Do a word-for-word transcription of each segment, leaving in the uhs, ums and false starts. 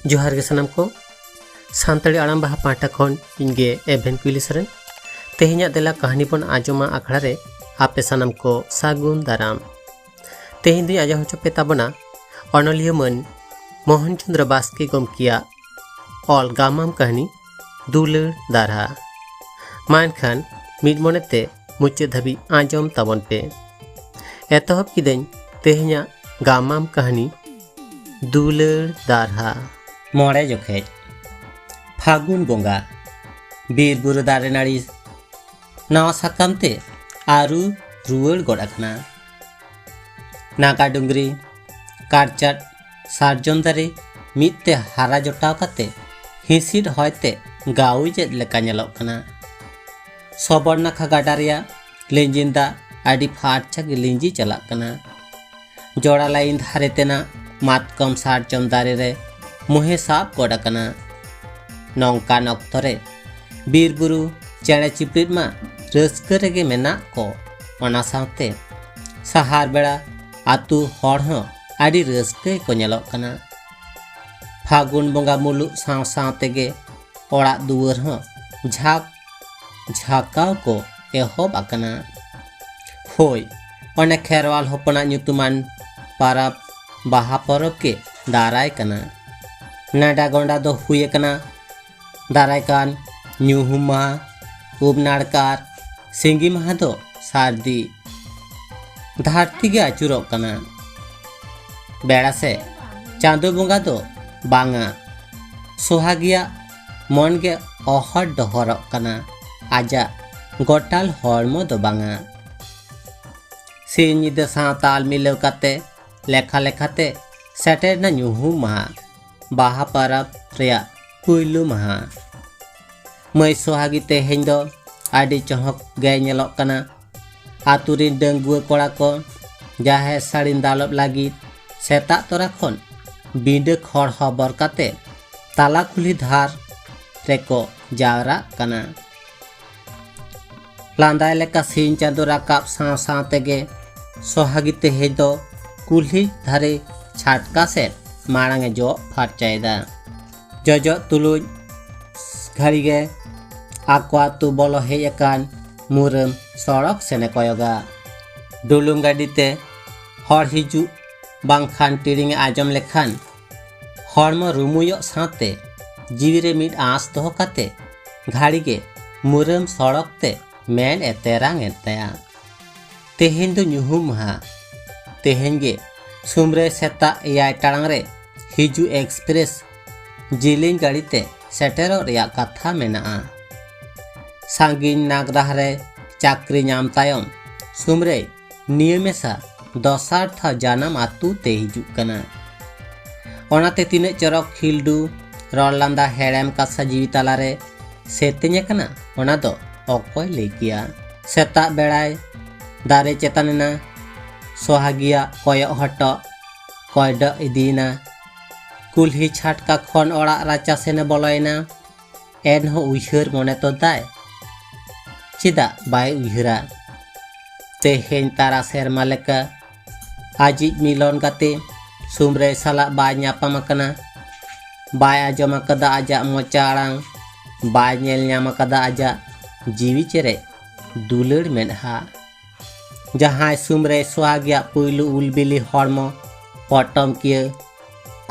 ᱡᱚᱦᱟᱨ ᱜᱮ ᱥᱟᱱᱟᱢ ᱠᱚ᱾ ᱥᱟᱱᱛᱟᱲᱤ ᱟᱲᱟᱝ ᱵᱟᱦᱟ ᱯᱟᱦᱴᱟ ᱠᱷᱚᱱ ᱤᱧ ᱜᱮ ᱮᱵᱷᱮᱱ ᱠᱩᱭᱞᱤ ᱥᱚᱨᱮᱱ᱾ ᱛᱮᱦᱮᱧᱟᱜ ᱫᱮᱞᱟ ᱠᱟᱹᱦᱱᱤ ᱵᱚᱱ ᱟᱸᱡᱚᱢᱟ ᱟᱠᱷᱲᱟ ᱨᱮ ᱟᱯᱮ ᱥᱟᱱᱟᱢ ᱠᱚ ᱥᱟᱹᱜᱩᱱ ᱫᱟᱨᱟᱢ᱾ ᱛᱮᱦᱮᱧ ᱫᱚᱧ ᱟᱸᱡᱚᱢ ᱦᱚᱪᱚ ᱯᱮ ᱛᱟᱵᱚᱱᱟ ᱚᱱᱚᱞᱤᱭᱟᱹ ᱢᱟᱹᱱ ᱢᱳᱦᱚᱱ ᱪᱚᱸᱫᱽᱨᱚ ᱵᱟᱥᱠᱮ ᱜᱚᱢᱠᱮᱭᱟᱜ ᱚᱞ ᱜᱟᱢᱟᱢ ᱠᱟᱹᱦᱱᱤ ᱫᱩᱞᱟᱹᱲ ᱫᱟᱨᱦᱟ᱾ ᱢᱟ ᱮᱱᱠᱷᱟᱱ ᱢᱤᱫ ᱢᱚᱱᱮᱛᱮ ᱢᱩᱪᱟᱹᱫ ᱫᱷᱟᱹᱵᱤᱡ ᱟᱸᱡᱚᱢ ᱛᱟᱵᱚᱱ ᱯᱮ᱾ ᱮᱛᱚᱦᱚᱵ ᱠᱤᱫᱟᱹᱧ ᱛᱮᱦᱮᱧᱟᱜ ᱜᱟᱢᱟᱢ ᱠᱟᱹᱦᱱᱤ ᱫᱩᱞᱟᱹᱲ ᱫᱟᱨᱦᱟ᱾ ᱢᱚᱬᱮ ᱡᱚᱠᱷᱮᱡ᱾ ᱯᱷᱟᱹᱜᱩᱱ ᱵᱚᱸᱜᱟ᱾ ᱵᱤᱨ ᱵᱩᱨᱩ ᱫᱟᱨᱮ ᱱᱟᱹᱲᱤ ᱱᱟᱣᱟ ᱥᱟᱠᱟᱢ ᱛᱮ ᱟᱹᱨᱩ ᱨᱩᱣᱟᱹᱲ ᱜᱚᱫ ᱟᱠᱟᱱᱟ᱾ ᱱᱟᱜᱟ ᱰᱩᱝᱨᱤ, ᱠᱟᱨᱪᱟᱴ, ᱥᱟᱨᱡᱚᱢ ᱫᱟᱨᱮ ᱢᱤᱫ ᱛᱮ ᱦᱟᱨᱟ ᱡᱚᱴᱟᱣ ᱠᱟᱛᱮ ᱦᱤᱸᱥᱤᱫ ᱦᱚᱭ ᱛᱮ ᱜᱟᱣᱡᱮᱫ ᱞᱮᱠᱟ ᱧᱮᱞᱚᱜ ᱠᱟᱱᱟ᱾ ᱥᱚᱵᱚᱨ ᱱᱟᱠᱷᱟ ᱜᱟᱰᱟ ᱨᱮᱭᱟᱜ ᱞᱤᱸᱡᱤᱱ ᱫᱟᱜ ᱟᱹᱰᱤ ᱯᱷᱟᱨᱪᱟ ᱜᱮ ᱞᱤᱸᱡᱤ ᱪᱟᱞᱟᱜ ᱠᱟᱱᱟ᱾ ᱡᱚᱲᱟ ᱞᱟᱭᱤᱱ ᱫᱷᱟᱨᱮ ᱛᱮᱱᱟᱜ ᱢᱟᱛᱠᱚᱢ ᱥᱟᱨᱡᱚᱢ ᱫᱟᱨᱮ ᱨᱮ ᱢᱩᱦᱮ ᱥᱟᱵ ᱜᱚᱫ ᱟᱠᱟᱱᱟ᱾ ᱱᱚᱝᱠᱟᱱ ᱚᱠᱛᱚ ᱨᱮ ᱵᱤᱨ ᱵᱩᱨᱩ ᱪᱮᱬᱮ ᱪᱤᱯᱲᱤᱫ ᱢᱟ ᱨᱟᱹᱥᱠᱟᱹ ᱨᱮᱜᱮ ᱢᱮᱱᱟᱜ ᱠᱚ, ᱚᱱᱟ ᱥᱟᱶᱛᱮ ᱥᱟᱦᱟᱨ ᱵᱮᱲᱟ ᱟᱹᱛᱩ ᱦᱚᱲ ᱦᱚᱸ ᱟᱹᱰᱤ ᱨᱟᱹᱥᱠᱟᱹ ᱜᱮᱠᱚ ᱧᱮᱞᱚᱜ ᱠᱟᱱᱟ᱾ ᱯᱷᱟᱹᱜᱩᱱ ᱵᱚᱸᱜᱟ ᱢᱩᱞᱩᱜ ᱥᱟᱶ ᱥᱟᱶ ᱛᱮᱜᱮ ᱚᱲᱟᱜ ᱫᱩᱣᱟᱹᱨ ᱦᱚᱸ ᱡᱷᱟᱠ ᱡᱷᱟᱠᱟᱣ ᱠᱚ ᱮᱦᱚᱵ ᱟᱠᱟᱱᱟ᱾ ᱦᱳᱭ, ᱚᱱᱮ ᱠᱷᱮᱨᱣᱟᱞ ᱦᱚᱯᱚᱱᱟᱜ ᱧᱩᱛᱩᱢᱟᱱ ᱯᱟᱨᱟᱵᱽ ᱵᱟᱦᱟ ᱯᱚᱨᱚᱵᱽ ᱜᱮ ᱫᱟᱨᱟᱭ ᱠᱟᱱᱟ᱾ ᱱᱟᱰᱟ ᱜᱚᱸᱰᱟ ᱫᱚ ᱦᱩᱭ ᱟᱠᱟᱱᱟ ᱫᱟᱨᱟᱭ ᱠᱟᱱ ᱧᱩᱦᱩᱢ ᱢᱟᱦᱟ, ᱩᱢ ᱱᱟᱲᱠᱟ ᱟᱨ ᱥᱤᱸᱜᱤ ᱢᱟᱦᱟ ᱫᱚ ᱥᱟᱹᱨᱫᱤ᱾ ᱫᱷᱟᱹᱨᱛᱤ ᱜᱮ ᱟᱹᱪᱩᱨᱚᱜ ᱠᱟᱱᱟ᱾ ᱵᱮᱲᱟ ᱥᱮ ᱪᱟᱸᱫᱚ ᱵᱚᱸᱜᱟ ᱫᱚ ᱵᱟᱝᱟ᱾ ᱥᱚᱦᱟᱜᱤᱭᱟᱜ ᱢᱚᱱ ᱜᱮ ᱚᱦᱚᱫ ᱰᱚᱦᱚᱨᱚᱜ ᱠᱟᱱᱟ, ᱟᱡᱟᱜ ᱜᱚᱴᱟᱞ ᱦᱚᱲᱢᱚ ᱫᱚ ᱵᱟᱝᱟ᱾ ᱥᱤᱧ ᱧᱤᱫᱟᱹ ᱥᱟᱶ ᱛᱟᱞ ᱢᱤᱞᱟᱹᱣ ᱠᱟᱛᱮ ᱞᱮᱠᱷᱟ ᱞᱮᱠᱷᱟᱛᱮ ᱥᱮᱴᱮᱨ ᱮᱱᱟ ᱧᱩᱦᱩᱢ ᱢᱟᱦᱟ, ᱵᱟᱦᱟ ᱯᱚᱨᱚᱵᱽ ᱨᱮᱭᱟᱜ ᱯᱩᱭᱞᱩ ᱢᱟᱦᱟ᱾ ᱢᱟᱹᱭ ᱥᱚᱦᱟᱜᱤ ᱛᱮᱦᱮᱧ ᱫᱚ ᱟᱹᱰᱤ ᱪᱚᱦᱚᱠ ᱜᱮᱭ ᱧᱮᱞᱚᱜ ᱠᱟᱱᱟ᱾ ᱟᱛᱳ ᱨᱤᱱ ᱰᱟᱺᱜᱩᱣᱟᱹ ᱠᱚᱲᱟ ᱠᱚ ᱡᱟᱦᱮᱨ ᱥᱟᱹᱲᱤᱢ ᱫᱟᱞᱚᱵ ᱞᱟᱹᱜᱤᱫ ᱥᱮᱛᱟᱜ ᱛᱚᱨᱟ ᱠᱷᱚᱱ ᱵᱤᱸᱰᱟᱹ ᱠᱷᱚᱲ ᱦᱚᱵᱚᱨ ᱠᱟᱛᱮ ᱛᱟᱞᱟ ᱠᱩᱞᱦᱤ ᱫᱷᱟᱨ ᱨᱮᱠᱚ ᱡᱟᱣᱨᱟᱜ ᱠᱟᱱᱟ᱾ ᱞᱟᱸᱫᱟᱭ ᱞᱮᱠᱟ ᱥᱤᱧ ᱪᱟᱸᱫᱚ ᱨᱟᱠᱟᱵ ᱥᱟᱶ ᱥᱟᱶ ᱛᱮᱜᱮ ᱥᱚᱦᱟᱜᱤ ᱛᱮᱦᱮᱧ ᱫᱚ ᱠᱩᱞᱦᱤ ᱫᱷᱟᱨᱮ ᱪᱷᱟᱴᱠᱟ ᱥᱮᱫ ᱢᱟᱲᱟᱝ ᱮ ᱡᱚᱜ ᱯᱷᱟᱨᱪᱟᱭᱮᱫᱟ᱾ ᱡᱚᱡᱚᱜ ᱛᱩᱞᱩᱡ ᱜᱷᱟᱹᱲᱤ ᱜᱮ ᱟᱠᱚ ᱟᱹᱛᱩ ᱵᱚᱞᱚ ᱦᱮᱡ ᱟᱠᱟᱱ ᱢᱩᱨᱟᱹᱢ ᱥᱚᱲᱚᱠ ᱥᱮᱱᱮ ᱠᱚᱭᱚᱜᱟ᱾ ᱰᱩᱞᱩᱝ ᱜᱟᱹᱰᱤ ᱛᱮ ᱦᱚᱲ ᱦᱤᱡᱩᱜ ᱵᱟᱝᱠᱷᱟᱱ ᱴᱤᱲᱤᱝ ᱮ ᱟᱸᱡᱚᱢ ᱞᱮᱠᱷᱟᱱ ᱦᱚᱲᱢᱚ ᱨᱩᱢᱩᱭᱚᱜ ᱥᱟᱶᱛᱮ ᱡᱤᱣᱤ ᱨᱮ ᱢᱤᱫ ᱟᱸᱥ ᱫᱚᱦᱚ ᱠᱟᱛᱮ ᱜᱷᱟᱹᱲᱤ ᱜᱮ ᱢᱩᱨᱟᱹᱢ ᱥᱚᱲᱚᱠ ᱛᱮ ᱢᱮᱫ ᱮ ᱛᱮᱨᱟᱝ ᱮᱫ ᱛᱟᱭᱟ᱾ ᱛᱮᱦᱮᱧ ᱫᱚ ᱧᱩᱦᱩᱢ ᱢᱟᱦᱟ᱾ ᱛᱮᱦᱮᱧ ᱜᱮ ᱥᱩᱢᱨᱟᱹᱭ ᱥᱮᱛᱟᱜ ᱮᱭᱟᱭ ᱴᱟᱲᱟᱝ ᱨᱮ ᱦᱤᱡᱩᱜ ᱮᱠᱥᱯᱨᱮᱥ ᱡᱤᱞᱤᱧ ᱜᱟᱹᱰᱤ ᱛᱮ ᱥᱮᱴᱮᱨᱚᱜ ᱨᱮᱭᱟᱜ ᱠᱟᱛᱷᱟ ᱢᱮᱱᱟᱜᱼᱟ᱾ ᱥᱟᱺᱜᱤᱧ ᱱᱟᱜᱽᱨᱟᱦ ᱨᱮ ᱪᱟᱹᱠᱨᱤ ᱧᱟᱢ ᱛᱟᱭᱚᱢ ᱥᱩᱢᱨᱟᱹᱭ ᱱᱤᱭᱟᱹ ᱢᱮᱥᱟ ᱫᱚᱥᱟᱨ ᱫᱷᱟᱣ ᱡᱟᱱᱟᱢ ᱟᱹᱛᱩ ᱛᱮ ᱦᱤᱡᱩᱜ ᱠᱟᱱᱟ᱾ ᱚᱱᱟᱛᱮ ᱛᱤᱱᱟᱹᱜ ᱪᱚᱨᱚᱠ ᱠᱷᱤᱞᱰᱩ, ᱨᱚᱲ ᱞᱟᱸᱫᱟ, ᱦᱮᱲᱮᱢ ᱠᱟᱛᱷᱟ ᱡᱤᱣᱤ ᱛᱟᱞᱟᱨᱮ ᱥᱮᱛᱮᱧ ᱟᱠᱟᱱᱟ, ᱚᱱᱟ ᱫᱚ ᱚᱠᱚᱭ ᱞᱟᱹᱭ ᱠᱮᱭᱟ? ᱥᱮᱛᱟᱜ ᱵᱮᱲᱟᱭ ᱫᱟᱨᱮ ᱪᱮᱛᱟᱱ ᱮᱱᱟ, ᱥᱚᱦᱟᱜᱤᱭᱟᱜ ᱠᱚᱭᱚᱜ ᱦᱚᱴᱚᱜ ᱠᱚᱭᱰᱚᱜ ᱤᱫᱤᱭᱮᱱᱟ᱾ ᱠᱩᱞᱦᱤ ᱪᱷᱟᱴᱠᱟ ᱠᱷᱚᱱ ᱚᱲᱟᱜ ᱨᱟᱪᱟ ᱥᱮᱱᱮ ᱵᱚᱞᱚᱭᱮᱱᱟ᱾ ᱮᱱᱦᱚᱸ ᱩᱭᱦᱟᱹᱨ ᱢᱚᱱᱮ ᱛᱚ ᱛᱟᱭ᱾ ᱪᱮᱫᱟᱜ ᱵᱟᱭ ᱩᱭᱦᱟᱹᱨᱟ? ᱛᱮᱦᱮᱧ ᱛᱟᱨᱟ ᱥᱮᱨᱢᱟ ᱞᱮᱠᱟ ᱟᱡᱤᱡ ᱢᱤᱞᱚᱱ ᱜᱟᱛᱮ ᱥᱩᱢᱨᱟᱹᱭ ᱥᱟᱞᱟᱜ ᱵᱟᱭ ᱧᱟᱯᱟᱢ ᱟᱠᱟᱱᱟ, ᱵᱟᱭ ᱟᱸᱡᱚᱢ ᱟᱠᱟᱫᱟ ᱟᱡᱟᱜ ᱢᱚᱪᱟ ᱟᱲᱟᱝ, ᱵᱟᱭ ᱧᱮᱞ ᱧᱟᱢ ᱟᱠᱟᱫᱟ ᱟᱡᱟᱜ ᱡᱤᱣᱤ ᱪᱮᱨᱮᱡ ᱫᱩᱞᱟᱹᱲ ᱢᱮᱫᱦᱟ᱾ ᱡᱟᱦᱟᱸᱭ ᱥᱩᱢᱨᱟᱹᱭ ᱥᱚᱦᱟᱜᱤᱭᱟᱜ ᱯᱩᱭᱞᱩ ᱩᱞ ᱵᱤᱞᱤ ᱦᱚᱲᱢᱚ ᱯᱚᱴᱚᱢ ᱠᱤᱭᱟᱹ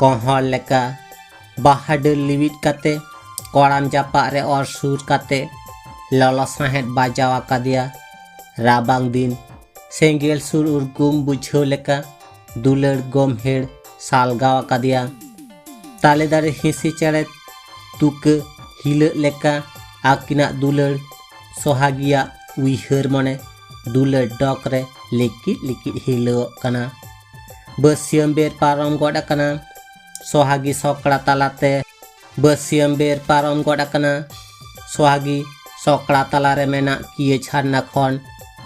ᱠᱚᱦᱚᱲ ᱞᱮᱠᱟ ᱵᱟᱦᱟ ᱰᱟᱹᱨ ᱞᱤᱣᱤᱫ ᱠᱟᱛᱮ ᱠᱚᱲᱟᱢ ᱡᱟᱯᱟᱜ ᱨᱮ ᱚᱨ ᱥᱩᱨ ᱠᱟᱛᱮ ᱞᱚᱞᱚ ᱥᱟᱸᱦᱮᱫ ᱵᱟᱡᱟᱣ ᱟᱠᱟᱫᱮᱭᱟ᱾ ᱨᱟᱵᱟᱝ ᱫᱤᱱ ᱥᱮᱸᱜᱮᱞ ᱥᱩᱨ ᱩᱨᱜᱩᱢ ᱵᱩᱡᱷᱟᱹᱣ ᱞᱮᱠᱟ ᱫᱩᱞᱟᱹᱲ ᱜᱚᱢᱦᱮᱲ ᱥᱟᱞᱜᱟᱣ ᱟᱠᱟᱫᱮᱭᱟ᱾ ᱛᱟᱞᱮ ᱫᱟᱨᱮ ᱦᱤᱸᱥᱤ ᱪᱮᱬᱮ ᱛᱩᱠᱟᱹ ᱦᱤᱞᱟᱹᱜ ᱞᱮᱠᱟ ᱟᱹᱠᱤᱱᱟᱜ ᱫᱩᱞᱟᱹᱲ ᱥᱚᱦᱟᱜᱤᱭᱟᱜ ᱩᱭᱦᱟᱹᱨ ᱢᱚᱱᱮ ᱫᱩᱞᱟᱹᱲ ᱰᱚᱜᱽ ᱨᱮ ᱞᱤᱠᱤᱫ ᱞᱤᱠᱤᱫ ᱦᱤᱞᱟᱹᱣᱚᱜ ᱠᱟᱱᱟ᱾ ᱵᱟᱹᱥᱭᱟᱹᱢ ᱵᱮᱨ ᱯᱟᱨᱚᱢ ᱜᱚᱫ ᱟᱠᱟᱱᱟ᱾ ᱥᱚᱦᱟᱜᱤ ᱥᱚᱠᱲᱟ ᱛᱟᱞᱟᱛᱮ ᱵᱟᱹᱥᱭᱟᱹᱢ ᱵᱮᱨ ᱯᱟᱨᱚᱢ ᱜᱚᱫ ᱟᱠᱟᱱᱟ᱾ ᱥᱚᱦᱟᱜᱤ ᱥᱚᱠᱲᱟ ᱛᱟᱞᱟᱨᱮ ᱢᱮᱱᱟᱜ ᱠᱤᱭᱟᱹ ᱡᱷᱟᱨᱱᱟ ᱠᱷᱚᱱ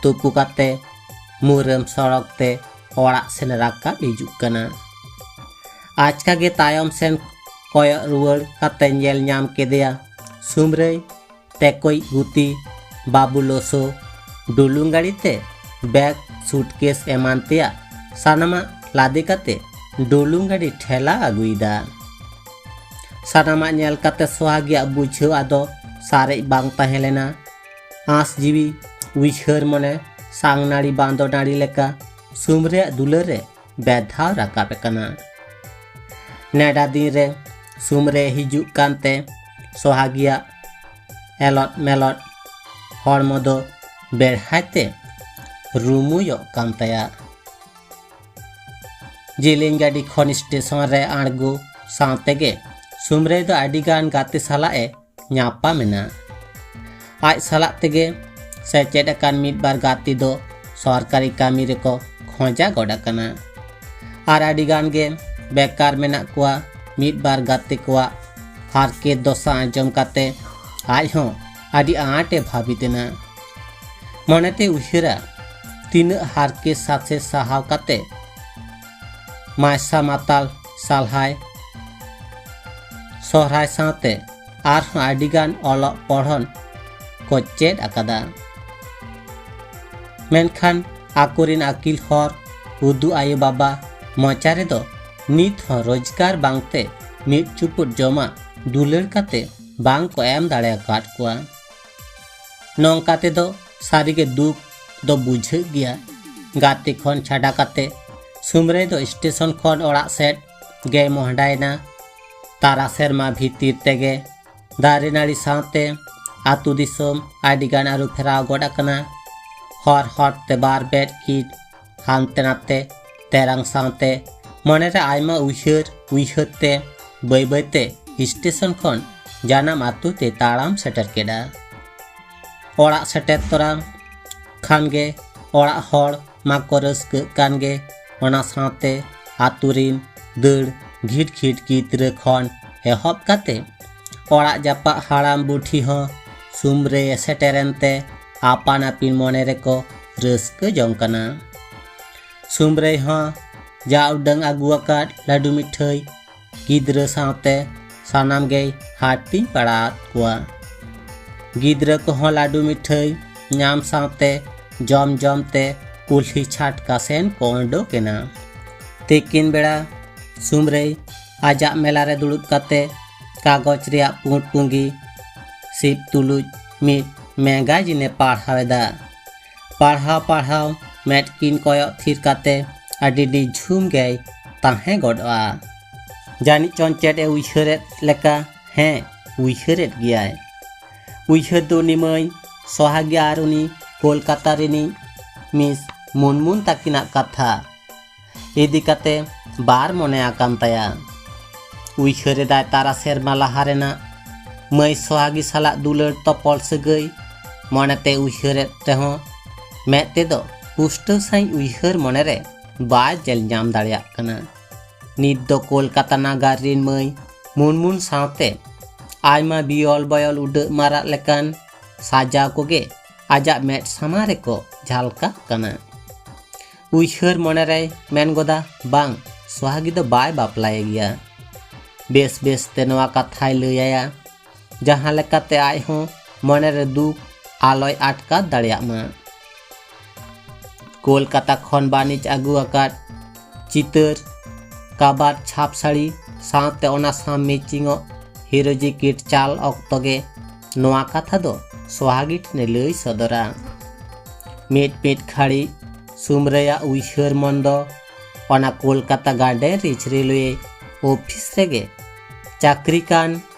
ᱛᱩᱯᱩ ᱠᱟᱛᱮ ᱢᱩᱨᱟᱹᱢ ᱥᱚᱲᱚᱠ ᱛᱮ ᱚᱲᱟᱜ ᱥᱮᱱ ᱨᱟᱠᱟᱵ ᱦᱤᱡᱩᱜ ᱠᱟᱱᱟ᱾ ᱟᱪᱠᱟ ᱜᱮ ᱛᱟᱭᱚᱢ ᱥᱮᱱ ᱠᱚᱭᱚᱜ ᱨᱩᱣᱟᱹᱲ ᱠᱟᱛᱮ ᱧᱮᱞ ᱧᱟᱢ ᱠᱮᱫᱮᱭᱟ ᱥᱩᱢᱨᱟᱹᱭ, ᱛᱮᱠᱚᱭ ᱜᱩᱛᱤ, ᱵᱟᱹᱵᱩ ᱞᱚᱥᱚ, ᱰᱩᱞᱩᱝ ᱜᱟᱹᱰᱤ ᱛᱮ ᱵᱮᱜᱽ, ᱥᱩᱴᱠᱮᱥ ᱮᱢᱟᱱ ᱛᱮᱭᱟᱜ ᱥᱟᱱᱟᱢᱟᱜ ᱞᱟᱫᱮ ᱠᱟᱛᱮ ᱰᱩᱞᱩᱝ ᱜᱟᱹᱰᱤ ᱴᱷᱮᱞᱟᱣ ᱟᱹᱜᱩᱭᱮᱫᱟ᱾ ᱥᱟᱱᱟᱢᱟᱜ ᱧᱮᱞ ᱠᱟᱛᱮ ᱥᱚᱦᱟᱜᱤᱭᱟᱜ ᱵᱩᱡᱷᱟᱹᱣ ᱟᱫᱚ ᱥᱟᱨᱮᱡ ᱵᱟᱝ ᱛᱟᱦᱮᱸ ᱞᱮᱱᱟ᱾ ᱟᱸᱥ ᱡᱤᱣᱤ, ᱩᱭᱦᱟᱹᱨ ᱢᱚᱱᱮ ᱥᱟᱝ ᱱᱟᱹᱲᱤ ᱵᱟᱸᱫᱚ ᱱᱟᱹᱲᱤ ᱞᱮᱠᱟ ᱥᱩᱢᱨᱮᱭᱟᱜ ᱫᱩᱞᱟᱹᱲ ᱨᱮ ᱵᱮᱫᱷᱟᱣ ᱨᱟᱠᱟᱵ ᱟᱠᱟᱱᱟ᱾ ᱱᱮᱰᱟ ᱫᱤᱱ ᱨᱮ ᱥᱩᱢᱨᱮ ᱦᱤᱡᱩᱜ ᱠᱟᱱᱛᱮ ᱥᱚᱦᱟᱜᱤᱭᱟᱜ ᱮᱞᱚᱫ ᱢᱮᱞᱚᱫ ᱦᱚᱲᱢᱚ ᱫᱚ ᱵᱮᱲᱦᱟᱭ ᱛᱮ ᱨᱩᱢᱩᱭᱚᱜ ᱠᱟᱱ ᱛᱟᱭᱟ᱾ ᱡᱮᱞᱮᱧ ᱜᱟᱹᱰᱤ ᱠᱷᱚᱱ ᱥᱴᱮᱥᱚᱱ ᱨᱮ ᱟᱬᱜᱚ ᱥᱟᱶ ᱛᱮᱜᱮ ᱥᱩᱢᱨᱮ ᱫᱚ ᱟᱹᱰᱤ ᱜᱟᱱ ᱜᱟᱛᱮ ᱥᱟᱞᱟᱜ ᱮ ᱧᱟᱯᱟᱢ ᱮᱱᱟ᱾ ᱟᱡ ᱥᱟᱞᱟᱜ ᱛᱮᱜᱮ ᱥᱮᱪᱮᱫ ᱟᱠᱟᱱ ᱢᱤᱫ ᱵᱟᱨ ᱜᱟᱛᱮ ᱫᱚ ᱥᱚᱨᱠᱟᱨᱤ ᱠᱟᱹᱢᱤ ᱨᱮᱠᱚ ᱠᱷᱚᱸᱡᱟ ᱜᱚᱫ ᱟᱠᱟᱱᱟ᱾ ᱟᱨ ᱟᱹᱰᱤ ᱜᱟᱱ ᱜᱮ ᱵᱮᱠᱟᱨ ᱢᱮᱱᱟᱜ ᱠᱚᱣᱟ᱾ ᱢᱤᱫ ᱵᱟᱨ ᱜᱟᱛᱮ ᱠᱚᱣᱟᱜ ᱦᱟᱨᱠᱮᱛ ᱫᱚᱥᱟ ᱟᱸᱡᱚᱢ ᱠᱟᱛᱮ ᱟᱡ ᱦᱚᱸ ᱟᱹᱰᱤ ᱟᱸᱴ ᱮ ᱵᱷᱟᱹᱵᱤᱛ ᱮᱱᱟ᱾ ᱢᱚᱱᱮᱛᱮ ᱩᱭᱦᱟᱹᱨᱟ, ᱛᱤᱱᱟᱹᱜ ᱦᱟᱨᱠᱮᱛ ᱥᱟᱥᱮᱛ ᱥᱟᱦᱟᱣ ᱠᱟᱛᱮ ᱢᱟᱭᱥᱟ ᱢᱟᱛᱟᱞ ᱥᱟᱞᱦᱟᱭ ᱥᱚᱦᱨᱟᱭ ᱥᱟᱶᱛᱮ ᱟᱨᱦᱚᱸ ᱟᱹᱰᱤᱜᱟᱱ ᱚᱞᱚᱜ ᱯᱚᱲᱦᱚᱱ ᱠᱚ ᱪᱮᱫ ᱟᱠᱟᱫᱟ᱾ ᱢᱮᱱᱠᱷᱟᱱ ᱟᱠᱚᱨᱤᱱ ᱟᱹᱠᱤᱞ ᱦᱚᱨ ᱩᱫᱩᱜ ᱟᱭᱳ ᱵᱟᱵᱟ ᱢᱚᱪᱟ ᱨᱮᱫᱚ ᱱᱤᱛ ᱦᱚᱸ ᱨᱳᱡᱽᱜᱟᱨ ᱵᱟᱝᱛᱮ ᱢᱤᱫ ᱪᱩᱯᱩᱫ ᱡᱚᱢᱟᱜ ᱫᱩᱞᱟᱹᱲ ᱠᱟᱛᱮ ᱵᱟᱝ ᱠᱚ ᱮᱢ ᱫᱟᱲᱮ ᱟᱠᱟᱫ ᱠᱚᱣᱟ᱾ ᱱᱚᱝᱠᱟ ᱛᱮᱫᱚ ᱥᱟᱹᱨᱤᱜᱮ ᱫᱩᱠ ᱫᱚ ᱵᱩᱡᱷᱟᱹᱜ ᱜᱮᱭᱟ᱾ ᱜᱟᱛᱮ ᱠᱷᱚᱱ ᱪᱷᱟᱰᱟ ᱠᱟᱛᱮ ᱥᱩᱢᱨᱮ ᱫᱚ ᱥᱴᱮᱥᱚᱱ ᱠᱷᱚᱱ ᱚᱲᱟᱜ ᱥᱮᱫ ᱜᱮᱭ ᱢᱚᱦᱰᱟᱭᱮᱱᱟ᱾ ᱛᱟᱨᱟ ᱥᱮᱨᱢᱟ ᱵᱷᱤᱛᱤᱨ ᱛᱮᱜᱮ ᱫᱟᱨᱮ ᱱᱟᱹᱲᱤ ᱥᱟᱶᱛᱮ ᱟᱹᱛᱩ ᱫᱤᱥᱚᱢ ᱟᱹᱰᱤᱜᱟᱱ ᱟᱹᱨᱩ ᱯᱷᱮᱨᱟᱣ ᱜᱚᱫ ᱟᱠᱟᱱᱟ᱾ ᱦᱚᱨ ᱦᱚᱨ ᱛᱮ ᱵᱟᱨ ᱵᱮᱫ ᱠᱤᱴ ᱦᱟᱱᱛᱮ ᱱᱟᱛᱮ ᱛᱮᱨᱟᱝ ᱥᱟᱶᱛᱮ ᱢᱚᱱᱮᱨᱮ ᱟᱭᱢᱟ ᱩᱭᱦᱟᱹᱨ ᱩᱭᱦᱟᱹᱨ ᱛᱮ ᱵᱟᱹᱭ ᱵᱟᱹᱭᱛᱮ ᱥᱴᱮᱥᱚᱱ ᱠᱷᱚᱱ ᱡᱟᱱᱟᱢ ᱟᱹᱛᱩ ᱛᱮ ᱛᱟᱲᱟᱢ ᱥᱮᱴᱮᱨ ᱠᱮᱫᱟ᱾ ᱚᱲᱟᱜ ᱥᱮᱴᱮᱨ ᱛᱚᱨᱟ ᱠᱷᱟᱱ ᱜᱮ ᱚᱲᱟᱜ ᱦᱚᱲ ᱢᱟᱠᱚ ᱨᱟᱹᱥᱠᱟᱹᱜ ᱠᱟᱱ ᱜᱮ, ᱚᱱᱟ ᱥᱟᱶᱛᱮ ᱟᱹᱛᱩ ᱨᱤᱱ ᱫᱟᱹᱲ ᱜᱷᱤᱴ ᱜᱷᱤᱴ ᱜᱤᱫᱽᱨᱟᱹ ᱠᱷᱚᱱ ᱮᱦᱚᱵ ᱠᱟᱛᱮ ᱚᱲᱟᱜ ᱡᱟᱯᱟᱜ ᱦᱟᱲᱟᱢ ᱵᱩᱰᱷᱤ ᱦᱚᱸ ᱥᱩᱢᱨᱮ ᱥᱮᱴᱮᱨᱮᱱ ᱛᱮ ᱟᱯᱟᱱ ᱟᱹᱯᱤᱱ ᱢᱚᱱᱮ ᱨᱮᱠᱚ ᱨᱟᱹᱥᱠᱟᱹ ᱡᱚᱝ ᱠᱟᱱᱟ᱾ ᱥᱩᱢᱨᱮ ᱦᱚᱸ ᱡᱟ ᱩᱰᱟᱹᱝ ᱟᱹᱜᱩ ᱟᱠᱟᱫ ᱞᱟᱹᱰᱩ ᱢᱤᱴᱷᱟᱹᱭ ᱜᱤᱫᱽᱨᱟᱹ ᱥᱟᱶᱛᱮ ᱥᱟᱱᱟᱢ ᱜᱮᱭ ᱦᱟᱹᱴᱤᱧ ᱵᱟᱲᱟ ᱟᱫ ᱠᱚᱣᱟ᱾ ᱜᱤᱫᱽᱨᱟᱹ ᱠᱚᱦᱚᱸ ᱞᱟᱹᱰᱩ ᱢᱤᱴᱷᱟᱹᱭ ᱧᱟᱢ ᱥᱟᱶᱛᱮ ᱡᱚᱢ ᱡᱚᱢ ᱛᱮ ᱠᱩᱞᱦᱤ ᱪᱷᱟᱴᱠᱟ ᱥᱮᱱ ᱠᱚ ᱩᱰᱩᱠ ᱮᱱᱟ᱾ ᱛᱤᱠᱤᱱ ᱵᱮᱲᱟ ᱥᱩᱢᱨᱟᱹᱭ ᱟᱡᱟᱜ ᱢᱮᱞᱟ ᱨᱮ ᱫᱩᱲᱩᱵ ᱠᱟᱛᱮ ᱠᱟᱜᱚᱡᱽ ᱨᱮᱭᱟᱜ ᱯᱩᱸᱰ ᱯᱩᱸᱜᱤ ᱥᱤᱫ ᱛᱩᱞᱩᱡ ᱢᱤᱫ ᱢᱮᱜᱟᱡᱤᱱᱮ ᱯᱟᱲᱦᱟᱣ ᱮᱫᱟ᱾ ᱯᱟᱲᱦᱟᱣ ᱯᱟᱲᱦᱟᱣ ᱢᱮᱫ ᱠᱤᱱ ᱠᱚᱭᱚᱜ ᱛᱷᱤᱨ ᱠᱟᱛᱮ ᱟᱹᱰᱤ ᱱᱤᱡᱷᱩᱢ ᱜᱮᱭ ᱛᱟᱦᱮᱸ ᱜᱚᱫᱚᱜᱼᱟ᱾ ᱡᱟᱹᱱᱤᱡ ᱪᱚᱝ ᱪᱮᱫ ᱮ ᱩᱭᱦᱟᱹᱨᱮᱫ ᱞᱮᱠᱟ, ᱦᱮᱸ, ᱩᱭᱦᱟᱹᱨᱮᱫ ᱜᱮᱭᱟᱭ᱾ ᱩᱭᱦᱟᱹᱨ ᱫᱚ ᱩᱱᱤ ᱢᱟᱹᱭ ᱥᱚᱦᱟᱜᱤ ᱟᱨ ᱩᱱᱤ ᱠᱳᱞᱠᱟᱛᱟ ᱨᱤᱱᱤᱡ ᱢᱤᱥ ᱢᱩᱱᱢᱩᱱ ᱛᱟᱹᱠᱤᱱᱟᱜ ᱠᱟᱛᱷᱟ ᱤᱫᱤ ᱠᱟᱛᱮ ᱵᱟᱨ ᱢᱚᱱᱮ ᱟᱠᱟᱱ ᱛᱟᱭᱟ᱾ ᱩᱭᱦᱟᱹᱨ ᱮᱫᱟᱭ ᱛᱟᱨᱟ ᱥᱮᱨᱢᱟ ᱞᱟᱦᱟ ᱨᱮᱱᱟᱜ ᱢᱟᱹᱭ ᱥᱚᱦᱟᱜᱤ ᱥᱟᱞᱟᱜ ᱫᱩᱞᱟᱹᱲ ᱛᱚᱯᱚᱞ ᱥᱟᱹᱜᱟᱹᱭ᱾ ᱢᱚᱱᱮᱛᱮ ᱩᱭᱦᱟᱹᱨᱮᱫ ᱨᱮᱦᱚᱸ ᱢᱮᱫ ᱛᱮᱫᱚ ᱯᱩᱥᱴᱟᱹᱣ ᱥᱟᱺᱦᱤᱡ ᱩᱭᱦᱟᱹᱨ ᱢᱚᱱᱮᱨᱮ ᱵᱟᱭ ᱧᱮᱞ ᱧᱟᱢ ᱫᱟᱲᱮᱭᱟᱜ ᱠᱟᱱᱟ᱾ ᱱᱤᱛ ᱫᱚ ᱠᱳᱞᱠᱟᱛᱟ ᱱᱟᱜᱟᱨ ᱨᱤᱱ ᱢᱟᱹᱭ ᱢᱩᱱᱢᱩᱱ ᱥᱟᱶᱛᱮ ᱟᱭᱢᱟ ᱵᱤᱭᱚᱞ ᱵᱚᱭᱚᱞ ᱩᱰᱟᱹᱜ ᱢᱟᱨᱟᱜ ᱞᱮᱠᱟᱱ ᱥᱟᱡᱟᱣ ᱠᱚᱜᱮ ᱟᱡᱟᱜ ᱢᱮᱫ ᱥᱟᱢᱟᱝ ᱨᱮᱠᱚ ᱡᱷᱟᱞᱠᱟᱜ ᱠᱟᱱᱟ᱾ ᱩᱭᱦᱟᱹᱨ ᱢᱚᱱᱮᱨᱮᱭ ᱢᱮᱱ ᱜᱚᱫᱟ, ᱵᱟᱝ, ᱥᱚᱦᱟᱜᱤ ᱫᱚ ᱵᱟᱭ ᱵᱟᱯᱞᱟᱭᱮ ᱜᱮᱭᱟ᱾ ᱵᱮᱥ ᱵᱮᱥ ᱛᱮ ᱱᱚᱣᱟ ᱠᱟᱛᱷᱟᱭ ᱞᱟᱹᱭ ᱟᱭᱟ, ᱡᱟᱦᱟᱸ ᱞᱮᱠᱟᱛᱮ ᱟᱡ ᱦᱚᱸ ᱢᱚᱱᱮᱨᱮ ᱫᱩᱠ ᱟᱞᱚᱭ ᱟᱴᱠᱟᱨ ᱫᱟᱲᱮᱭᱟᱜ ᱢᱟ᱾ ᱠᱳᱞᱠᱟᱛᱟ ᱠᱷᱚᱱ ᱵᱟᱹᱱᱤᱡ ᱟᱹᱜᱩ ᱟᱠᱟᱫ ᱪᱤᱛᱟᱹᱨ, ᱠᱟᱵᱟᱨ ᱪᱷᱟᱯ ᱥᱟᱹᱲᱤ ᱥᱟᱶᱛᱮ ᱚᱱᱟ ᱥᱟᱶ ᱢᱮᱪᱤᱝᱚᱜ ᱦᱤᱨᱳᱡᱤ ᱠᱤᱴ ᱪᱟᱞ ᱚᱠᱛᱚ ᱜᱮ ᱱᱚᱣᱟ ᱠᱟᱛᱷᱟ ᱫᱚ ᱥᱚᱦᱟᱜᱤ ᱴᱷᱮᱱᱮ ᱞᱟᱹᱭ ᱥᱚᱫᱚᱨᱟ᱾ ᱢᱤᱫ ᱢᱤᱫ ᱜᱷᱟᱹᱲᱤᱡ ᱥᱩᱢᱨᱟᱹᱭᱟᱜ ᱩᱭᱦᱟᱹᱨ ᱢᱚᱱ ᱫᱚ ᱚᱱᱟ ᱠᱳᱞᱠᱟᱛᱟ ᱜᱟᱨᱰᱮᱱ ᱨᱤᱡᱽ ᱨᱮᱞᱣᱮ ᱚᱯᱷᱤᱥ ᱨᱮᱜᱮ ᱪᱟᱹᱠᱨᱤ ᱠᱟᱱ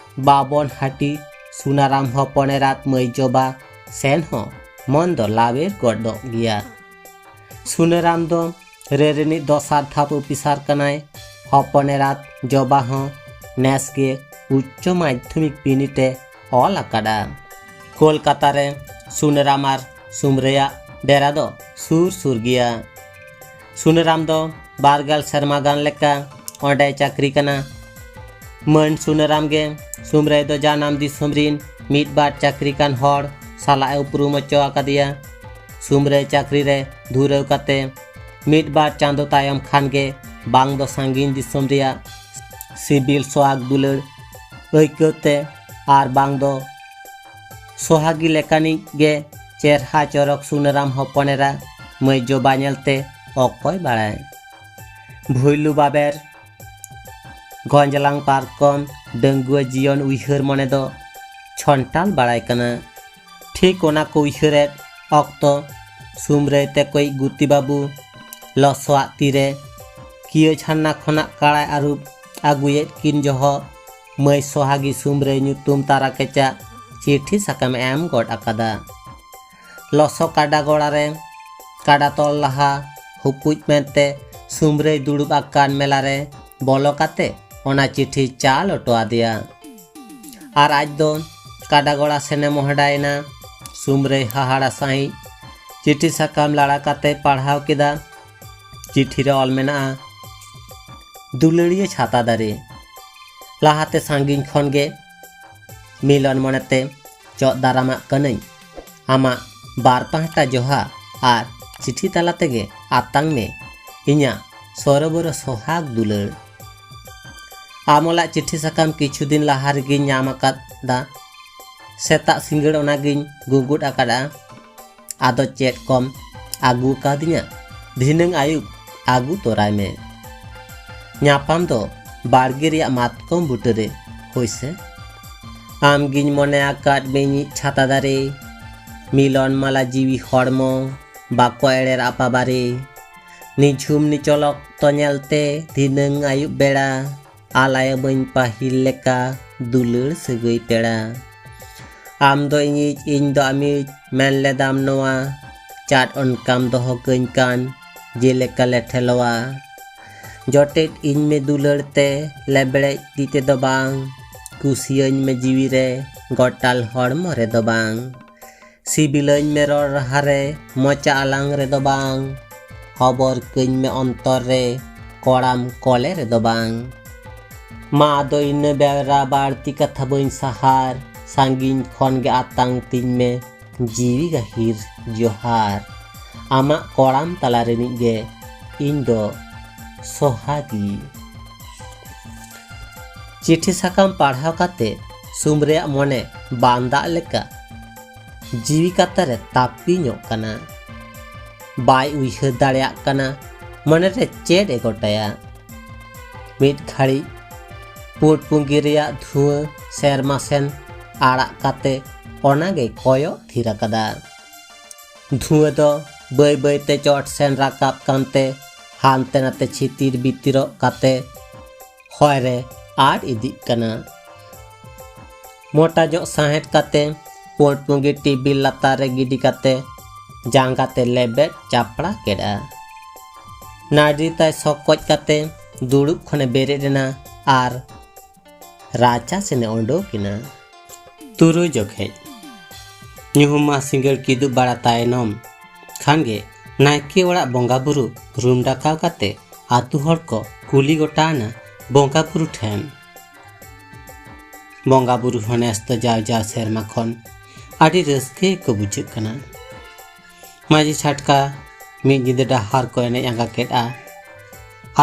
ᱵᱟᱵᱚᱱ ᱦᱟᱹᱴᱤ ᱥᱩᱱᱟᱨᱟᱢ ᱦᱚᱯᱚᱱ ᱮᱨᱟᱛ ᱢᱟᱹᱭ ᱡᱚᱵᱟ ᱥᱮᱱ ᱦᱚᱸ ᱢᱚᱱ ᱫᱚ ᱞᱟᱣᱮᱨ ᱜᱚᱫᱚᱜ ᱜᱮᱭᱟ᱾ ᱥᱩᱱᱟᱨᱟᱢ ᱫᱚ ᱨᱮ ᱨᱤᱱᱤᱡ ᱫᱚᱥᱟᱨ ᱫᱷᱟᱯ ᱚᱯᱷᱤᱥᱟᱨ ᱠᱟᱱᱟᱭ᱾ ᱦᱚᱯᱚᱱ ᱮᱨᱟᱛ ᱡᱚᱵᱟ ᱦᱚᱸ ᱱᱮᱥ ᱜᱮ ᱩᱪᱪᱚ ᱢᱟᱫᱽᱫᱷᱚᱢᱤᱠ ᱵᱤᱱᱤᱰ ᱮ ᱚᱞ ᱟᱠᱟᱫᱟ᱾ ᱠᱳᱞᱠᱟᱛᱟ ᱨᱮ ᱥᱩᱱᱟᱨᱟᱢ ᱟᱨ ᱥᱩᱢᱨᱟᱹᱭᱟᱜ ᱰᱮᱨᱟ ᱫᱚ ᱥᱩᱨ ᱥᱩᱨ ᱜᱮᱭᱟ᱾ ᱥᱩᱱᱟᱨᱟᱢ ᱫᱚ ᱵᱟᱨᱜᱮᱞ ᱥᱮᱨᱢᱟ ᱜᱟᱱ ᱞᱮᱠᱟ ᱚᱸᱰᱮᱭ ᱪᱟᱹᱠᱨᱤ ᱠᱟᱱᱟ᱾ ᱢᱟᱹᱱ ᱥᱩᱱᱟᱨᱟᱢ ᱜᱮ ᱥᱩᱢᱨᱟᱹᱭ ᱫᱚ ᱡᱟᱱᱟᱢ ᱫᱤᱥᱚᱢ ᱨᱤᱱ ᱢᱤᱫ ᱵᱟᱨ ᱪᱟᱹᱠᱨᱤ ᱠᱟᱱ ᱦᱚᱲ ᱥᱟᱞᱟᱜ ᱮ ᱩᱯᱨᱩᱢ ᱦᱚᱪᱚ ᱟᱠᱟᱫᱮᱭᱟ᱾ ᱥᱩᱢᱨᱟᱹᱭ ᱪᱟᱹᱠᱨᱤ ᱨᱮ ᱫᱷᱩᱨᱟᱹᱣ ᱠᱟᱛᱮ ᱢᱤᱫ ᱵᱟᱨ ᱪᱟᱸᱫᱚ ᱛᱟᱭᱚᱢ ᱠᱷᱟᱱ ᱜᱮ ᱵᱟᱝ ᱫᱚ ᱥᱟᱺᱜᱤᱧ ᱫᱤᱥᱚᱢ ᱨᱮᱭᱟᱜ ᱥᱤᱵᱤᱞ ᱥᱚᱣᱟᱜ ᱫᱩᱞᱟᱹᱲ ᱟᱹᱭᱠᱟᱹᱣ ᱛᱮ ᱟᱨ ᱵᱟᱝ ᱫᱚ ᱥᱚᱦᱟᱜᱤ ᱞᱮᱠᱟᱱᱤᱡ ᱜᱮ ᱪᱮᱨᱦᱟ ᱪᱚᱨᱚᱠ ᱥᱩᱱᱟᱨᱟᱢ ᱦᱚᱯᱚᱱ ᱮᱨᱟ ᱢᱟᱹᱭ ᱡᱚᱵᱟ ᱧᱮᱞᱛᱮ ᱚᱠᱚᱭ ᱵᱟᱲᱟᱭ᱾ ᱵᱷᱩᱭᱞᱩ ᱵᱟᱵᱮᱨ, ᱜᱚᱸᱡᱽᱞᱟᱝ ᱯᱟᱨᱠᱚᱢ, ᱰᱟᱺᱜᱩᱣᱟᱹ ᱡᱤᱭᱚᱱ ᱩᱭᱦᱟᱹᱨ ᱢᱚᱱᱮ ᱫᱚ ᱪᱷᱚᱱᱴᱟᱞ ᱵᱟᱲᱟᱭ ᱠᱟᱱᱟ᱾ ᱴᱷᱤᱠ ᱚᱱᱟ ᱠᱚ ᱩᱭᱦᱟᱹᱨᱮᱫ ᱚᱠᱛᱚ ᱥᱩᱢᱨᱟᱹᱭ ᱛᱮᱠᱚᱭᱤᱡ ᱜᱩᱛᱤ ᱵᱟᱹᱵᱩ ᱞᱚᱥᱚᱣᱟᱜ ᱛᱤᱨᱮ ᱠᱤᱭᱟᱹ ᱡᱷᱟᱨᱱᱟ ᱠᱷᱚᱱᱟᱜ ᱠᱟᱲᱟᱭ ᱟᱹᱨᱩᱵ ᱟᱹᱜᱩᱭᱮᱫ ᱠᱤᱱ ᱡᱚᱦᱚᱜ ᱢᱟᱹᱭ ᱥᱚᱦᱟᱜᱤ ᱥᱩᱢᱨᱟᱹᱭ ᱧᱩᱛᱩᱢ ᱛᱟᱨᱟ ᱠᱮᱪᱟᱜ ᱪᱤᱴᱷᱤ ᱥᱟᱠᱟᱢ ᱮᱢ ᱜᱚᱫ ᱟᱠᱟᱫᱟ᱾ ᱞᱚᱥᱚ ᱠᱟᱰᱟ ᱜᱚᱲᱟ ᱨᱮ ᱠᱟᱰᱟ ᱛᱚᱞ ᱞᱟᱦᱟ ᱦᱩᱯᱩᱡ ᱢᱮᱱᱛᱮ ᱥᱩᱢᱨᱟᱹᱭ ᱫᱩᱲᱩᱵ ᱟᱠᱟᱱ ᱢᱮᱞᱟ ᱨᱮ ᱵᱚᱞᱚ ᱠᱟᱛᱮ ᱚᱱᱟ ᱪᱤᱴᱷᱤ ᱪᱟᱞ ᱚᱴᱚ ᱟᱫᱮᱭᱟ᱾ ᱟᱨ ᱟᱡ ᱫᱚ ᱠᱟᱰᱟ ᱜᱚᱲᱟ ᱥᱮᱱᱮ ᱢᱚᱦᱰᱟᱭᱮᱱᱟ᱾ ᱥᱩᱢᱨᱟᱹᱭ ᱦᱟᱦᱟᱲᱟ ᱥᱟᱺᱦᱤᱡ ᱪᱤᱴᱷᱤ ᱥᱟᱠᱟᱢ ᱞᱟᱲᱟ ᱠᱟᱛᱮ ᱯᱟᱲᱦᱟᱣ ᱠᱮᱫᱟ᱾ ᱪᱤᱴᱷᱤ ᱨᱮ ᱚᱞ ᱢᱮᱱᱟᱜᱼᱟ, ᱫᱩᱞᱟᱹᱲᱤᱭᱟᱹ ᱪᱷᱟᱛᱟ ᱫᱟᱨᱮ, ᱞᱟᱦᱟᱛᱮ ᱥᱟᱺᱜᱤᱧ ᱠᱷᱚᱱ ᱜᱮ ᱢᱤᱞᱚᱱ ᱢᱚᱱᱮᱛᱮ ᱪᱚᱜ ᱫᱟᱨᱟᱢᱟᱜ ᱠᱟᱹᱱᱟᱹᱧ᱾ ᱟᱢᱟᱜ ᱵᱟᱨ ᱯᱟᱦᱴᱟ ᱡᱚᱦᱟ ᱟᱨ ᱪᱤᱴᱷᱤ ᱛᱟᱞᱟ ᱛᱮᱜᱮ ᱟᱛᱟᱝ ᱢᱮ ᱤᱧᱟᱜ ᱥᱚᱨᱚᱵᱚᱨᱚ ᱥᱚᱦᱟᱜ ᱫᱩᱞᱟᱹᱲ᱾ ᱟᱢᱚᱞᱟᱜ ᱪᱤᱴᱷᱤ ᱥᱟᱠᱟᱢ ᱠᱤᱪᱷᱩ ᱫᱤᱱ ᱞᱟᱦᱟ ᱨᱮᱜᱮᱧ ᱧᱟᱢ ᱟᱠᱟᱫᱟ᱾ ᱥᱮᱛᱟᱜ ᱥᱤᱸᱜᱟᱹᱲ ᱚᱱᱟᱜᱤᱧ ᱜᱩᱸᱜᱩᱫ ᱟᱠᱟᱫᱼᱟ᱾ ᱟᱫᱚ ᱪᱮᱫ ᱠᱚᱢ ᱟᱹᱜᱩ ᱠᱟᱣᱫᱤᱧᱟ? ᱫᱷᱤᱱᱟᱹᱝ ᱟᱹᱭᱩᱵ ᱟᱹᱜᱩ ᱛᱚᱨᱟᱭ ᱢᱮ᱾ ᱧᱟᱯᱟᱢ ᱫᱚ ᱵᱟᱲᱜᱮ ᱨᱮᱭᱟᱜ ᱢᱟᱛᱠᱚᱢ ᱵᱩᱴᱟᱹᱨᱮ, ᱦᱳᱭ ᱥᱮ? ᱟᱢᱜᱤᱧ ᱢᱚᱱᱮ ᱟᱠᱟᱫ ᱢᱮ ᱤᱧᱤᱡ ᱪᱷᱟᱛᱟ ᱫᱟᱨᱮ, ᱢᱤᱞᱚᱱ ᱢᱟᱞᱟ ᱡᱤᱣᱤ ᱦᱚᱲᱢᱚ, ᱵᱟᱠᱚ ᱮᱲᱮᱨ ᱟᱯᱟ ᱵᱟᱨᱮ᱾ ᱱᱤᱡᱷᱩᱢ ᱱᱤᱪᱚᱞ ᱚᱠᱛᱚ ᱧᱮᱞᱛᱮ ᱫᱷᱤᱱᱟᱹᱝ ᱟᱹᱭᱩᱵ ᱵᱮᱲᱟ ᱟᱞᱟᱭᱟᱢᱟᱹᱧ ᱯᱟᱹᱦᱤᱞ ᱞᱮᱠᱟ ᱫᱩᱞᱟᱹᱲ ᱥᱟᱹᱜᱟᱹᱭ ᱯᱮᱲᱟ᱾ ᱟᱢ ᱫᱚ ᱤᱧᱤᱡ, ᱤᱧ ᱫᱚ ᱟᱢᱤᱡ, ᱢᱮᱱ ᱞᱮᱫᱟᱢ ᱱᱚᱣᱟ᱾ ᱪᱟᱴ ᱚᱱᱠᱟᱢ ᱫᱚᱦᱚ ᱠᱟᱹᱧ ᱠᱟᱱ ᱡᱮᱞᱮᱠᱟ ᱞᱮ ᱴᱷᱮᱞᱚᱣᱟ᱾ ᱡᱚᱴᱮᱫ ᱤᱧ ᱢᱮ ᱫᱩᱞᱟᱹᱲ ᱛᱮ, ᱞᱮᱵᱲᱮᱡ ᱛᱤ ᱛᱮᱫᱚ ᱵᱟᱝ᱾ ᱠᱩᱥᱤᱭᱟᱹᱧ ᱢᱮ ᱡᱤᱣᱤ ᱨᱮ, ᱜᱚᱴᱟᱞ ᱦᱚᱲᱢᱚ ᱨᱮᱫᱚ ᱵᱟᱝ᱾ ᱥᱤᱵᱤᱞᱟᱹᱧ ᱢᱮ ᱨᱚᱲ ᱨᱟᱦᱟ ᱨᱮ, ᱢᱚᱪᱟ ᱟᱞᱟᱝ ᱨᱮᱫᱚ ᱵᱟᱝ᱾ ᱦᱚᱵᱚᱨ ᱠᱟᱹᱧ ᱢᱮ ᱚᱱᱛᱚᱨ ᱨᱮ, ᱠᱚᱲᱟᱢ ᱠᱚᱞᱮ ᱨᱮᱫᱚ ᱵᱟᱝ᱾ ᱢᱟ ᱟᱫᱚ ᱤᱱᱟᱹ ᱵᱮᱣᱨᱟ ᱵᱟᱹᱲᱛᱤ ᱠᱟᱛᱷᱟ ᱵᱟᱹᱧ ᱥᱟᱦᱟᱨ, ᱥᱟᱺᱜᱤᱧ ᱠᱷᱚᱱ ᱜᱮ ᱟᱛᱟᱝ ᱛᱤᱧ ᱢᱮ ᱡᱤᱣᱤ ᱜᱟᱹᱦᱤᱨ ᱡᱚᱦᱟᱨ᱾ ᱟᱢᱟᱜ ᱠᱚᱲᱟᱢ ᱛᱟᱞᱟ ᱨᱤᱱᱤᱡ ᱜᱮ ᱤᱧ ᱫᱚ ᱥᱚᱦᱟᱜᱤ᱾ ᱪᱤᱴᱷᱤ ᱥᱟᱠᱟᱢ ᱯᱟᱲᱦᱟᱣ ᱠᱟᱛᱮ ᱥᱩᱢᱨᱟᱹᱭᱟᱜ ᱢᱚᱱᱮ ᱵᱟᱱ ᱫᱟᱜ ᱞᱮᱠᱟ ᱡᱤᱣᱤ ᱠᱟᱛᱟ ᱨᱮ ᱛᱟᱹᱯᱤᱧᱚᱜ ᱠᱟᱱᱟ᱾ ᱵᱟᱭ ᱩᱭᱦᱟᱹᱨ ᱫᱟᱲᱮᱭᱟᱜ ᱠᱟᱱᱟ ᱢᱚᱱᱮᱨᱮ ᱪᱮᱫ ᱮ ᱜᱚᱴᱟᱭᱟ᱾ ᱢᱤᱫ ᱜᱷᱟᱹᱲᱤᱡ ᱯᱩᱸᱰ ᱯᱩᱸᱜᱤ ᱨᱮᱭᱟᱜ ᱫᱷᱩᱣᱟᱹ ᱥᱮᱨᱢᱟ ᱥᱮᱱ ᱟᱲᱟᱜ ᱠᱟᱛᱮ ᱚᱱᱟᱜᱮ ᱠᱚᱭᱚᱜ ᱛᱷᱤᱨ ᱟᱠᱟᱫᱟ᱾ ᱫᱷᱩᱣᱟᱹ ᱫᱚ ᱵᱟᱹᱭ ᱵᱟᱹᱭᱛᱮ ᱪᱚᱴ ᱥᱮᱱ ᱨᱟᱠᱟᱵ ᱠᱟᱱᱛᱮ ᱦᱟᱱᱛᱮ ᱱᱟᱛᱮ ᱪᱷᱤᱛᱤᱨ ᱵᱤᱛᱤᱨᱚᱜ ᱠᱟᱛᱮ ᱦᱚᱭ ᱨᱮ ᱟᱫ ᱤᱫᱤᱜ ᱠᱟᱱᱟ᱾ ᱢᱚᱴᱟ ᱧᱚᱜ ᱥᱟᱦᱮᱸᱫ ᱠᱟᱛᱮ ᱯᱩᱸᱰ ᱯᱩᱸᱜᱤ ᱴᱮᱵᱤᱞ ᱞᱟᱛᱟᱨ ᱨᱮ ᱜᱤᱰᱤ ᱠᱟᱛᱮ ᱡᱟᱸᱜᱟ ᱛᱮ ᱞᱮᱵᱮᱫ ᱪᱟᱯᱲᱟ ᱠᱮᱫᱼᱟ᱾ ᱱᱟᱹᱰᱨᱤ ᱛᱟᱭ ᱥᱚᱠᱚᱡ ᱠᱟᱛᱮ ᱫᱩᱲᱩᱵ ᱠᱷᱚᱱᱮ ᱵᱮᱨᱮᱫ ᱮᱱᱟ ᱟᱨ ᱨᱟᱪᱟ ᱥᱮᱱᱮ ᱚᱰᱚᱠ ᱮᱱᱟ᱾ ᱛᱩᱨᱩᱭ ᱡᱚᱠᱷᱮᱡ ᱧᱩᱦᱩᱢ ᱢᱟ ᱥᱤᱸᱜᱟᱹᱲ ᱠᱤᱫᱩᱵ ᱵᱟᱲᱟ ᱛᱟᱭᱱᱚᱢ ᱠᱷᱟᱱ ᱜᱮ ᱱᱟᱭᱠᱮ ᱚᱲᱟᱜ ᱵᱚᱸᱜᱟ ᱵᱩᱨᱩ ᱨᱩᱢ ᱰᱟᱠᱟᱣ ᱠᱟᱛᱮ ᱟᱛᱳ ᱦᱚᱲ ᱠᱚ ᱠᱩᱞᱤ ᱜᱚᱴᱟ ᱮᱱᱟ ᱵᱚᱸᱜᱟ ᱵᱩᱨᱩ ᱴᱷᱮᱱ᱾ ᱵᱚᱸᱜᱟ ᱵᱩᱨᱩ ᱦᱚᱸ ᱱᱮᱥ ᱫᱚ ᱡᱟᱣ ᱡᱟᱣ ᱥᱮᱨᱢᱟ ᱠᱷᱚᱱ ᱟᱹᱰᱤ ᱨᱟᱹᱥᱠᱟᱹ ᱜᱮᱠᱚ ᱵᱩᱡᱷᱟᱹᱜ ᱠᱟᱱᱟ᱾ ᱢᱟᱹᱡᱷᱤ ᱪᱷᱟᱴᱠᱟ ᱢᱤᱫ ᱧᱤᱫᱟᱹ ᱰᱟᱦᱟᱨ ᱠᱚ ᱮᱱᱮᱡ ᱟᱸᱜᱟ ᱠᱮᱫᱼᱟ᱾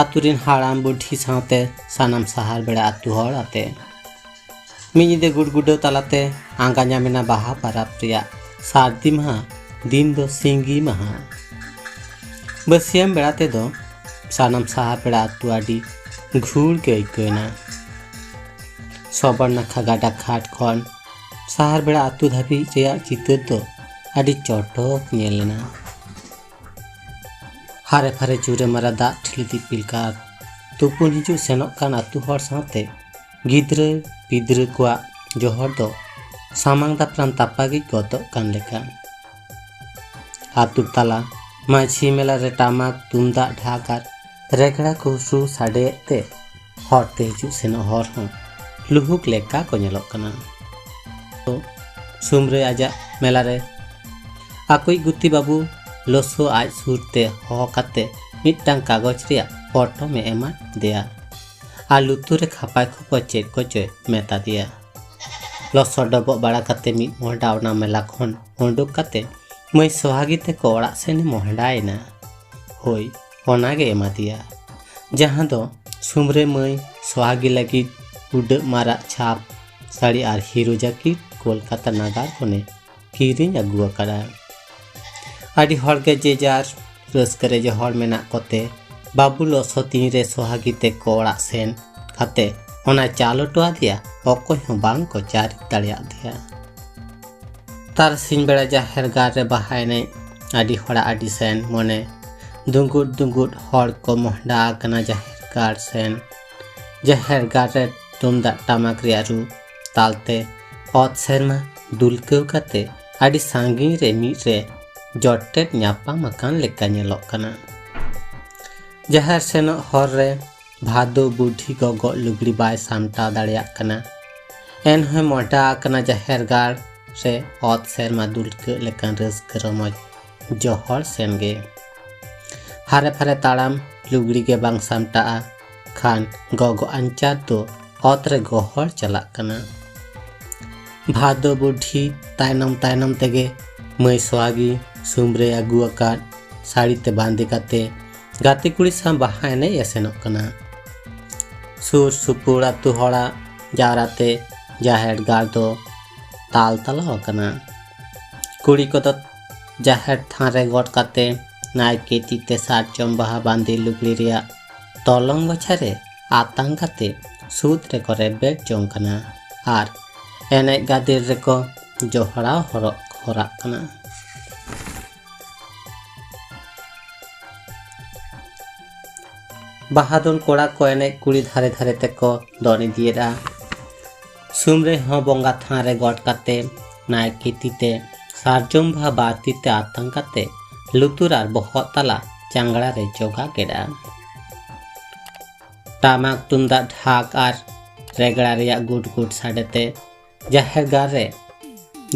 ᱟᱛᱳ ᱨᱮᱱ ᱦᱟᱲᱟᱢ ᱵᱩᱰᱷᱤ ᱥᱟᱶᱛᱮ ᱥᱟᱱᱟᱢ ᱥᱟᱦᱟᱨ ᱵᱮᱲᱟ ᱟᱛᱳ ᱦᱚᱲ ᱟᱛᱮ ᱢᱤᱫ ᱧᱤᱫᱟᱹ ᱜᱩᱰᱜᱩᱰᱟᱹᱣ ᱛᱟᱞᱟᱛᱮ ᱟᱸᱜᱟ ᱧᱟᱢ ᱮᱱᱟ ᱵᱟᱦᱟ ᱯᱟᱨᱟᱵᱽ ᱨᱮᱭᱟᱜ ᱥᱟᱹᱨᱫᱤ ᱢᱟᱦᱟ ᱫᱤᱱ ᱫᱚ ᱥᱤᱸᱜᱤ ᱢᱟᱦᱟ᱾ ᱵᱟᱹᱥᱭᱟᱹᱢ ᱵᱮᱲᱟ ᱛᱮᱫᱚ ᱥᱟᱱᱟᱢ ᱥᱟᱦᱟᱨ ᱵᱮᱲᱟ ᱟᱛᱳ ᱟᱹᱰᱤ ᱜᱷᱩᱲ ᱜᱮ ᱟᱹᱭᱠᱟᱹᱣ ᱮᱱᱟ᱾ ᱥᱚᱵᱚᱨ ᱱᱟᱠᱷᱟ ᱜᱟᱰᱟ ᱜᱷᱟᱴ ᱠᱷᱚᱱ ᱥᱟᱦᱟᱨ ᱵᱮᱲᱟ ᱟᱛᱳ ᱫᱷᱟᱹᱵᱤᱡ ᱨᱮᱭᱟᱜ ᱪᱤᱛᱟᱹᱨ ᱫᱚ ᱟᱹᱰᱤ ᱪᱚᱴᱚᱠ ᱧᱮᱞ ᱞᱮᱱᱟ᱾ ᱦᱟᱨᱮ ᱯᱷᱟᱨᱮ ᱪᱩᱨᱟᱹ ᱢᱟᱨᱟ ᱫᱟᱜ ᱴᱷᱤᱞᱤ ᱫᱤᱯᱤᱞ ᱠᱟᱨ ᱛᱩᱯᱩᱱ ᱦᱤᱡᱩᱜ ᱥᱮᱱᱚᱜ ᱠᱟᱱ ᱟᱛᱳ ᱦᱚᱲ ᱥᱟᱶᱛᱮ ᱜᱤᱫᱽᱨᱟᱹ ᱯᱤᱫᱽᱨᱟᱹ ᱠᱚᱣᱟᱜ ᱡᱚᱦᱚᱲ ᱫᱚ ᱥᱟᱢᱟᱝ ᱫᱟᱯᱨᱟᱢ ᱛᱟᱯᱟᱜᱤᱡ ᱜᱚᱫᱚᱜ ᱠᱟᱱ ᱞᱮᱠᱟ᱾ ᱟᱛᱳ ᱛᱟᱞᱟ ᱢᱟᱹᱡᱷᱤ ᱢᱮᱞᱟ ᱨᱮ ᱴᱟᱢᱟᱠ ᱛᱩᱢᱫᱟᱜ ᱰᱷᱟᱠ ᱟᱨ ᱨᱮᱜᱽᱲᱟ ᱠᱚ ᱥᱩᱨ ᱥᱟᱰᱮᱭᱮᱫ ᱛᱮ ᱦᱚᱨ ᱛᱮ ᱦᱤᱡᱩᱜ ᱥᱮᱱᱚᱜ ᱦᱚᱲ ᱦᱚᱸ ᱞᱩᱦᱩᱠ ᱞᱮᱠᱟ ᱠᱚ ᱧᱮᱞᱚᱜ ᱠᱟᱱᱟ᱾ ᱛᱚ, ᱥᱩᱢᱨᱟᱹᱭ ᱟᱡᱟᱜ ᱢᱮᱞᱟ ᱨᱮ ᱟᱠᱚᱭᱤᱡ ᱜᱩᱛᱤ ᱵᱟᱹᱵᱩ ᱞᱚᱥᱚ ᱟᱡ ᱥᱩᱨ ᱛᱮ ᱦᱚᱦᱚ ᱠᱟᱛᱮ ᱢᱤᱫᱴᱟᱝ ᱠᱟᱜᱚᱡᱽ ᱨᱮᱭᱟᱜ ᱯᱚᱴᱚᱢ ᱮ ᱮᱢᱟ ᱫᱮᱭᱟ ᱟᱨ ᱞᱩᱛᱩᱨ ᱨᱮ ᱠᱷᱟᱯᱟᱭ ᱠᱷᱚᱯᱚᱭ ᱪᱮᱫ ᱠᱚᱪᱚᱭ ᱢᱮᱛᱟ ᱫᱮᱭᱟ᱾ ᱞᱚᱥᱚᱫ ᱰᱚᱵᱚᱜ ᱵᱟᱲᱟ ᱠᱟᱛᱮ ᱢᱤᱫ ᱢᱚᱦᱰᱟ ᱚᱱᱟ ᱢᱮᱞᱟ ᱠᱷᱚᱱ ᱩᱰᱩᱠ ᱠᱟᱛᱮ ᱢᱟᱹᱭ ᱥᱚᱦᱟᱜᱤ ᱛᱮᱠᱚ ᱚᱲᱟᱜ ᱥᱮᱱ ᱮ ᱢᱚᱦᱰᱟᱭᱮᱱᱟ᱾ ᱦᱳᱭ, ᱚᱱᱟ ᱜᱮ ᱮᱢᱟ ᱫᱮᱭᱟ, ᱡᱟᱦᱟᱸ ᱫᱚ ᱥᱩᱢᱨᱟᱹᱭ ᱢᱟᱹᱭ ᱥᱚᱦᱟᱜᱤ ᱞᱟᱹᱜᱤᱫ ᱩᱰᱟᱹᱜ ᱢᱟᱨᱟᱜ ᱪᱷᱟᱯ ᱥᱟᱹᱲᱤ ᱟᱨ ᱦᱤᱨᱳ ᱡᱟᱹᱠᱤᱴ ᱠᱳᱞᱠᱟᱛᱟ ᱱᱟᱜᱟᱨ ᱠᱷᱚᱱᱮ ᱠᱤᱨᱤᱧ ᱟᱹᱜᱩ ᱟᱠᱟᱫᱟ᱾ ᱟᱹᱰᱤ ᱦᱚᱲ ᱜᱮ ᱡᱮ ᱡᱟᱨ ᱨᱟᱹᱥᱠᱟᱹ ᱨᱮ ᱡᱚᱦᱚᱲ ᱢᱮᱱᱟᱜ ᱠᱚᱛᱮ ᱵᱟᱹᱵᱩ ᱞᱚᱥᱚ ᱛᱤᱱ ᱨᱮ ᱥᱚᱦᱟᱜᱤ ᱛᱮᱠᱚ ᱚᱲᱟᱜ ᱥᱮᱱ ᱠᱟᱛᱮ ᱚᱱᱟ ᱪᱟᱞ ᱦᱚᱴᱚ ᱟᱫᱮᱭᱟ, ᱚᱠᱚᱭ ᱦᱚᱸ ᱵᱟᱝ ᱠᱚ ᱪᱟᱨᱤ ᱫᱟᱲᱮᱭᱟᱫᱮᱭᱟ᱾ ᱛᱟᱨᱟᱥᱤᱧ ᱵᱮᱲᱟ ᱡᱟᱦᱮᱨ ᱜᱟᱲ ᱨᱮ ᱵᱟᱦᱟ ᱮᱱᱮᱡ, ᱟᱹᱰᱤ ᱦᱚᱲᱟᱜ ᱟᱹᱰᱤ ᱥᱮᱱ ᱢᱚᱱᱮ᱾ ᱫᱩᱸᱜᱩᱫ ᱫᱩᱸᱜᱩᱫ ᱦᱚᱲ ᱠᱚ ᱢᱚᱦᱰᱟ ᱟᱠᱟᱱᱟ ᱡᱟᱦᱮᱨ ᱜᱟᱲ ᱥᱮᱱ᱾ ᱡᱟᱦᱮᱨ ᱜᱟᱲ ᱨᱮ ᱛᱩᱢᱫᱟᱜ ᱴᱟᱢᱟᱠ ᱨᱮᱭᱟᱜ ᱨᱩ ᱛᱟᱞᱛᱮ ᱚᱛ ᱥᱮᱨᱢᱟ ᱫᱩᱞᱠᱟᱹᱣ ᱠᱟᱛᱮ ᱟᱹᱰᱤ ᱥᱟᱺᱜᱤᱧ ᱨᱮ ᱢᱤᱫ ᱨᱮ ᱡᱚᱴᱮᱫ ᱧᱟᱯᱟᱢ ᱟᱠᱟᱱ ᱞᱮᱠᱟ ᱧᱮᱞᱚᱜ ᱠᱟᱱᱟ᱾ ᱡᱟᱦᱮᱨ ᱥᱮᱱᱚᱜ ᱦᱚᱨ ᱨᱮ ᱵᱷᱟᱫᱚ ᱵᱩᱰᱷᱤ ᱜᱚᱜᱚ ᱞᱩᱜᱽᱲᱤ ᱵᱟᱭ ᱥᱟᱢᱴᱟᱣ ᱫᱟᱲᱮᱭᱟᱜ ᱠᱟᱱᱟ᱾ ᱮᱱᱦᱚᱸᱭ ᱢᱚᱦᱰᱟ ᱟᱠᱟᱱᱟ ᱡᱟᱦᱮᱨ ᱜᱟᱲ ᱨᱮ ᱚᱛ ᱥᱮᱨᱢᱟ ᱫᱩᱞᱠᱟᱹᱜ ᱞᱮᱠᱟᱱ ᱨᱟᱹᱥᱠᱟᱹ ᱨᱚᱢᱚᱡᱽ ᱡᱚᱦᱚᱲ ᱥᱮᱱ ᱜᱮ᱾ ᱦᱟᱨᱮ ᱯᱷᱟᱨᱮ ᱛᱟᱲᱟᱢ ᱞᱩᱜᱽᱲᱤ ᱜᱮ ᱵᱟᱝ ᱥᱟᱢᱴᱟᱜᱼᱟ, ᱠᱷᱟᱱ ᱜᱚᱜᱚ ᱟᱧᱪᱟᱨ ᱫᱚ ᱚᱛ ᱨᱮ ᱜᱚᱦᱚᱲ ᱪᱟᱞᱟᱜ ᱠᱟᱱᱟ᱾ ᱵᱷᱟᱫᱚ ᱵᱩᱰᱷᱤ ᱛᱟᱭᱱᱚᱢ ᱛᱟᱭᱱᱚᱢ ᱛᱮᱜᱮ ᱢᱟᱹᱭ ᱥᱚᱦᱟᱜᱤ ᱥᱩᱢᱨᱮᱭ ᱟᱹᱜᱩ ᱟᱠᱟᱫ ᱥᱟᱹᱲᱤ ᱛᱮ ᱵᱟᱸᱫᱮ ᱠᱟᱛᱮ ᱜᱟᱛᱮ ᱠᱩᱲᱤ ᱥᱟᱶ ᱵᱟᱦᱟ ᱮᱱᱮᱡ ᱮ ᱥᱮᱱᱚᱜ ᱠᱟᱱᱟ᱾ ᱥᱩᱨ ᱥᱩᱯᱩᱨ ᱟᱹᱛᱩ ᱦᱚᱲᱟᱜ ᱡᱟᱣᱨᱟ ᱛᱮ ᱡᱟᱦᱮᱨ ᱜᱟᱲ ᱫᱚ ᱛᱟᱞ ᱛᱟᱞᱟᱣ ᱟᱠᱟᱱᱟ᱾ ᱠᱩᱲᱤ ᱠᱚᱫᱚ ᱡᱟᱦᱮᱨ ᱛᱷᱟᱱ ᱨᱮ ᱜᱚᱰ ᱠᱟᱛᱮ ᱱᱟᱭᱠᱮ ᱛᱤ ᱛᱮ ᱥᱟᱨᱡᱚᱢ ᱵᱟᱦᱟ ᱵᱟᱸᱫᱮ ᱞᱩᱜᱽᱲᱤ ᱨᱮᱭᱟᱜ ᱛᱚᱞᱚᱝ ᱜᱚᱪᱷᱟ ᱨᱮ ᱟᱛᱟᱝ ᱠᱟᱛᱮ ᱥᱩᱫ ᱨᱮᱠᱚ ᱨᱮᱵᱮᱫ ᱡᱚᱝ ᱠᱟᱱᱟ ᱟᱨ ᱮᱱᱮᱡ ᱜᱟᱫᱮᱞ ᱨᱮᱠᱚ ᱡᱚᱦᱲᱟᱣ ᱦᱚᱨᱚᱜ ᱦᱚᱨᱟᱜ ᱠᱟᱱᱟ᱾ ᱵᱟᱦᱟ ᱫᱚᱱ ᱠᱚᱲᱟ ᱠᱚ ᱮᱱᱮᱡ ᱠᱩᱲᱤ ᱫᱷᱟᱨᱮ ᱫᱷᱟᱨᱮ ᱛᱮᱠᱚ ᱫᱚᱱ ᱤᱫᱤᱭᱮᱫᱼᱟ᱾ ᱥᱩᱢᱨᱮ ᱦᱚᱸ ᱵᱚᱸᱜᱟ ᱛᱷᱟᱱ ᱨᱮ ᱜᱚᱰ ᱠᱟᱛᱮ ᱱᱟᱭᱠᱮ ᱛᱤ ᱛᱮ ᱥᱟᱨᱡᱚᱢ ᱵᱟᱦᱟ ᱵᱟᱨ ᱛᱤ ᱛᱮ ᱟᱛᱟᱝ ᱠᱟᱛᱮ ᱞᱩᱛᱩᱨ ᱟᱨ ᱵᱚᱦᱚᱜ ᱛᱟᱞᱟ ᱪᱟᱝᱜᱽᱲᱟ ᱨᱮ ᱡᱚᱜᱟ ᱠᱮᱫᱼᱟ᱾ ᱴᱟᱢᱟᱠ ᱛᱩᱢᱫᱟᱜ ᱰᱷᱟᱠ ᱟᱨ ᱨᱮᱜᱽᱲᱟ ᱨᱮᱭᱟᱜ ᱜᱩᱰ ᱜᱩᱰ ᱥᱟᱰᱮ ᱛᱮ ᱡᱟᱦᱮᱨ ᱜᱟᱲ ᱨᱮ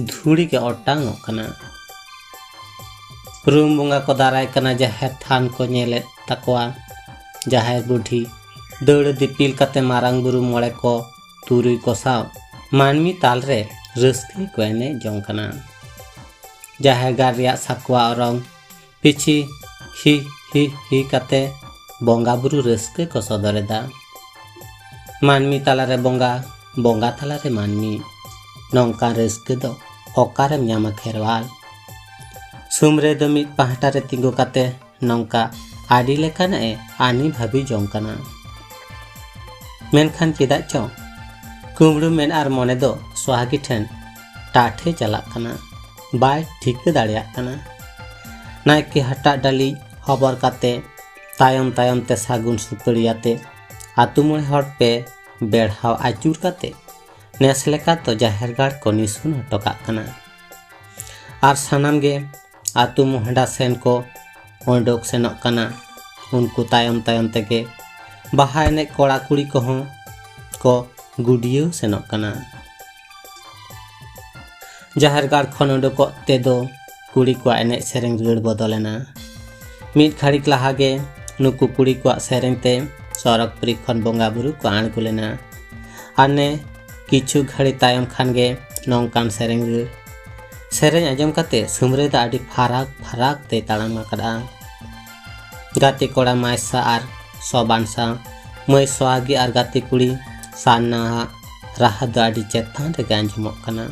ᱫᱷᱩᱲᱤ ᱜᱮ ᱚᱴᱟᱝᱚᱜ ᱠᱟᱱᱟ᱾ ᱨᱩᱢ ᱵᱚᱸᱜᱟ ᱠᱚ ᱫᱟᱨᱟᱭ ᱠᱟᱱᱟ, ᱡᱟᱦᱮᱨ ᱛᱷᱟᱱ ᱠᱚ ᱧᱮᱞᱮᱫ ᱛᱟᱠᱚᱣᱟ᱾ ᱡᱟᱦᱮᱨ ᱵᱩᱰᱷᱤ ᱫᱟᱹᱲ ᱫᱤᱯᱤᱞ ᱠᱟᱛᱮ ᱢᱟᱨᱟᱝ ᱵᱩᱨᱩ ᱢᱚᱬᱮ ᱠᱚ ᱛᱩᱨᱩᱭ ᱠᱚ ᱥᱟᱶ ᱢᱟᱹᱱᱢᱤ ᱛᱟᱞᱨᱮ ᱨᱟᱹᱥᱠᱟᱹ ᱠᱚ ᱮᱱᱮᱡ ᱡᱚᱝ ᱠᱟᱱᱟ᱾ ᱡᱟᱦᱮᱨ ᱜᱟᱲ ᱨᱮᱭᱟᱜ ᱥᱟᱠᱣᱟ ᱚᱨᱚᱝ ᱯᱤᱪᱷᱤ ᱦᱤ ᱦᱤ ᱦᱤ ᱠᱟᱛᱮ ᱵᱚᱸᱜᱟ ᱵᱩᱨᱩ ᱨᱟᱹᱥᱠᱟᱹ ᱠᱚ ᱥᱚᱫᱚᱨ ᱮᱫᱟ᱾ ᱢᱟᱹᱱᱢᱤ ᱛᱟᱞᱟᱨᱮ ᱵᱚᱸᱜᱟ, ᱵᱚᱸᱜᱟ ᱛᱟᱞᱟᱨᱮ ᱢᱟᱹᱱᱢᱤ, ᱱᱚᱝᱠᱟᱱ ᱨᱟᱹᱥᱠᱟᱹ ᱫᱚ ᱚᱠᱟᱨᱮᱢ ᱧᱟᱢᱟ ᱠᱷᱮᱨᱣᱟᱞ? ᱥᱩᱢᱨᱮ ᱫᱚ ᱢᱤᱫ ᱯᱟᱦᱴᱟ ᱨᱮ ᱛᱤᱸᱜᱩ ᱠᱟᱛᱮ ᱱᱚᱝᱠᱟ ᱟᱹᱰᱤ ᱞᱮᱠᱟᱱᱟᱜ ᱮ ᱟᱹᱱᱤ ᱵᱷᱟᱹᱵᱤ ᱡᱚᱝ ᱠᱟᱱᱟ᱾ ᱢᱮᱱᱠᱷᱟᱱ ᱪᱮᱫᱟᱜ ᱪᱚ ᱠᱩᱢᱵᱽᱲᱩ ᱢᱮᱫ ᱟᱨ ᱢᱚᱱᱮ ᱫᱚ ᱥᱚᱦᱟᱜᱤ ᱴᱷᱮᱱ ᱴᱟᱴᱷᱮ ᱪᱟᱞᱟᱜ ᱠᱟᱱᱟ, ᱵᱟᱭ ᱴᱷᱤᱠᱟᱹ ᱫᱟᱲᱮᱭᱟᱜ ᱠᱟᱱᱟ᱾ ᱱᱟᱭᱠᱮ ᱦᱟᱴᱟᱜ ᱰᱟᱹᱞᱤᱡ ᱦᱚᱵᱚᱨ ᱠᱟᱛᱮ ᱛᱟᱭᱚᱢ ᱛᱟᱭᱚᱢ ᱛᱮ ᱥᱟᱹᱜᱩᱱ ᱥᱩᱯᱟᱹᱲᱤ ᱟᱛᱮ ᱟᱹᱛᱩ ᱢᱚᱬᱮ ᱦᱚᱲ ᱯᱮ ᱵᱮᱲᱦᱟᱣ ᱟᱹᱪᱩᱨ ᱠᱟᱛᱮ ᱱᱮᱥ ᱞᱮᱠᱟ ᱫᱚ ᱡᱟᱦᱮᱨ ᱜᱟᱲ ᱠᱚ ᱱᱤᱥᱩᱱ ᱦᱚᱴᱚ ᱠᱟᱜ ᱠᱟᱱᱟ᱾ ᱟᱨ ᱥᱟᱱᱟᱢ ᱜᱮ ᱟᱹᱛᱩ ᱢᱚᱦᱰᱟ ᱥᱮᱱ ᱠᱚ ᱚᱰᱚᱠ ᱥᱮᱱᱚᱜ ᱠᱟᱱᱟ᱾ ᱩᱱᱠᱩ ᱛᱟᱭᱚᱢ ᱛᱟᱭᱚᱢ ᱛᱮᱜᱮ ᱵᱟᱦᱟ ᱮᱱᱮᱡ ᱠᱚᱲᱟ ᱠᱩᱲᱤ ᱠᱚᱦᱚᱸ ᱠᱚ ᱜᱩᱰᱤᱭᱟᱹᱣ ᱥᱮᱱᱚᱜ ᱠᱟᱱᱟ᱾ ᱡᱟᱦᱮᱨ ᱜᱟᱲ ᱠᱷᱚᱱ ᱩᱰᱩᱠᱚᱜ ᱛᱮᱫᱚ ᱠᱩᱲᱤ ᱠᱚᱣᱟᱜ ᱮᱱᱮᱡ ᱥᱮᱨᱮᱧ ᱨᱟᱹᱲ ᱵᱚᱫᱚᱞᱮᱱᱟ᱾ ᱢᱤᱫ ᱜᱷᱟᱹᱲᱤᱠ ᱞᱟᱦᱟ ᱜᱮ ᱱᱩᱠᱩ ᱠᱩᱲᱤ ᱠᱚᱣᱟᱜ ᱥᱮᱨᱮᱧ ᱛᱮ ᱥᱚᱨᱚᱜᱽᱯᱩᱨᱤ ᱠᱷᱚᱱ ᱵᱚᱸᱜᱟ ᱵᱩᱨᱩ ᱠᱚ ᱟᱬᱜᱚ ᱞᱮᱱᱟ᱾ ᱟᱨ ᱱᱮ ᱠᱤᱪᱷᱩ ᱜᱷᱟᱹᱲᱤ ᱛᱟᱭᱚᱢ ᱠᱷᱟᱱ ᱜᱮ ᱱᱚᱝᱠᱟᱱ ᱥᱮᱨᱮᱧ ᱨᱟᱹᱲ᱾ ᱥᱮᱨᱮᱧ ᱟᱸᱡᱚᱢ ᱠᱟᱛᱮ ᱥᱩᱢᱨᱟᱹᱭ ᱫᱚ ᱟᱹᱰᱤ ᱯᱷᱟᱨᱟᱠ ᱯᱷᱟᱨᱟᱠ ᱛᱮᱭ ᱛᱟᱲᱟᱢ ᱟᱠᱟᱫᱼᱟ᱾ ᱜᱟᱛᱮ ᱠᱚᱲᱟ ᱢᱟᱭᱥᱟ ᱟᱨ ᱥᱚᱵᱟᱱ ᱥᱟᱶ ᱢᱟᱹᱭ ᱥᱚᱦᱟᱜᱤ ᱟᱨ ᱜᱟᱛᱮ ᱠᱩᱲᱤ ᱥᱟᱨᱱᱟ ᱟᱜ ᱨᱟᱦᱟ ᱫᱚ ᱟᱹᱰᱤ ᱪᱮᱛᱟᱱ ᱨᱮᱜᱮ ᱟᱸᱡᱚᱢᱚᱜ ᱠᱟᱱᱟ᱾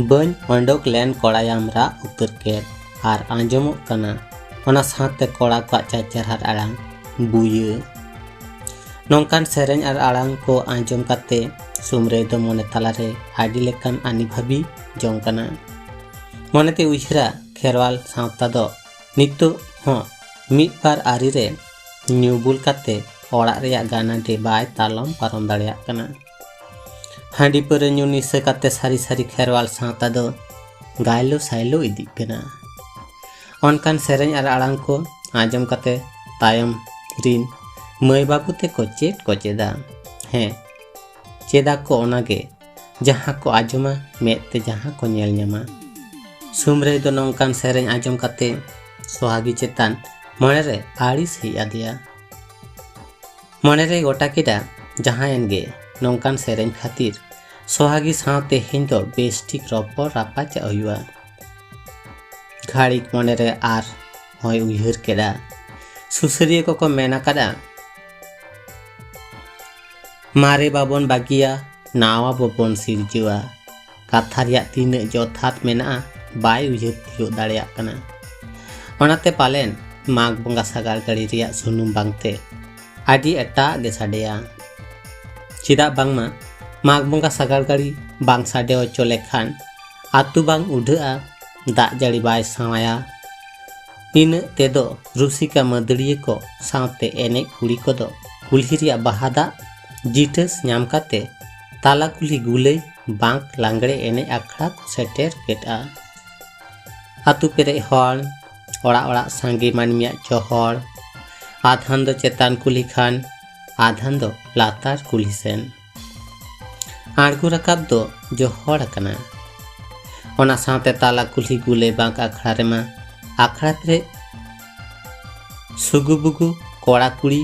ᱵᱟᱹᱧ ᱚᱰᱚᱠ ᱞᱮᱱ ᱠᱚᱲᱟᱭᱟᱢ ᱨᱟᱜ ᱩᱛᱟᱹᱨ ᱠᱮᱫ ᱟᱨ ᱟᱸᱡᱚᱢᱚᱜ ᱠᱟᱱᱟ ᱚᱱᱟ ᱥᱟᱶᱛᱮ ᱠᱚᱲᱟ ᱠᱚᱣᱟᱜ ᱪᱟᱪᱟᱨᱦᱟᱫ ᱟᱲᱟᱝ ᱵᱩᱭᱟᱹ᱾ ᱱᱚᱝᱠᱟᱱ ᱥᱮᱨᱮᱧ ᱟᱨ ᱟᱲᱟᱝ ᱠᱚ ᱟᱸᱡᱚᱢ ᱠᱟᱛᱮ ᱥᱩᱢᱨᱟᱹᱭ ᱫᱚ ᱢᱚᱱᱮ ᱛᱟᱞᱟᱨᱮ ᱟᱹᱰᱤ ᱞᱮᱠᱟᱱ ᱟᱹᱱᱤ ᱵᱷᱟᱹᱵᱤ ᱡᱚᱝ ᱠᱟᱱᱟ᱾ ᱢᱚᱱᱮᱛᱮ ᱩᱭᱦᱟᱹᱨᱟ ᱠᱷᱮᱨᱣᱟᱞ ᱥᱟᱶᱛᱟ ᱫᱚ ᱱᱤᱛᱚᱜ ᱦᱚᱸ ᱢᱤᱫ ᱵᱟᱨ ᱟᱹᱨᱤ ᱨᱮ ᱧᱩ ᱵᱩᱞ ᱠᱟᱛᱮ ᱚᱲᱟᱜ ᱨᱮᱭᱟᱜ ᱜᱟᱱᱟᱰᱮ ᱵᱟᱭ ᱛᱟᱞᱚᱢ ᱯᱟᱨᱚᱢ ᱫᱟᱲᱮᱭᱟᱜ ᱠᱟᱱᱟ᱾ ᱦᱟᱺᱰᱤ ᱯᱟᱹᱣᱨᱟᱹ ᱧᱩ ᱱᱤᱥᱟᱹ ᱠᱟᱛᱮ ᱥᱟᱹᱨᱤ ᱥᱟᱹᱨᱤ ᱠᱷᱮᱨᱣᱟᱞ ᱥᱟᱶᱛᱟ ᱫᱚ ᱜᱟᱭᱞᱳ ᱥᱟᱭᱞᱳ ᱤᱫᱤᱜ ᱠᱟᱱᱟ᱾ ᱚᱱᱠᱟᱱ ᱥᱮᱨᱮᱧ ᱟᱨ ᱟᱲᱟᱝ ᱠᱚ ᱟᱸᱡᱚᱢ ᱠᱟᱛᱮ ᱛᱟᱭᱚᱢ ᱨᱤᱱ ᱢᱟᱹᱭ ᱵᱟᱹᱵᱩ ᱛᱮᱠᱚ ᱪᱮᱫ ᱠᱚ ᱪᱮᱫᱟ? ᱦᱮᱸ, ᱪᱮᱫᱟ ᱠᱚ ᱚᱱᱟᱜᱮ ᱡᱟᱦᱟᱸ ᱠᱚ ᱟᱸᱡᱚᱢᱟ, ᱢᱮᱫ ᱛᱮ ᱡᱟᱦᱟᱸ ᱠᱚ ᱧᱮᱞ ᱧᱟᱢᱟ᱾ ᱥᱩᱢᱨᱟᱹᱭ ᱫᱚ ᱱᱚᱝᱠᱟᱱ ᱥᱮᱨᱮᱧ ᱟᱸᱡᱚᱢ ᱠᱟᱛᱮ ᱥᱚᱦᱟᱜᱤ ᱪᱮᱛᱟᱱ ᱢᱚᱱᱮᱨᱮ ᱟᱹᱲᱤᱥ ᱦᱮᱡ ᱟᱫᱮᱭᱟ᱾ ᱢᱚᱱᱮᱨᱮᱭ ᱜᱚᱴᱟ ᱠᱮᱫᱟ, ᱡᱟᱦᱟᱸᱭᱮᱱ ᱜᱮ, ᱱᱚᱝᱠᱟᱱ ᱥᱮᱨᱮᱧ ᱠᱷᱟᱹᱛᱤᱨ ᱥᱚᱦᱟᱜᱤ ᱥᱟᱶ ᱛᱮᱦᱮᱧ ᱫᱚ ᱵᱮᱥ ᱴᱷᱤᱠ ᱨᱚᱯᱚᱲ ᱨᱟᱯᱟᱪᱟᱜ ᱦᱩᱭᱩᱜᱼᱟ᱾ ᱜᱷᱟᱹᱲᱤᱠ ᱢᱚᱱᱮᱨᱮ ᱟᱨ ᱦᱚᱸᱭ ᱩᱭᱦᱟᱹᱨ ᱠᱮᱫᱟ, ᱥᱩᱥᱟᱹᱨᱤᱭᱟᱹ ᱠᱚᱠᱚ ᱢᱮᱱ ᱟᱠᱟᱫᱟ, ᱢᱟᱨᱮ ᱵᱟᱵᱚᱱ ᱵᱟᱹᱜᱤᱭᱟ, ᱱᱟᱣᱟ ᱵᱟᱵᱚᱱ ᱥᱤᱨᱡᱟᱹᱣᱟ᱾ ᱠᱟᱛᱷᱟ ᱨᱮᱭᱟᱜ ᱛᱤᱱᱟᱹᱜ ᱡᱚᱛᱷᱟᱛ ᱢᱮᱱᱟᱜᱼᱟ, ᱵᱟᱭ ᱩᱭᱦᱟᱹᱨ ᱛᱤᱭᱳᱜ ᱫᱟᱲᱮᱭᱟᱜ ᱠᱟᱱᱟ᱾ ᱚᱱᱟᱛᱮ ᱯᱟᱞᱮᱱ ᱢᱟᱜᱽ ᱵᱚᱸᱜᱟ ᱥᱟᱜᱟᱲ ᱜᱟᱹᱲᱤ ᱨᱮᱭᱟᱜ ᱥᱩᱱᱩᱢ ᱵᱟᱝᱛᱮ ᱟᱹᱰᱤ ᱮᱴᱟᱜ ᱜᱮ ᱥᱟᱰᱮᱭᱟ᱾ ᱪᱮᱫᱟᱜ ᱵᱟᱝᱢᱟ ᱢᱟᱜᱽ ᱵᱚᱸᱜᱟ ᱥᱟᱜᱟᱲ ᱜᱟᱹᱲᱤ ᱵᱟᱝ ᱥᱟᱰᱮ ᱦᱚᱪᱚ ᱞᱮᱠᱷᱟᱱ ᱟᱹᱛᱩ ᱵᱟᱝ ᱩᱰᱷᱟᱹᱜᱼᱟ, ᱫᱟᱜ ᱡᱟᱹᱲᱤ ᱵᱟᱭ ᱥᱟᱶᱟᱭᱟ᱾ ᱤᱱᱟᱹᱜ ᱛᱮᱫᱚ ᱨᱩᱥᱤᱠᱟ ᱢᱟᱹᱫᱟᱹᱲᱤᱭᱟᱹ ᱠᱚ ᱥᱟᱶᱛᱮ ᱮᱱᱮᱡ ᱠᱩᱲᱤ ᱠᱚᱫᱚ ᱠᱩᱞᱦᱤ ᱨᱮᱭᱟᱜ ᱵᱟᱦᱟ ᱫᱟᱜ ᱡᱤᱴᱟᱹᱥ ᱧᱟᱢ ᱠᱟᱛᱮ ᱛᱟᱞᱟ ᱠᱩᱞᱦᱤ ᱜᱩᱞᱟᱹᱭ ᱵᱟᱝ ᱞᱟᱜᱽᱲᱮ ᱮᱱᱮᱡ ᱟᱠᱷᱲᱟ ᱠᱚ ᱥᱮᱴᱮᱨ ᱠᱮᱫᱼᱟ᱾ ᱟᱹᱛᱩ ᱯᱮᱨᱮᱡ ᱦᱚᱲ, ᱚᱲᱟᱜ ᱚᱲᱟᱜ ᱥᱟᱸᱜᱮ ᱢᱟᱹᱱᱢᱤᱭᱟᱜ ᱪᱚᱦᱚᱲ, ᱟᱫᱷᱟᱱ ᱫᱚ ᱪᱮᱛᱟᱱ ᱠᱩᱞᱦᱤ ᱠᱷᱟᱱ ᱟᱫᱷᱟᱱ ᱫᱚ ᱞᱟᱛᱟᱨ ᱠᱩᱞᱦᱤ ᱥᱮᱱ᱾ ᱟᱬᱜᱚ ᱨᱟᱠᱟᱵ ᱫᱚ ᱡᱚᱦᱚᱲ ᱟᱠᱟᱱᱟ᱾ ᱚᱱᱟ ᱥᱟᱶᱛᱮ ᱛᱟᱞᱟ ᱠᱩᱞᱦᱤ ᱜᱩᱞᱟᱹᱭ ᱵᱟᱸᱠ ᱟᱠᱷᱲᱟ ᱨᱮᱢᱟ ᱟᱠᱷᱲᱟ ᱯᱮᱨᱮᱡ ᱥᱩᱜᱩ ᱵᱩᱜᱩ ᱠᱚᱲᱟ ᱠᱩᱲᱤ,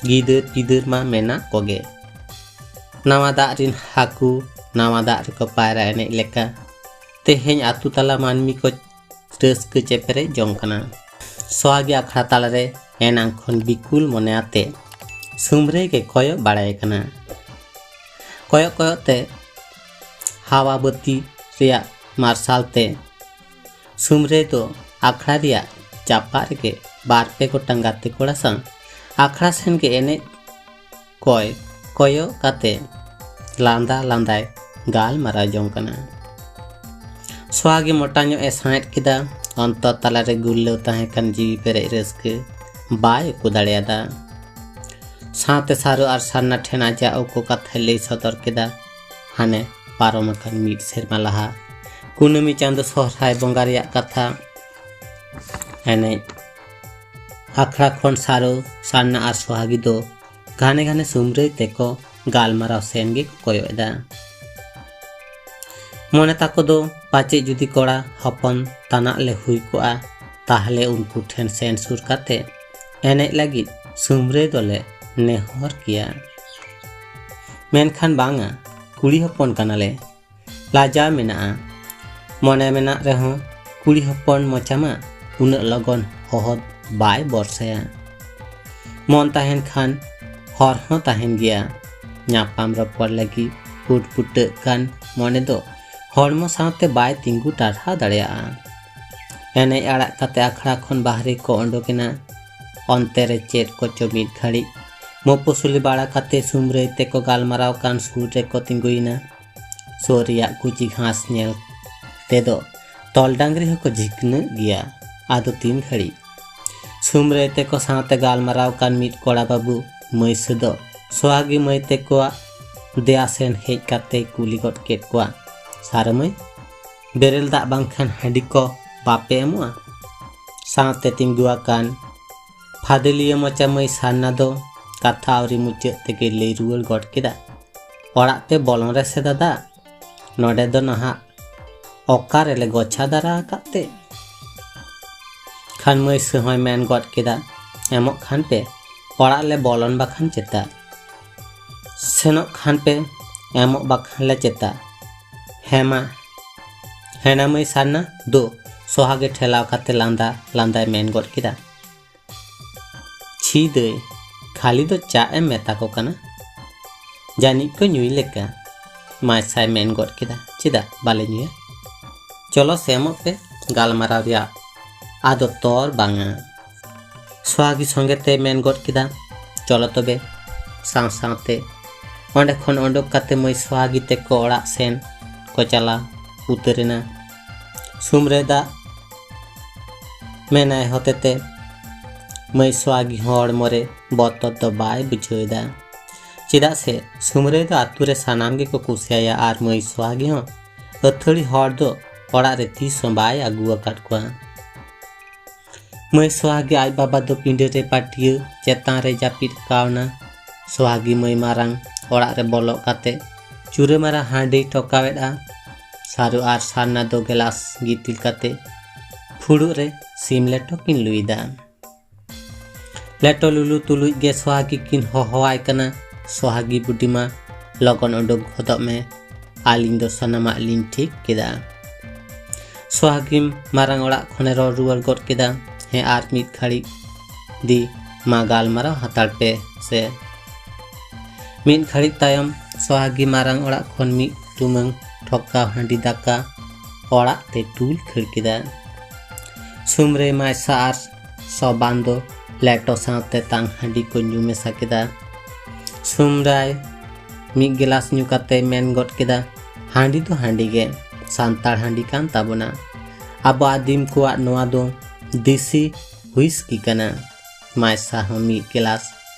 ᱜᱤᱫᱟᱹᱨ ᱯᱤᱫᱟᱹᱨ ᱢᱟ ᱢᱮᱱᱟᱜ ᱠᱚᱜᱮ᱾ ᱱᱟᱣᱟ ᱫᱟᱜ ᱨᱤᱱ ᱦᱟᱹᱠᱩ ᱱᱟᱣᱟ ᱫᱟᱜ ᱨᱮᱠᱚ ᱯᱟᱭᱨᱟ ᱮᱱᱮᱡ ᱞᱮᱠᱟ ᱛᱮᱦᱮᱧ ᱟᱹᱛᱩ ᱛᱟᱞᱟ ᱢᱟᱹᱱᱢᱤ ᱠᱚ ᱨᱟᱹᱥᱠᱟᱹ ᱪᱮᱯᱮᱨᱮᱡ ᱡᱚᱝ ᱠᱟᱱᱟ᱾ ᱥᱚᱦᱟᱜᱤ ᱟᱠᱷᱲᱟ ᱛᱟᱞᱟᱨᱮ ᱮᱱᱟᱝ ᱠᱷᱚᱱ ᱵᱤᱠᱩᱞ ᱢᱚᱱᱮ ᱟᱛᱮ ᱥᱩᱢᱨᱟᱹᱭ ᱜᱮ ᱠᱚᱭᱚᱜ ᱵᱟᱲᱟᱭᱮ ᱠᱟᱱᱟ᱾ ᱠᱚᱭᱚᱜ ᱠᱚᱭᱚᱜ ᱛᱮ ᱦᱟᱣᱟ ᱵᱟᱹᱛᱤ ᱨᱮᱭᱟᱜ ᱢᱟᱨᱥᱟᱞ ᱛᱮ ᱥᱩᱢᱨᱟᱹᱭ ᱫᱚ ᱟᱠᱷᱲᱟ ᱨᱮᱭᱟᱜ ᱪᱟᱯᱟᱫ ᱨᱮᱜᱮ ᱵᱟᱨ ᱯᱮ ᱜᱚᱴᱟᱝ ᱜᱟᱛᱮ ᱠᱚᱲᱟ ᱥᱟᱶ ᱟᱠᱷᱲᱟ ᱥᱮᱱ ᱜᱮ ᱮᱱᱮᱡ ᱠᱚᱭ ᱠᱚᱭᱚᱜ ᱠᱟᱛᱮ ᱞᱟᱸᱫᱟ ᱞᱟᱸᱫᱟᱭ ᱜᱟᱞᱢᱟᱨᱟᱣ ᱡᱚᱝ ᱠᱟᱱᱟ᱾ ᱥᱚᱦᱟᱜᱤ ᱢᱚᱴᱟ ᱧᱚᱜ ᱮ ᱥᱟᱸᱦᱮᱫ ᱠᱮᱫᱟ᱾ ᱚᱱᱛᱚᱨ ᱛᱟᱞᱟᱨᱮ ᱜᱩᱨᱞᱟᱹᱣ ᱛᱟᱦᱮᱸ ᱠᱟᱱ ᱡᱤᱣᱤ ᱯᱮᱨᱮᱡ ᱨᱟᱹᱥᱠᱟᱹ ᱵᱟᱭ ᱩᱠᱩ ᱫᱟᱲᱮᱭᱟᱫᱟ᱾ ᱥᱟᱶᱛᱮ ᱥᱟᱨᱚ ᱟᱨ ᱥᱟᱨᱱᱟ ᱴᱷᱮᱱ ᱟᱡᱟᱜ ᱩᱠᱩ ᱠᱟᱛᱷᱟᱭ ᱞᱟᱹᱭ ᱥᱚᱫᱚᱨ ᱠᱮᱫᱟ᱾ ᱦᱟᱱᱮ ᱯᱟᱨᱚᱢ ᱟᱠᱟᱱ ᱢᱤᱫ ᱥᱮᱨᱢᱟ ᱞᱟᱦᱟ ᱠᱩᱱᱟᱹᱢᱤ ᱪᱟᱸᱫᱚ ᱥᱚᱦᱨᱟᱭ ᱵᱚᱸᱜᱟ ᱨᱮᱭᱟᱜ ᱠᱟᱛᱷᱟ᱾ ᱮᱱᱮᱡ ᱟᱠᱷᱲᱟ ᱠᱷᱚᱱ ᱥᱟᱨᱚ, ᱥᱟᱨᱱᱟ ᱟᱨ ᱥᱚᱦᱟᱜᱤ ᱫᱚ ᱜᱷᱟᱱᱮ ᱜᱷᱟᱱᱮ ᱥᱩᱢᱨᱟᱹᱭ ᱛᱮᱠᱚ ᱜᱟᱞᱢᱟᱨᱟᱣ ᱥᱮᱱ ᱜᱮᱠᱚ ᱠᱚᱭᱚᱜ ᱮᱫᱟ᱾ ᱢᱚᱱᱮ ᱛᱟᱠᱚ ᱫᱚ ᱯᱟᱪᱮᱫ ᱡᱩᱫᱤ ᱠᱚᱲᱟ ᱦᱚᱯᱚᱱ ᱛᱟᱱᱟᱜ ᱞᱮ ᱦᱩᱭ ᱠᱚᱜᱼᱟ, ᱛᱟᱦᱞᱮ ᱩᱱᱠᱩ ᱴᱷᱮᱱ ᱥᱮᱱ ᱥᱩᱨ ᱠᱟᱛᱮ ᱮᱱᱮᱡ ᱞᱟᱹᱜᱤᱫ ᱥᱩᱢᱨᱟᱹᱭ ᱫᱚᱞᱮ ᱱᱮᱦᱚᱨ ᱠᱮᱭᱟ᱾ ᱢᱮᱱᱠᱷᱟᱱ ᱵᱟᱝᱟ, ᱠᱩᱲᱤ ᱦᱚᱯᱚᱱ ᱠᱟᱱᱟᱞᱮ, ᱞᱟᱡᱟᱣ ᱢᱮᱱᱟᱜᱼᱟ᱾ ᱢᱚᱱᱮ ᱢᱮᱱᱟᱜ ᱨᱮᱦᱚᱸ ᱠᱩᱲᱤ ᱦᱚᱯᱚᱱ ᱢᱚᱪᱟ ᱢᱟ ᱩᱱᱟᱹᱜ ᱞᱚᱜᱚᱱ ᱦᱚᱦᱚ ᱵᱟᱭ ᱵᱚᱨᱥᱟᱭᱟ᱾ ᱢᱚᱱ ᱛᱟᱦᱮᱱ ᱠᱷᱟᱱ ᱦᱚᱨ ᱦᱚᱸ ᱛᱟᱦᱮᱱ ᱜᱮᱭᱟ᱾ ᱧᱟᱯᱟᱢ ᱨᱚᱯᱚᱲ ᱞᱟᱹᱜᱤᱫ ᱯᱩᱴ ᱯᱩᱴᱟᱹᱜ ᱠᱟᱱ ᱢᱚᱱᱮ ᱫᱚ ᱦᱚᱲᱢᱚ ᱥᱟᱶᱛᱮ ᱵᱟᱭ ᱛᱤᱸᱜᱩ ᱴᱟᱨᱦᱟᱣ ᱫᱟᱲᱮᱭᱟᱜᱼᱟ᱾ ᱮᱱᱮᱡ ᱟᱲᱟᱜ ᱠᱟᱛᱮ ᱟᱠᱷᱲᱟ ᱠᱷᱚᱱ ᱵᱟᱦᱨᱮ ᱠᱚ ᱚᱰᱚᱠᱮᱱᱟ᱾ ᱚᱱᱛᱮ ᱨᱮ ᱪᱮᱫ ᱠᱚᱪᱚ ᱢᱤᱫ ᱜᱷᱟᱹᱲᱤᱡ ᱢᱩᱯᱩᱥᱩᱞᱤ ᱵᱟᱲᱟ ᱠᱟᱛᱮ ᱥᱩᱢᱨᱟᱹᱭ ᱛᱮᱠᱚ ᱜᱟᱞᱢᱟᱨᱟᱣ ᱠᱟᱱ ᱥᱩᱨ ᱨᱮᱠᱚ ᱛᱤᱸᱜᱩᱭᱮᱱᱟ᱾ ᱥᱩᱨ ᱨᱮᱭᱟᱜ ᱠᱩᱪᱤ ᱜᱷᱟᱥ ᱧᱮᱞ ᱛᱮᱫᱚ ᱛᱚᱞ ᱰᱟᱝᱨᱤ ᱦᱚᱸᱠᱚ ᱡᱷᱤᱠᱱᱟᱹᱜ ᱜᱮᱭᱟ᱾ ᱟᱫᱚ ᱛᱤᱱ ᱜᱷᱟᱹᱲᱤᱡ ᱥᱩᱢᱨᱟᱹᱭ ᱛᱮᱠᱚ ᱥᱟᱶᱛᱮ ᱜᱟᱞᱢᱟᱨᱟᱣ ᱠᱟᱱ ᱢᱤᱫ ᱠᱚᱲᱟ ᱵᱟᱹᱵᱩ ᱢᱟᱹᱭᱥᱟᱹ ᱫᱚ ᱥᱚᱦᱟᱜᱤ ᱢᱟᱹᱭ ᱛᱮᱠᱚᱣᱟᱜ ᱫᱮᱭᱟ ᱥᱮᱱ ᱦᱮᱡ ᱠᱟᱛᱮᱭ ᱠᱩᱞᱤ ᱜᱚᱫ ᱠᱮᱫ ᱠᱚᱣᱟ, "ᱥᱟᱨᱚ ᱢᱟᱹᱭ, ᱵᱮᱨᱮᱞ ᱫᱟᱜ ᱵᱟᱝᱠᱷᱟᱱ ᱦᱟᱺᱰᱤ ᱠᱚ ᱵᱟᱯᱮ ᱮᱢᱚᱜᱼᱟ?" ᱥᱟᱶᱛᱮ ᱛᱤᱸᱜᱩ ᱟᱠᱟᱱ ᱯᱷᱟᱫᱮᱞᱤᱭᱟᱹ ᱢᱚᱪᱟ ᱢᱟᱹᱭ ᱥᱟᱨᱱᱟ ᱫᱚ ᱠᱟᱛᱷᱟ ᱟᱹᱣᱨᱤ ᱢᱩᱪᱟᱹᱫ ᱛᱮᱜᱮ ᱞᱟᱹᱭ ᱨᱩᱣᱟᱹᱲ ᱜᱚᱫ ᱠᱮᱫᱟ, "ᱚᱲᱟᱜ ᱯᱮ ᱵᱚᱞᱚᱱ ᱨᱮᱥᱮ ᱫᱟᱫᱟ, ᱱᱚᱰᱮ ᱫᱚ ᱱᱟᱦᱟᱜ ᱚᱠᱟ ᱨᱮᱞᱮ ᱜᱚᱪᱷᱟ ᱫᱟᱨᱟ ᱟᱠᱟᱫ ᱛᱮ?" ᱠᱷᱟᱱ ᱢᱟᱹᱭ ᱥᱟᱹ ᱦᱚᱸᱭ ᱢᱮᱱ ᱜᱚᱫ ᱠᱮᱫᱟ, "ᱮᱢᱚᱜ ᱠᱷᱟᱱ ᱯᱮ, ᱚᱲᱟᱜ ᱞᱮ ᱵᱚᱞᱚᱱ ᱵᱟᱠᱷᱟᱱ ᱪᱮᱛᱟ, ᱥᱮᱱᱚᱜ ᱠᱷᱟᱱ ᱯᱮ, ᱮᱢᱚᱜ ᱵᱟᱠᱷᱟᱱ ᱞᱮ ᱪᱮᱛᱟ᱾ ᱦᱮᱸ ᱢᱟ, ᱦᱮᱸ ᱱᱟ ᱢᱟᱹᱭ ᱥᱟᱨᱱᱟ, ᱫᱳ", ᱥᱚᱦᱟᱜᱮ ᱴᱷᱮᱞᱟᱣ ᱠᱟᱛᱮ ᱞᱟᱸᱫᱟ ᱞᱟᱸᱫᱟᱭ ᱢᱮᱱ ᱜᱚᱫ ᱠᱮᱫᱟ᱾ "ᱪᱷᱤ ᱫᱟᱹᱭ, ᱠᱷᱟᱹᱞᱤ ᱫᱚ ᱪᱟ ᱮᱢ ᱢᱮᱛᱟ ᱠᱚ ᱠᱟᱱᱟ, ᱡᱟᱹᱱᱤᱡ ᱠᱚ ᱧᱩᱭ ᱞᱮᱠᱟ", ᱢᱟᱭᱥᱟᱭ ᱢᱮᱱ ᱜᱚᱫ ᱠᱮᱫᱟ᱾ "ᱪᱮᱫᱟᱜ ᱵᱟᱞᱮ ᱧᱩᱭᱟ? ᱪᱚᱞᱚ ᱥᱮ ᱮᱢᱚᱜ ᱯᱮ, ᱜᱟᱞᱢᱟᱨᱟᱣ ᱨᱮᱭᱟᱜ ᱟᱫᱚ ᱛᱚᱨ ᱵᱟᱝᱟ", ᱥᱚᱦᱟᱜᱤ ᱥᱚᱸᱜᱮ ᱛᱮ ᱢᱮᱱ ᱜᱚᱫ ᱠᱮᱫᱟ᱾ ᱪᱚᱞᱚ ᱛᱚᱵᱮ᱾ ᱥᱟᱶ ᱥᱟᱶᱛᱮ ᱚᱸᱰᱮ ᱠᱷᱚᱱ ᱚᱰᱚᱠ ᱠᱟᱛᱮ ᱢᱟᱹᱭ ᱥᱚᱦᱟᱜᱤ ᱛᱮᱠᱚ ᱚᱲᱟᱜ ᱥᱮᱱ ᱠᱚ ᱪᱟᱞᱟᱣ ᱩᱛᱟᱹᱨᱮᱱᱟ᱾ ᱥᱩᱢᱨᱟᱹᱭ ᱫᱟᱜ ᱢᱮᱱᱟᱭ ᱦᱚᱛᱮᱛᱮ ᱢᱟᱹᱭ ᱥᱚᱦᱟᱜᱤ ᱦᱚᱲᱢᱚ ᱨᱮ ᱵᱚᱛᱚᱨ ᱫᱚ ᱵᱟᱭ ᱵᱩᱡᱷᱟᱹᱣ ᱮᱫᱟ᱾ ᱪᱮᱫᱟᱜ ᱥᱮ ᱥᱩᱢᱨᱟᱹᱭ ᱫᱚ ᱟᱛᱳ ᱨᱮ ᱥᱟᱱᱟᱢ ᱜᱮᱠᱚ ᱠᱩᱥᱤᱭᱟᱭᱟ ᱟᱨ ᱢᱟᱹᱭ ᱥᱚᱦᱟᱜᱤ ᱦᱚᱸ ᱟᱹᱛᱷᱟᱹᱲᱤ ᱦᱚᱲ ᱫᱚ ᱚᱲᱟᱜ ᱨᱮ ᱛᱤᱥ ᱦᱚᱸ ᱵᱟᱭ ᱟᱹᱜᱩ ᱟᱠᱟᱫ ᱠᱚᱣᱟ᱾ ᱢᱟᱹᱭ ᱥᱚᱦᱟᱜᱤ ᱟᱡ ᱵᱟᱵᱟ ᱫᱚ ᱯᱤᱸᱰᱟᱹ ᱨᱮ ᱯᱟᱹᱴᱭᱟᱹ ᱪᱮᱛᱟᱱ ᱨᱮ ᱡᱟᱹᱯᱤᱫ ᱠᱟᱣᱱᱟ᱾ ᱥᱚᱦᱟᱜᱤ ᱢᱟᱹᱭ ᱢᱟᱨᱟᱝ ᱚᱲᱟᱜ ᱨᱮ ᱵᱚᱞᱚᱜ ᱠᱟᱛᱮ ᱪᱩᱨᱟᱹ ᱢᱟᱨᱟ ᱦᱟᱺᱰᱤ ᱴᱚᱠᱟᱣᱮᱫᱼᱟ᱾ ᱥᱟᱹᱨᱩ ᱟᱨ ᱥᱟᱨᱱᱟ ᱫᱚ ᱜᱮᱞᱟᱥ ᱜᱤᱛᱤᱞ ᱠᱟᱛᱮ ᱯᱷᱩᱲᱩᱜ ᱨᱮ ᱥᱤᱢ ᱞᱮᱴᱚ ᱠᱤᱱ ᱞᱩᱭᱫᱟ᱾ ᱞᱮᱴᱚ ᱞᱩᱞᱩ ᱛᱩᱞᱩᱡ ᱜᱮ ᱥᱚᱦᱟᱜᱤ ᱠᱤᱱ ᱦᱚᱦᱚᱣᱟᱭ ᱠᱟᱱᱟ, "ᱥᱚᱦᱟᱜᱤ ᱵᱩᱰᱤ ᱢᱟ, ᱞᱚᱜᱚᱱ ᱩᱰᱩᱠ ᱜᱚᱫᱚᱜ ᱢᱮ, ᱟᱹᱞᱤᱧ ᱫᱚ ᱥᱟᱱᱟᱢᱟᱜ ᱞᱤᱧ ᱴᱷᱤᱠ ᱠᱮᱫᱟ᱾" ᱥᱚᱦᱟᱜᱤ ᱢᱟᱨᱟᱝ ᱚᱲᱟᱜ ᱠᱷᱚᱱᱮ ᱨᱚᱲ ᱨᱩᱣᱟᱹᱲ ᱜᱚᱫ ᱠᱮᱫᱟ, "ᱦᱮᱸ, ᱟᱨ ᱢᱤᱫ ᱜᱷᱟᱹᱲᱤᱡ ᱫᱤ, ᱢᱟ ᱜᱟᱞᱢᱟᱨᱟᱣ ᱦᱟᱛᱟᱲ ᱯᱮ ᱥᱮ᱾" ᱢᱤᱫ ᱜᱷᱟᱹᱲᱤᱡ ᱛᱟᱭᱚᱢ ᱥᱚᱦᱟᱜᱤ ᱢᱟᱨᱟᱝ ᱚᱲᱟᱜ ᱠᱷᱚᱱ ᱢᱤᱫ ᱴᱩᱢᱟᱹᱝ ᱴᱷᱚᱠᱟ ᱦᱟᱺᱰᱤ ᱫᱟᱠᱟ ᱚᱲᱟᱜ ᱛᱮ ᱛᱩᱞ ᱠᱷᱟᱹᱲ ᱠᱮᱫᱟ᱾ ᱥᱩᱢᱨᱟᱹᱭ, ᱢᱟᱭᱥᱟ ᱟᱨ ᱥᱚᱵᱟᱱ ᱫᱚ ᱞᱮᱴᱚ ᱥᱟᱶᱛᱮ ᱛᱟᱝ ᱦᱟᱺᱰᱤ ᱠᱚ ᱧᱩ ᱢᱮᱥᱟ ᱠᱮᱫᱟ᱾ ᱥᱩᱢᱨᱟᱭ ᱢᱤᱫ ᱜᱮᱞᱟᱥ ᱧᱩ ᱠᱟᱛᱮ ᱢᱮᱱ ᱜᱚᱫ ᱠᱮᱫᱟ, "ᱦᱟᱺᱰᱤ ᱫᱚ ᱦᱟᱺᱰᱤ ᱜᱮ, ᱥᱟᱱᱛᱟᱲ ᱦᱟᱺᱰᱤ ᱠᱟᱱ ᱛᱟᱵᱚᱱᱟ᱾ ᱟᱵᱚ ᱟᱹᱫᱤᱢ ᱠᱚᱣᱟᱜ ᱱᱚᱣᱟ ᱫᱚ ᱫᱮᱥᱤ ᱦᱩᱭᱤᱥᱠᱤ ᱠᱟᱱᱟ᱾" ᱢᱟᱭᱥᱟ ᱦᱚᱸ ᱢᱤᱫ ᱜᱮᱞᱟᱥ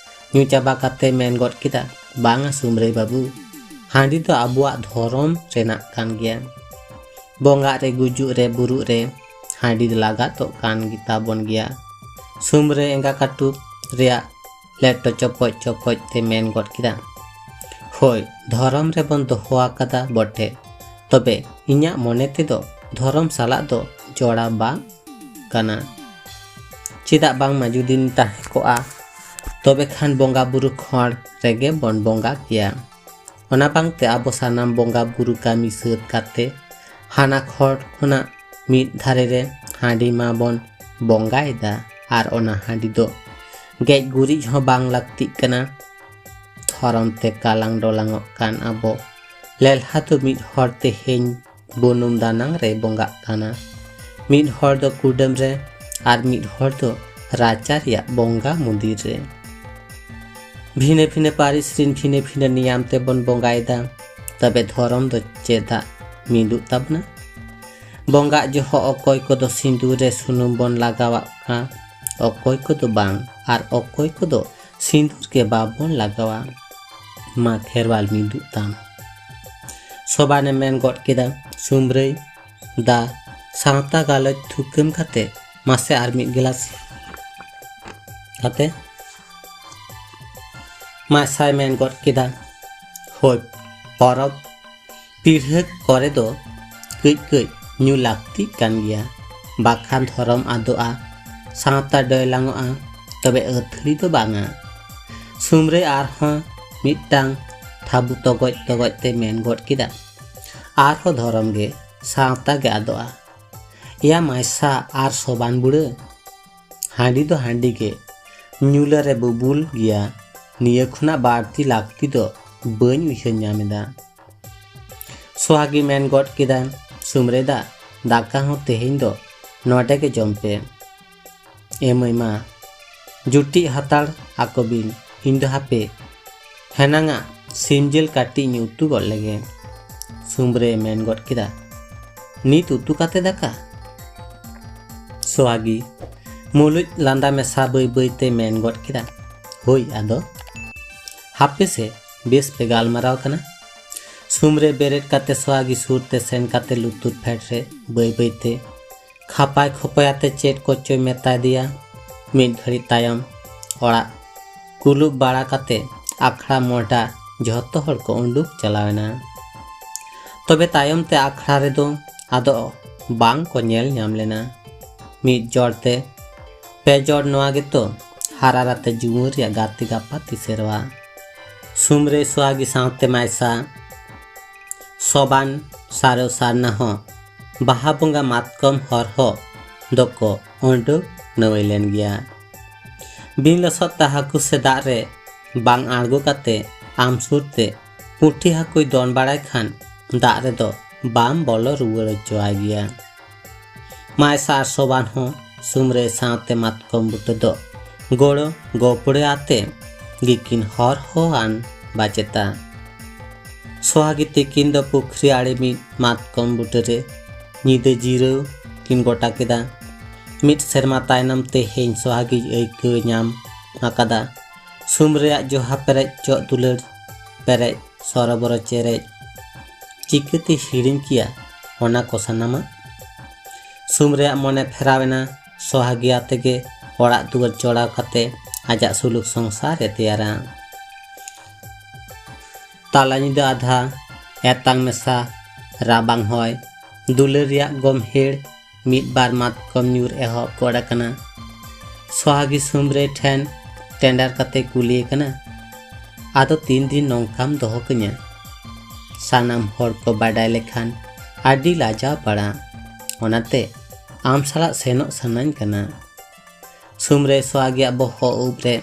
ᱧᱩ ᱪᱟᱵᱟ ᱠᱟᱛᱮ ᱢᱮᱱ ᱜᱚᱫ ᱠᱮᱫᱟ, "ᱵᱟᱝᱟ ᱥᱩᱢᱨᱟᱹᱭ ᱵᱟᱹᱵᱩ, ᱦᱟᱺᱰᱤ ᱫᱚ ᱟᱵᱚᱣᱟᱜ ᱫᱷᱚᱨᱚᱢ ᱨᱮᱱᱟᱜ ᱠᱟᱱ ᱜᱮᱭᱟ᱾ ᱵᱚᱸᱜᱟᱜ ᱨᱮ, ᱜᱩᱡᱩᱜ ᱨᱮ, ᱵᱩᱨᱩᱜ ᱨᱮ ᱦᱟᱺᱰᱤ ᱫᱚ ᱞᱟᱜᱟᱛᱚᱜ ᱠᱟᱱ ᱜᱮᱛᱟ ᱵᱚᱱ ᱜᱮᱭᱟ᱾" ᱥᱩᱢᱨᱟᱹᱭ ᱮᱸᱜᱟ ᱠᱟᱹᱴᱩᱵ ᱨᱮᱭᱟᱜ ᱞᱮᱴᱚ ᱪᱚᱯᱚᱡ ᱪᱚᱯᱚᱡ ᱛᱮ ᱢᱮᱱ ᱜᱚᱫ ᱠᱮᱫᱟ, "ᱦᱳᱭ, ᱫᱷᱚᱨᱚᱢ ᱨᱮᱵᱚᱱ ᱫᱚᱦᱚ ᱟᱠᱟᱫᱟ ᱵᱚᱴᱮ, ᱛᱚᱵᱮ ᱤᱧᱟᱹᱜ ᱢᱚᱱᱮ ᱛᱮᱫᱚ ᱫᱷᱚᱨᱚᱢ ᱥᱟᱞᱟᱜ ᱫᱚ ᱡᱚᱲᱟᱣ ᱵᱟᱝ ᱠᱟᱱᱟ᱾ ᱪᱮᱫᱟᱜ ᱵᱟᱝᱢᱟ ᱡᱩᱫᱤᱧ ᱛᱟᱦᱮᱸ ᱠᱚᱜᱼᱟ, ᱛᱚᱵᱮ ᱠᱷᱟᱱ ᱵᱚᱸᱜᱟ ᱵᱩᱨᱩ ᱠᱷᱚᱸᱰ ᱨᱮᱜᱮ ᱵᱚᱱ ᱵᱚᱸᱜᱟ ᱠᱮᱭᱟ᱾ ᱚᱱᱟ ᱵᱟᱝᱛᱮ ᱟᱵᱚ ᱥᱟᱱᱟᱢ ᱵᱚᱸᱜᱟ ᱵᱩᱨᱩ ᱠᱟᱹᱢᱤ ᱥᱟᱹᱛ ᱠᱟᱛᱮ ᱦᱟᱱᱟ ᱠᱷᱚᱸᱰ ᱠᱷᱚᱱᱟᱜ ᱢᱤᱫ ᱫᱷᱟᱨᱮ ᱨᱮ ᱦᱟᱺᱰᱤ ᱢᱟᱵᱚᱱ ᱵᱚᱸᱜᱟᱭᱮᱫᱟ, ᱟᱨ ᱚᱱᱟ ᱦᱟᱺᱰᱤ ᱫᱚ ᱜᱮᱡ ᱜᱩᱨᱤᱡ ᱦᱚᱸ ᱵᱟᱝ ᱞᱟᱹᱠᱛᱤᱜ ᱠᱟᱱᱟ᱾ ᱫᱷᱚᱨᱚᱢ ᱛᱮ ᱠᱟᱞᱟᱝ ᱰᱚᱞᱟᱝᱚᱜ ᱠᱟᱱ ᱟᱵᱚ ᱞᱮᱞᱦᱟ ᱫᱚ ᱢᱤᱫ ᱦᱚᱲ ᱛᱮᱦᱮᱧ ᱵᱩᱱᱩᱢ ᱫᱟᱱᱟᱝ ᱨᱮ ᱵᱚᱸᱜᱟᱜ ᱠᱟᱱᱟ, ᱢᱤᱫ ᱦᱚᱲ ᱫᱚ ᱠᱩᱰᱟᱹᱢ ᱨᱮ, ᱟᱨ ᱢᱤᱫ ᱦᱚᱲ ᱫᱚ ᱨᱟᱪᱟ ᱨᱮᱭᱟᱜ ᱵᱚᱸᱜᱟ ᱢᱚᱱᱫᱤᱨ ᱨᱮ᱾ ᱵᱷᱤᱱᱟᱹ ᱵᱷᱤᱱᱟᱹ ᱯᱟᱹᱨᱤᱥ ᱨᱤᱱ ᱵᱷᱤᱱᱟᱹ ᱵᱷᱤᱱᱟᱹ ᱱᱤᱭᱟᱢ ᱛᱮᱵᱚᱱ ᱵᱚᱸᱜᱟᱭᱮᱫᱟ, ᱛᱚᱵᱮ ᱫᱷᱚᱨᱚᱢ ᱫᱚ ᱪᱮᱫᱟᱜ ᱢᱤᱫᱚᱜ ᱛᱟᱵᱚᱱᱟ? ᱵᱚᱸᱜᱟᱜ ᱡᱚᱦᱚᱜ ᱚᱠᱚᱭ ᱠᱚᱫᱚ ᱥᱤᱸᱫᱩᱨ ᱨᱮ ᱥᱩᱱᱩᱢ ᱵᱚᱱ ᱞᱟᱜᱟᱣᱟᱜ ᱠᱟᱱᱟ, ᱚᱠᱚᱭ ᱠᱚᱫᱚ ᱵᱟᱝ, ᱟᱨ ᱚᱠᱚᱭ ᱠᱚᱫᱚ ᱥᱤᱸᱫᱩᱨ ᱜᱮ ᱵᱟᱵᱚᱱ ᱞᱟᱜᱟᱣᱟ᱾ ᱢᱟ ᱠᱷᱮᱨᱣᱟᱞ ᱢᱤᱫᱚᱜ ᱛᱟᱢ᱾ ᱥᱚᱵᱟᱱᱮ ᱢᱮᱱ ᱜᱚᱫ ᱠᱮᱫᱟ, ᱥᱩᱢᱨᱟᱹᱭ ᱫᱟ, ᱥᱟᱶᱛᱟ ᱜᱟᱞᱚᱪ ᱛᱷᱩᱠᱟᱹᱢ ᱠᱟᱛᱮ ᱢᱟᱥᱮ ᱟᱨ ᱢᱤᱫ ᱜᱮᱞᱟᱥ ᱠᱟᱛᱮ᱾ ᱢᱟᱭᱥᱟᱭ ᱢᱮᱱ ᱜᱚᱫ ᱠᱮᱫᱟ, ᱦᱳᱭ, ᱯᱚᱨᱚᱵᱽ ᱯᱤᱲᱦᱟᱹ ᱠᱚᱨᱮ ᱫᱚ ᱠᱟᱹᱡ ᱠᱟᱹᱡ ᱧᱩ ᱞᱟᱹᱠᱛᱤᱜ ᱠᱟᱱ ᱜᱮᱭᱟ, ᱵᱟᱠᱷᱟᱱ ᱫᱷᱚᱨᱚᱢ ᱟᱫᱚᱜᱼᱟ, ᱥᱟᱶᱛᱟ ᱰᱚᱭᱞᱟᱝᱚᱜᱼᱟ, ᱛᱚᱵᱮ ᱟᱹᱛᱷᱟᱹᱲᱤ ᱫᱚ ᱵᱟᱝᱟ᱾ ᱥᱩᱢᱨᱟᱹᱭ ᱟᱨᱦᱚᱸ ᱢᱤᱫᱴᱟᱝ ᱛᱷᱟᱵᱩ ᱛᱚᱜᱚᱡ ᱛᱚᱜᱚᱡ ᱛᱮ ᱢᱮᱱ ᱜᱚᱫ ᱠᱮᱫᱟ, ᱟᱨᱦᱚᱸ ᱫᱷᱚᱨᱚᱢ ᱜᱮ, ᱥᱟᱶᱛᱟ ᱜᱮ ᱟᱫᱚᱜᱼᱟ᱾ ᱮᱭᱟ ᱢᱟᱭᱥᱟ ᱟᱨ ᱥᱚᱵᱟᱱ ᱵᱩᱲᱟᱹ, ᱦᱟᱺᱰᱤ ᱫᱚ ᱦᱟᱺᱰᱤ ᱜᱮ, ᱧᱩᱞᱟᱹ ᱨᱮ ᱵᱩᱵᱩᱞ ᱜᱮᱭᱟ, ᱱᱤᱭᱟᱹ ᱠᱷᱚᱱᱟᱜ ᱵᱟᱹᱲᱛᱤ ᱞᱟᱹᱠᱛᱤ ᱫᱚ ᱵᱟᱹᱧ ᱩᱭᱦᱟᱹᱨ ᱧᱟᱢ ᱮᱫᱟ᱾ ᱥᱚᱦᱟᱜᱤ ᱢᱮᱱ ᱜᱚᱫ ᱠᱮᱫᱟ, ᱥᱩᱢᱨᱮᱫᱟ, ᱫᱟᱠᱟ ᱦᱚᱸ ᱛᱮᱦᱮᱧ ᱫᱚ ᱱᱚᱰᱮ ᱜᱮ ᱡᱚᱢ ᱯᱮ᱾ ᱮ ᱢᱟᱹᱭ ᱢᱟ, ᱡᱩᱴᱤᱡ ᱦᱟᱛᱟᱲ ᱟᱠᱚ ᱵᱤᱱ, ᱤᱧ ᱫᱚ ᱦᱟᱯᱮ ᱦᱮᱱᱟᱝᱟᱜ ᱥᱤᱢ ᱡᱤᱞ ᱠᱟᱹᱴᱤᱡ ᱤᱧ ᱩᱛᱩ ᱜᱚᱫ ᱞᱮᱜᱮ᱾ ᱥᱩᱢᱨᱮ ᱢᱮᱱ ᱜᱚᱫ ᱠᱮᱫᱟ, ᱱᱤᱛ ᱩᱛᱩ ᱠᱟᱛᱮ ᱫᱟᱠᱟ? ᱥᱚᱦᱟᱜᱤ ᱢᱩᱞᱩᱡ ᱞᱟᱸᱫᱟ ᱢᱮᱥᱟ ᱵᱟᱹᱭ ᱵᱟᱹᱭ ᱛᱮ ᱢᱮᱱ ᱜᱚᱫ ᱠᱮᱫᱟ, ᱦᱳᱭ ᱟᱫᱚ᱾ ᱦᱟᱯᱮ ᱥᱮ, ᱵᱮᱥ ᱯᱮ ᱜᱟᱞᱢᱟᱨᱟᱣ ᱠᱟᱱᱟ᱾ ᱥᱩᱢᱨᱮ ᱵᱮᱨᱮᱫ ᱠᱟᱛᱮ ᱥᱚᱦᱟᱜᱤ ᱥᱩᱨ ᱛᱮ ᱥᱮᱱ ᱠᱟᱛᱮ ᱞᱩᱛᱩᱨ ᱯᱷᱮᱰ ᱨᱮ ᱵᱟᱹᱭ ᱵᱟᱹᱭ ᱛᱮ ᱠᱷᱟᱯᱟᱭ ᱠᱷᱚᱯᱚᱭ ᱟᱛᱮ ᱪᱮᱫ ᱠᱚᱪᱚᱭ ᱢᱮᱛᱟ ᱫᱮᱭᱟ᱾ ᱢᱤᱫ ᱜᱷᱟᱹᱲᱤᱡ ᱛᱟᱭᱚᱢ ᱚᱲᱟᱜ ᱠᱩᱞᱩᱵ ᱵᱟᱲᱟ ᱠᱟᱛᱮ ᱟᱠᱷᱲᱟ ᱢᱚᱦᱰᱟ ᱡᱷᱚᱛᱚ ᱦᱚᱲ ᱠᱚ ᱩᱰᱩᱠ ᱪᱟᱞᱟᱣ ᱮᱱᱟ᱾ ᱛᱚᱵᱮ ᱛᱟᱭᱚᱢ ᱛᱮ ᱟᱠᱷᱲᱟ ᱨᱮᱫᱚ ᱟᱫᱚ ᱵᱟᱝ ᱠᱚ ᱧᱮᱞ ᱧᱟᱢ ᱞᱮᱱᱟ᱾ ᱢᱤᱫ ᱡᱚᱲ ᱛᱮ ᱯᱮ ᱡᱚᱲ ᱱᱚᱣᱟ ᱜᱮᱛᱚ ᱦᱟᱨᱟᱨᱟᱛᱮ ᱡᱩᱣᱟᱹᱱ ᱨᱮᱭᱟᱜ ᱜᱟᱛᱮ ᱜᱟᱯᱟᱛᱮ ᱥᱮᱨᱣᱟ᱾ ᱥᱩᱢᱨᱮ ᱥᱚᱦᱟᱜᱤ ᱥᱟᱶᱛᱮ ᱢᱟᱭᱥᱟ ᱥᱚᱵᱟᱱ ᱥᱟᱨᱚ ᱥᱟᱨᱱᱟ ᱦᱚᱸ ᱵᱟᱦᱟ ᱵᱚᱸᱜᱟ ᱢᱟᱛᱠᱚᱢ ᱦᱚᱨᱦᱚ ᱫᱚᱠᱚ ᱩᱰᱩᱠ ᱱᱟᱹᱣᱟᱹᱭ ᱞᱮᱱ ᱜᱮᱭᱟ᱾ ᱵᱤᱱ ᱞᱚᱥᱚᱫ ᱛᱮ ᱦᱟᱹᱠᱩ ᱥᱮ ᱫᱟᱜ ᱨᱮ ᱵᱟᱝ ᱟᱬᱜᱚ ᱠᱟᱛᱮ ᱟᱢ ᱥᱩᱨ ᱛᱮ ᱯᱩᱴᱷᱤ ᱦᱟᱹᱠᱩᱭ ᱫᱚᱱ ᱵᱟᱲᱟᱭ ᱠᱷᱟᱱ ᱫᱟᱜ ᱨᱮᱫᱚ ᱵᱟᱢ ᱵᱚᱞᱚ ᱨᱩᱣᱟᱹᱲ ᱦᱚᱪᱚᱣᱟᱭ ᱜᱮᱭᱟ᱾ ᱢᱟᱭᱥᱟ ᱟᱨ ᱥᱚᱵᱟᱱ ᱦᱚᱸ ᱥᱩᱢᱨᱮ ᱥᱟᱶᱛᱮ ᱢᱟᱛᱠᱚᱢ ᱵᱩᱴᱟᱹ ᱫᱚ ᱜᱚᱲᱚ ᱜᱚᱯᱲᱮ ᱟᱛᱮ ᱜᱮᱠᱤᱱ ᱦᱚᱨᱦᱚ ᱟᱱ ᱵᱟᱪᱮᱛᱟ᱾ ᱥᱚᱦᱟᱜᱤ ᱛᱤᱠᱤᱱ ᱫᱚ ᱯᱩᱠᱷᱨᱤ ᱟᱲᱮ ᱢᱤᱫ ᱢᱟᱛᱠᱚᱢ ᱵᱩᱴᱟᱹ ᱨᱮ ᱧᱤᱫᱟᱹ ᱡᱤᱨᱟᱹᱣ ᱠᱤᱱ ᱜᱚᱴᱟ ᱠᱮᱫᱟ᱾ ᱢᱤᱫ ᱥᱮᱨᱢᱟ ᱛᱟᱭᱱᱚᱢ ᱛᱮᱦᱮᱧ ᱥᱚᱦᱟᱜᱤ ᱟᱹᱭᱠᱟᱹᱣ ᱧᱟᱢ ᱟᱠᱟᱫᱟ ᱥᱩᱢ ᱨᱮᱭᱟᱜ ᱡᱚᱦᱟ ᱯᱮᱨᱮᱡ ᱪᱚᱜ ᱫᱩᱞᱟᱹᱲ ᱯᱮᱨᱮᱡ ᱥᱚᱨᱚᱵᱚᱨᱚ ᱪᱮᱨᱮᱡ᱾ ᱪᱤᱠᱟᱹᱛᱮ ᱦᱤᱲᱤᱧ ᱠᱮᱭᱟ ᱚᱱᱟ ᱠᱚ ᱥᱟᱱᱟᱢᱟᱜ? ᱥᱩᱢ ᱨᱮᱭᱟᱜ ᱢᱚᱱᱮ ᱯᱷᱮᱨᱟᱣ ᱮᱱᱟ ᱥᱚᱦᱟᱜᱤ ᱟᱛᱮ ᱜᱮ ᱚᱲᱟᱜ ᱫᱩᱣᱟᱹᱨ ᱪᱚᱲᱟᱣ ᱠᱟᱛᱮ ᱟᱡᱟᱜ ᱥᱩᱞᱩᱠ ᱥᱚᱝᱥᱟᱨ ᱮ ᱛᱮᱭᱟᱨᱟ᱾ ᱛᱟᱞᱟ ᱧᱤᱫᱟᱹ ᱟᱫᱷᱟ, ᱮᱛᱟᱝ ᱢᱮᱥᱟ ᱨᱟᱵᱟᱝ ᱦᱚᱭ, ᱫᱩᱞᱟᱹᱲ ᱨᱮᱭᱟᱜ ᱜᱚᱢᱦᱮᱲ ᱢᱤᱫ ᱵᱟᱨ ᱢᱟᱛᱠᱚᱢ ᱧᱩᱨ ᱮᱦᱚᱵ ᱜᱚᱫ ᱟᱠᱟᱱᱟ᱾ ᱥᱚᱦᱟᱜᱤ ᱥᱩᱢᱨᱮ ᱴᱷᱮᱱ ᱴᱮᱸᱰᱟᱨ ᱠᱟᱛᱮ ᱠᱩᱞᱤᱭᱮ ᱠᱟᱱᱟ, ᱟᱫᱚ ᱛᱤᱱ ᱫᱤᱱ ᱱᱚᱝᱠᱟᱢ ᱫᱚᱦᱚ ᱠᱟᱹᱧᱟ? ᱥᱟᱱᱟᱢ ᱦᱚᱲ ᱠᱚ ᱵᱟᱰᱟᱭ ᱞᱮᱠᱷᱟᱱ ᱟᱹᱰᱤ ᱞᱟᱡᱟᱣ ᱯᱟᱲᱟ, ᱚᱱᱟᱛᱮ ᱟᱢ ᱥᱟᱞᱟᱜ ᱥᱮᱱᱚᱜ ᱥᱟᱱᱟᱧ ᱠᱟᱱᱟ᱾ ᱥᱩᱢᱨᱮ ᱥᱚᱦᱟᱜᱤᱭᱟᱜ ᱵᱚᱦᱚᱜ ᱩᱵ ᱨᱮ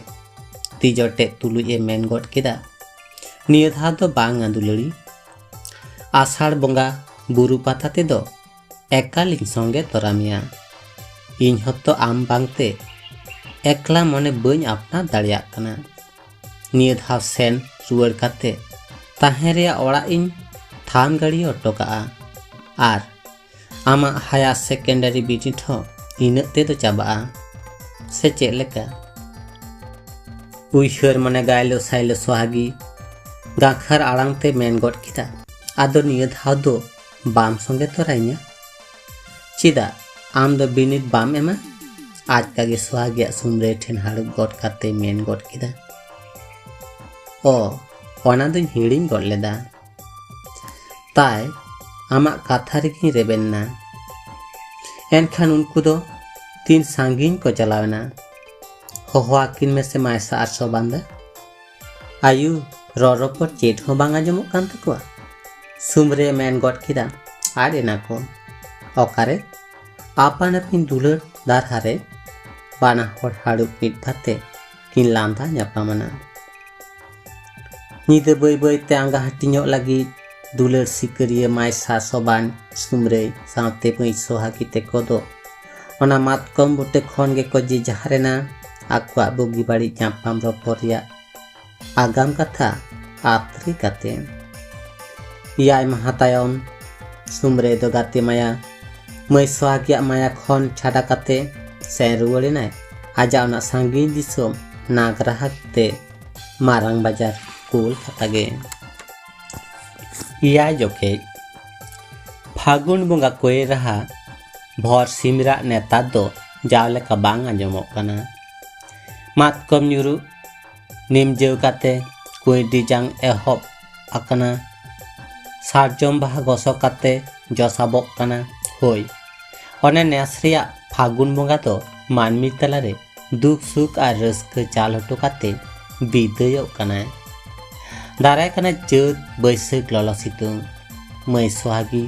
ᱛᱤ ᱡᱚᱴᱮᱫ ᱛᱩᱞᱩᱡ ᱮ ᱢᱮᱱ ᱜᱚᱫ ᱠᱮᱫᱟ, ᱱᱤᱭᱟᱹ ᱫᱷᱟᱣ ᱫᱚ ᱵᱟᱝᱟ ᱫᱩᱞᱟᱹᱲᱤ, ᱟᱥᱟᱲ ᱵᱚᱸᱜᱟ ᱵᱩᱨᱩ ᱯᱟᱛᱟ ᱛᱮᱫᱚ ᱮᱠᱟᱞᱤᱧ ᱥᱚᱸᱜᱮ ᱛᱚᱨᱟ ᱢᱮᱭᱟ᱾ ᱤᱧ ᱦᱚᱸᱛᱚ ᱟᱢ ᱵᱟᱝᱛᱮ ᱮᱠᱞᱟ ᱢᱚᱱᱮ ᱵᱟᱹᱧ ᱟᱯᱱᱟᱨ ᱫᱟᱲᱮᱭᱟᱜ ᱠᱟᱱᱟ᱾ ᱱᱤᱭᱟᱹ ᱫᱷᱟᱣ ᱥᱮᱱ ᱨᱩᱣᱟᱹᱲ ᱠᱟᱛᱮ ᱛᱟᱦᱮᱸ ᱨᱮᱭᱟᱜ ᱚᱲᱟᱜ ᱤᱧ ᱛᱷᱟᱱ ᱜᱟᱹᱲᱤ ᱦᱚᱴᱚ ᱠᱟᱜᱼᱟ᱾ ᱟᱨ ᱟᱢᱟᱜ ᱦᱟᱭᱟᱨ ᱥᱮᱠᱮᱱᱰᱟᱨᱤ ᱵᱤᱱᱤᱰ ᱦᱚᱸ ᱤᱱᱟᱹᱜ ᱛᱮᱫᱚ ᱪᱟᱵᱟᱜᱼᱟ, ᱥᱮ ᱪᱮᱫ ᱞᱮᱠᱟ? ᱩᱭᱦᱟᱹᱨ ᱢᱚᱱᱮ ᱜᱟᱭᱞᱳ ᱥᱟᱭᱞᱳ ᱥᱚᱦᱟᱜᱤ ᱜᱟᱸᱠᱷᱟᱨ ᱟᱲᱟᱝ ᱛᱮ ᱢᱮᱱ ᱜᱚᱫ ᱠᱮᱫᱟ, "ᱟᱫᱚ ᱱᱤᱭᱟᱹ ᱫᱷᱟᱣ ᱫᱚ ᱵᱟᱢ ᱥᱚᱸᱜᱮ ᱛᱚᱨᱟᱧᱟ? ᱪᱮᱫᱟᱜ, ᱟᱢ ᱫᱚ ᱵᱤᱱᱤᱰ ᱵᱟᱢ ᱮᱢᱟ?" ᱟᱪᱠᱟ ᱜᱮ ᱥᱚᱦᱟᱜᱤᱭᱟᱜ ᱥᱩᱢᱨᱟᱹᱭ ᱴᱷᱮᱱ ᱦᱟᱹᱲᱩᱵ ᱜᱚᱫ ᱠᱟᱛᱮ ᱢᱮᱱ ᱜᱚᱫ ᱠᱮᱫᱟ, "ᱚ, ᱚᱱᱟ ᱫᱚᱧ ᱦᱤᱲᱤᱧ ᱜᱚᱫ ᱞᱮᱫᱟ᱾ ᱛᱟᱭ, ᱟᱢᱟᱜ ᱠᱟᱛᱷᱟ ᱨᱮᱜᱮᱧ ᱨᱮᱵᱮᱱ ᱮᱱᱟ᱾ ᱮᱱᱠᱷᱟᱱ ᱩᱱᱠᱩ ᱫᱚ ᱛᱤᱱ ᱥᱟᱺᱜᱤᱧ ᱠᱚ ᱪᱟᱞᱟᱣ ᱮᱱᱟ? ᱦᱚᱦᱚ ᱟᱹᱠᱤᱱ ᱢᱮᱥᱮ ᱢᱟᱭᱥᱟ ᱟᱨ ᱥᱚᱵᱟᱱ ᱫᱟ᱾ ᱟᱭᱩ, ᱨᱚᱲ ᱨᱚᱯᱚᱲ ᱪᱮᱫ ᱦᱚᱸ ᱵᱟᱝ ᱟᱸᱡᱚᱢᱚᱜ ᱠᱟᱱ ᱛᱟᱠᱚᱣᱟ?" ᱥᱩᱢᱨᱮ ᱢᱮᱱ ᱜᱚᱫ ᱠᱮᱫᱟ, "ᱟᱫ ᱮᱱᱟ ᱠᱚ᱾ ᱚᱠᱟᱨᱮ?" ᱟᱯᱟᱱ ᱟᱹᱯᱤᱱ ᱫᱩᱞᱟᱹᱲ ᱫᱟᱨᱦᱟ ᱨᱮ ᱵᱟᱱᱟ ᱦᱚᱲ ᱦᱟᱹᱲᱩᱵ ᱢᱤᱫ ᱯᱷᱟᱛᱮ ᱠᱤᱱ ᱞᱟᱸᱫᱟ ᱧᱟᱯᱟᱢ ᱮᱱᱟ᱾ ᱧᱤᱫᱟᱹ ᱵᱟᱹᱭ ᱵᱟᱹᱭ ᱛᱮ ᱟᱸᱜᱟ ᱦᱟᱹᱴᱤᱧᱚᱜ ᱞᱟᱹᱜᱤᱫ ᱫᱩᱞᱟᱹᱲ ᱥᱤᱠᱟᱹᱨᱤᱭᱟᱹ ᱢᱟᱭᱥᱟ ᱥᱚᱵᱟᱱ ᱥᱩᱢᱨᱟᱹᱭ ᱥᱟᱶᱛᱮ ᱢᱟᱹᱭ ᱥᱚᱦᱟᱜᱤ ᱛᱮᱠᱚ ᱫᱚ ᱚᱱᱟ ᱢᱟᱛᱠᱚᱢ ᱵᱩᱴᱟᱹ ᱠᱷᱚᱱ ᱜᱮᱠᱚ ᱡᱮᱡᱟᱦᱟᱨ ᱮᱱᱟ᱾ ᱟᱠᱚᱣᱟᱜ ᱵᱩᱜᱤ ᱵᱟᱹᱲᱤᱡ ᱧᱟᱯᱟᱢ ᱨᱚᱯᱚᱲ ᱨᱮᱭᱟᱜ ᱟᱜᱟᱢ ᱠᱟᱛᱷᱟ ᱟᱛᱨᱮ ᱠᱟᱛᱮ᱾ ᱮᱭᱟᱭ ᱢᱟᱦᱟ ᱛᱟᱭᱚᱢ ᱥᱩᱢᱨᱟᱹᱭ ᱫᱚ ᱜᱟᱛᱮ ᱢᱟᱭᱟ ᱢᱟᱹᱭ ᱥᱚᱦᱟᱜᱤᱭᱟᱜ ᱢᱟᱭᱟ ᱠᱷᱚᱱ ᱪᱷᱟᱰᱟ ᱠᱟᱛᱮ ᱥᱮᱱ ᱨᱩᱣᱟᱹᱲ ᱮᱱᱟᱭ ᱟᱡᱟᱜ ᱚᱱᱟ ᱥᱟᱺᱜᱤᱧ ᱫᱤᱥᱚᱢ ᱱᱟᱜᱽᱨᱟᱦᱟ ᱛᱮ ᱢᱟᱨᱟᱝ ᱵᱟᱡᱟᱨ ᱠᱳᱞᱠᱟᱛᱟ ᱜᱮ᱾ ᱮᱭᱟᱭ ᱡᱚᱠᱷᱮᱡ ᱯᱷᱟᱹᱜᱩᱱ ᱵᱚᱸᱜᱟ ᱠᱚᱭᱮ ᱨᱟᱦᱟ ᱵᱷᱚᱨ ᱥᱤᱢ ᱨᱟᱜ ᱱᱮᱛᱟᱨ ᱫᱚ ᱡᱟᱣ ᱞᱮᱠᱟ ᱵᱟᱝ ᱟᱸᱡᱚᱢᱚᱜ ᱠᱟᱱᱟ᱾ ᱢᱟᱛᱠᱚᱢ ᱧᱩᱨᱩᱜ ᱱᱤᱢᱡᱟᱹᱣ ᱠᱟᱛᱮ ᱠᱩᱸᱭᱰᱤ ᱡᱟᱝ ᱮᱦᱚᱵ ᱟᱠᱟᱱᱟ᱾ ᱥᱟᱨᱡᱚᱢ ᱵᱟᱦᱟ ᱜᱚᱥᱚ ᱠᱟᱛᱮ ᱡᱚ ᱥᱟᱵᱚᱜ ᱠᱟᱱᱟ᱾ ᱦᱳᱭ, ᱚᱱᱮ ᱱᱮᱥ ᱨᱮᱭᱟᱜ ᱯᱷᱟᱹᱜᱩᱱ ᱵᱚᱸᱜᱟ ᱫᱚ ᱢᱟᱹᱱᱢᱤ ᱛᱟᱞᱟᱨᱮ ᱫᱩᱠ ᱥᱩᱠ ᱟᱨ ᱨᱟᱹᱥᱠᱟᱹ ᱪᱟᱞ ᱦᱚᱴᱚ ᱠᱟᱛᱮ ᱵᱤᱫᱟᱹᱭᱚᱜ ᱠᱟᱱᱟᱭ᱾ ᱫᱟᱨᱟᱭ ᱠᱟᱱᱟ ᱪᱟᱹᱛ ᱵᱟᱹᱭᱥᱟᱹᱠᱷ ᱞᱚᱞᱚ ᱥᱤᱛᱩᱝ᱾ ᱢᱟᱹᱭ ᱥᱚᱦᱟᱜᱤ,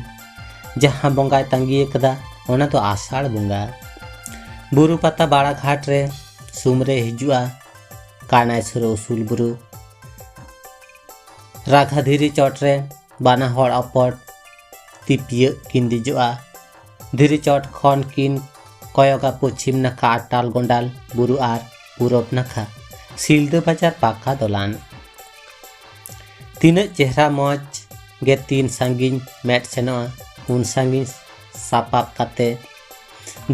ᱡᱟᱦᱟᱸ ᱵᱚᱸᱜᱟᱭ ᱛᱟᱺᱜᱤ ᱟᱠᱟᱫᱟ, ᱚᱱᱟ ᱫᱚ ᱟᱥᱟᱲ ᱵᱚᱸᱜᱟ᱾ ᱵᱩᱨᱩ ᱯᱟᱛᱟ ᱵᱟᱲᱟ ᱜᱷᱟᱴ ᱨᱮ ᱥᱩᱢᱨᱮ ᱦᱤᱡᱩᱜᱼᱟ᱾ ᱠᱟᱱᱟᱭ ᱥᱩᱨᱩ ᱩᱥᱩᱞ ᱵᱩᱨᱩ᱾ ᱨᱟᱜᱷᱟ ᱫᱷᱤᱨᱤ ᱪᱚᱴ ᱨᱮ ᱵᱟᱱᱟ ᱦᱚᱲ ᱟᱯᱚᱴ ᱛᱤᱯᱤᱭᱟᱹᱜ ᱠᱤᱱ ᱫᱮᱡᱚᱜᱼᱟ᱾ ᱫᱷᱤᱨᱤ ᱪᱚᱴ ᱠᱷᱚᱱ ᱠᱤᱱ ᱠᱚᱭᱚᱜᱟ ᱯᱚᱪᱷᱤᱢ ᱱᱟᱠᱷᱟ ᱟᱴᱟᱞ ᱜᱚᱸᱰᱟᱞ ᱵᱩᱨᱩ ᱟᱨ ᱯᱩᱨᱚᱵ ᱱᱟᱠᱷᱟ ᱥᱤᱞᱫᱟᱹ ᱵᱟᱡᱟᱨ ᱯᱟᱠᱟ ᱫᱚᱞᱟᱱ᱾ ᱛᱤᱱᱟᱹᱜ ᱪᱮᱦᱨᱟ ᱢᱚᱡᱽ ᱜᱮ ᱛᱤᱱ ᱥᱟᱺᱜᱤᱧ ᱢᱮᱫ ᱥᱮᱱᱚᱜᱼᱟ, ᱩᱱ ᱥᱟᱺᱜᱤᱧ ᱥᱟᱯᱟᱵ ᱠᱟᱛᱮ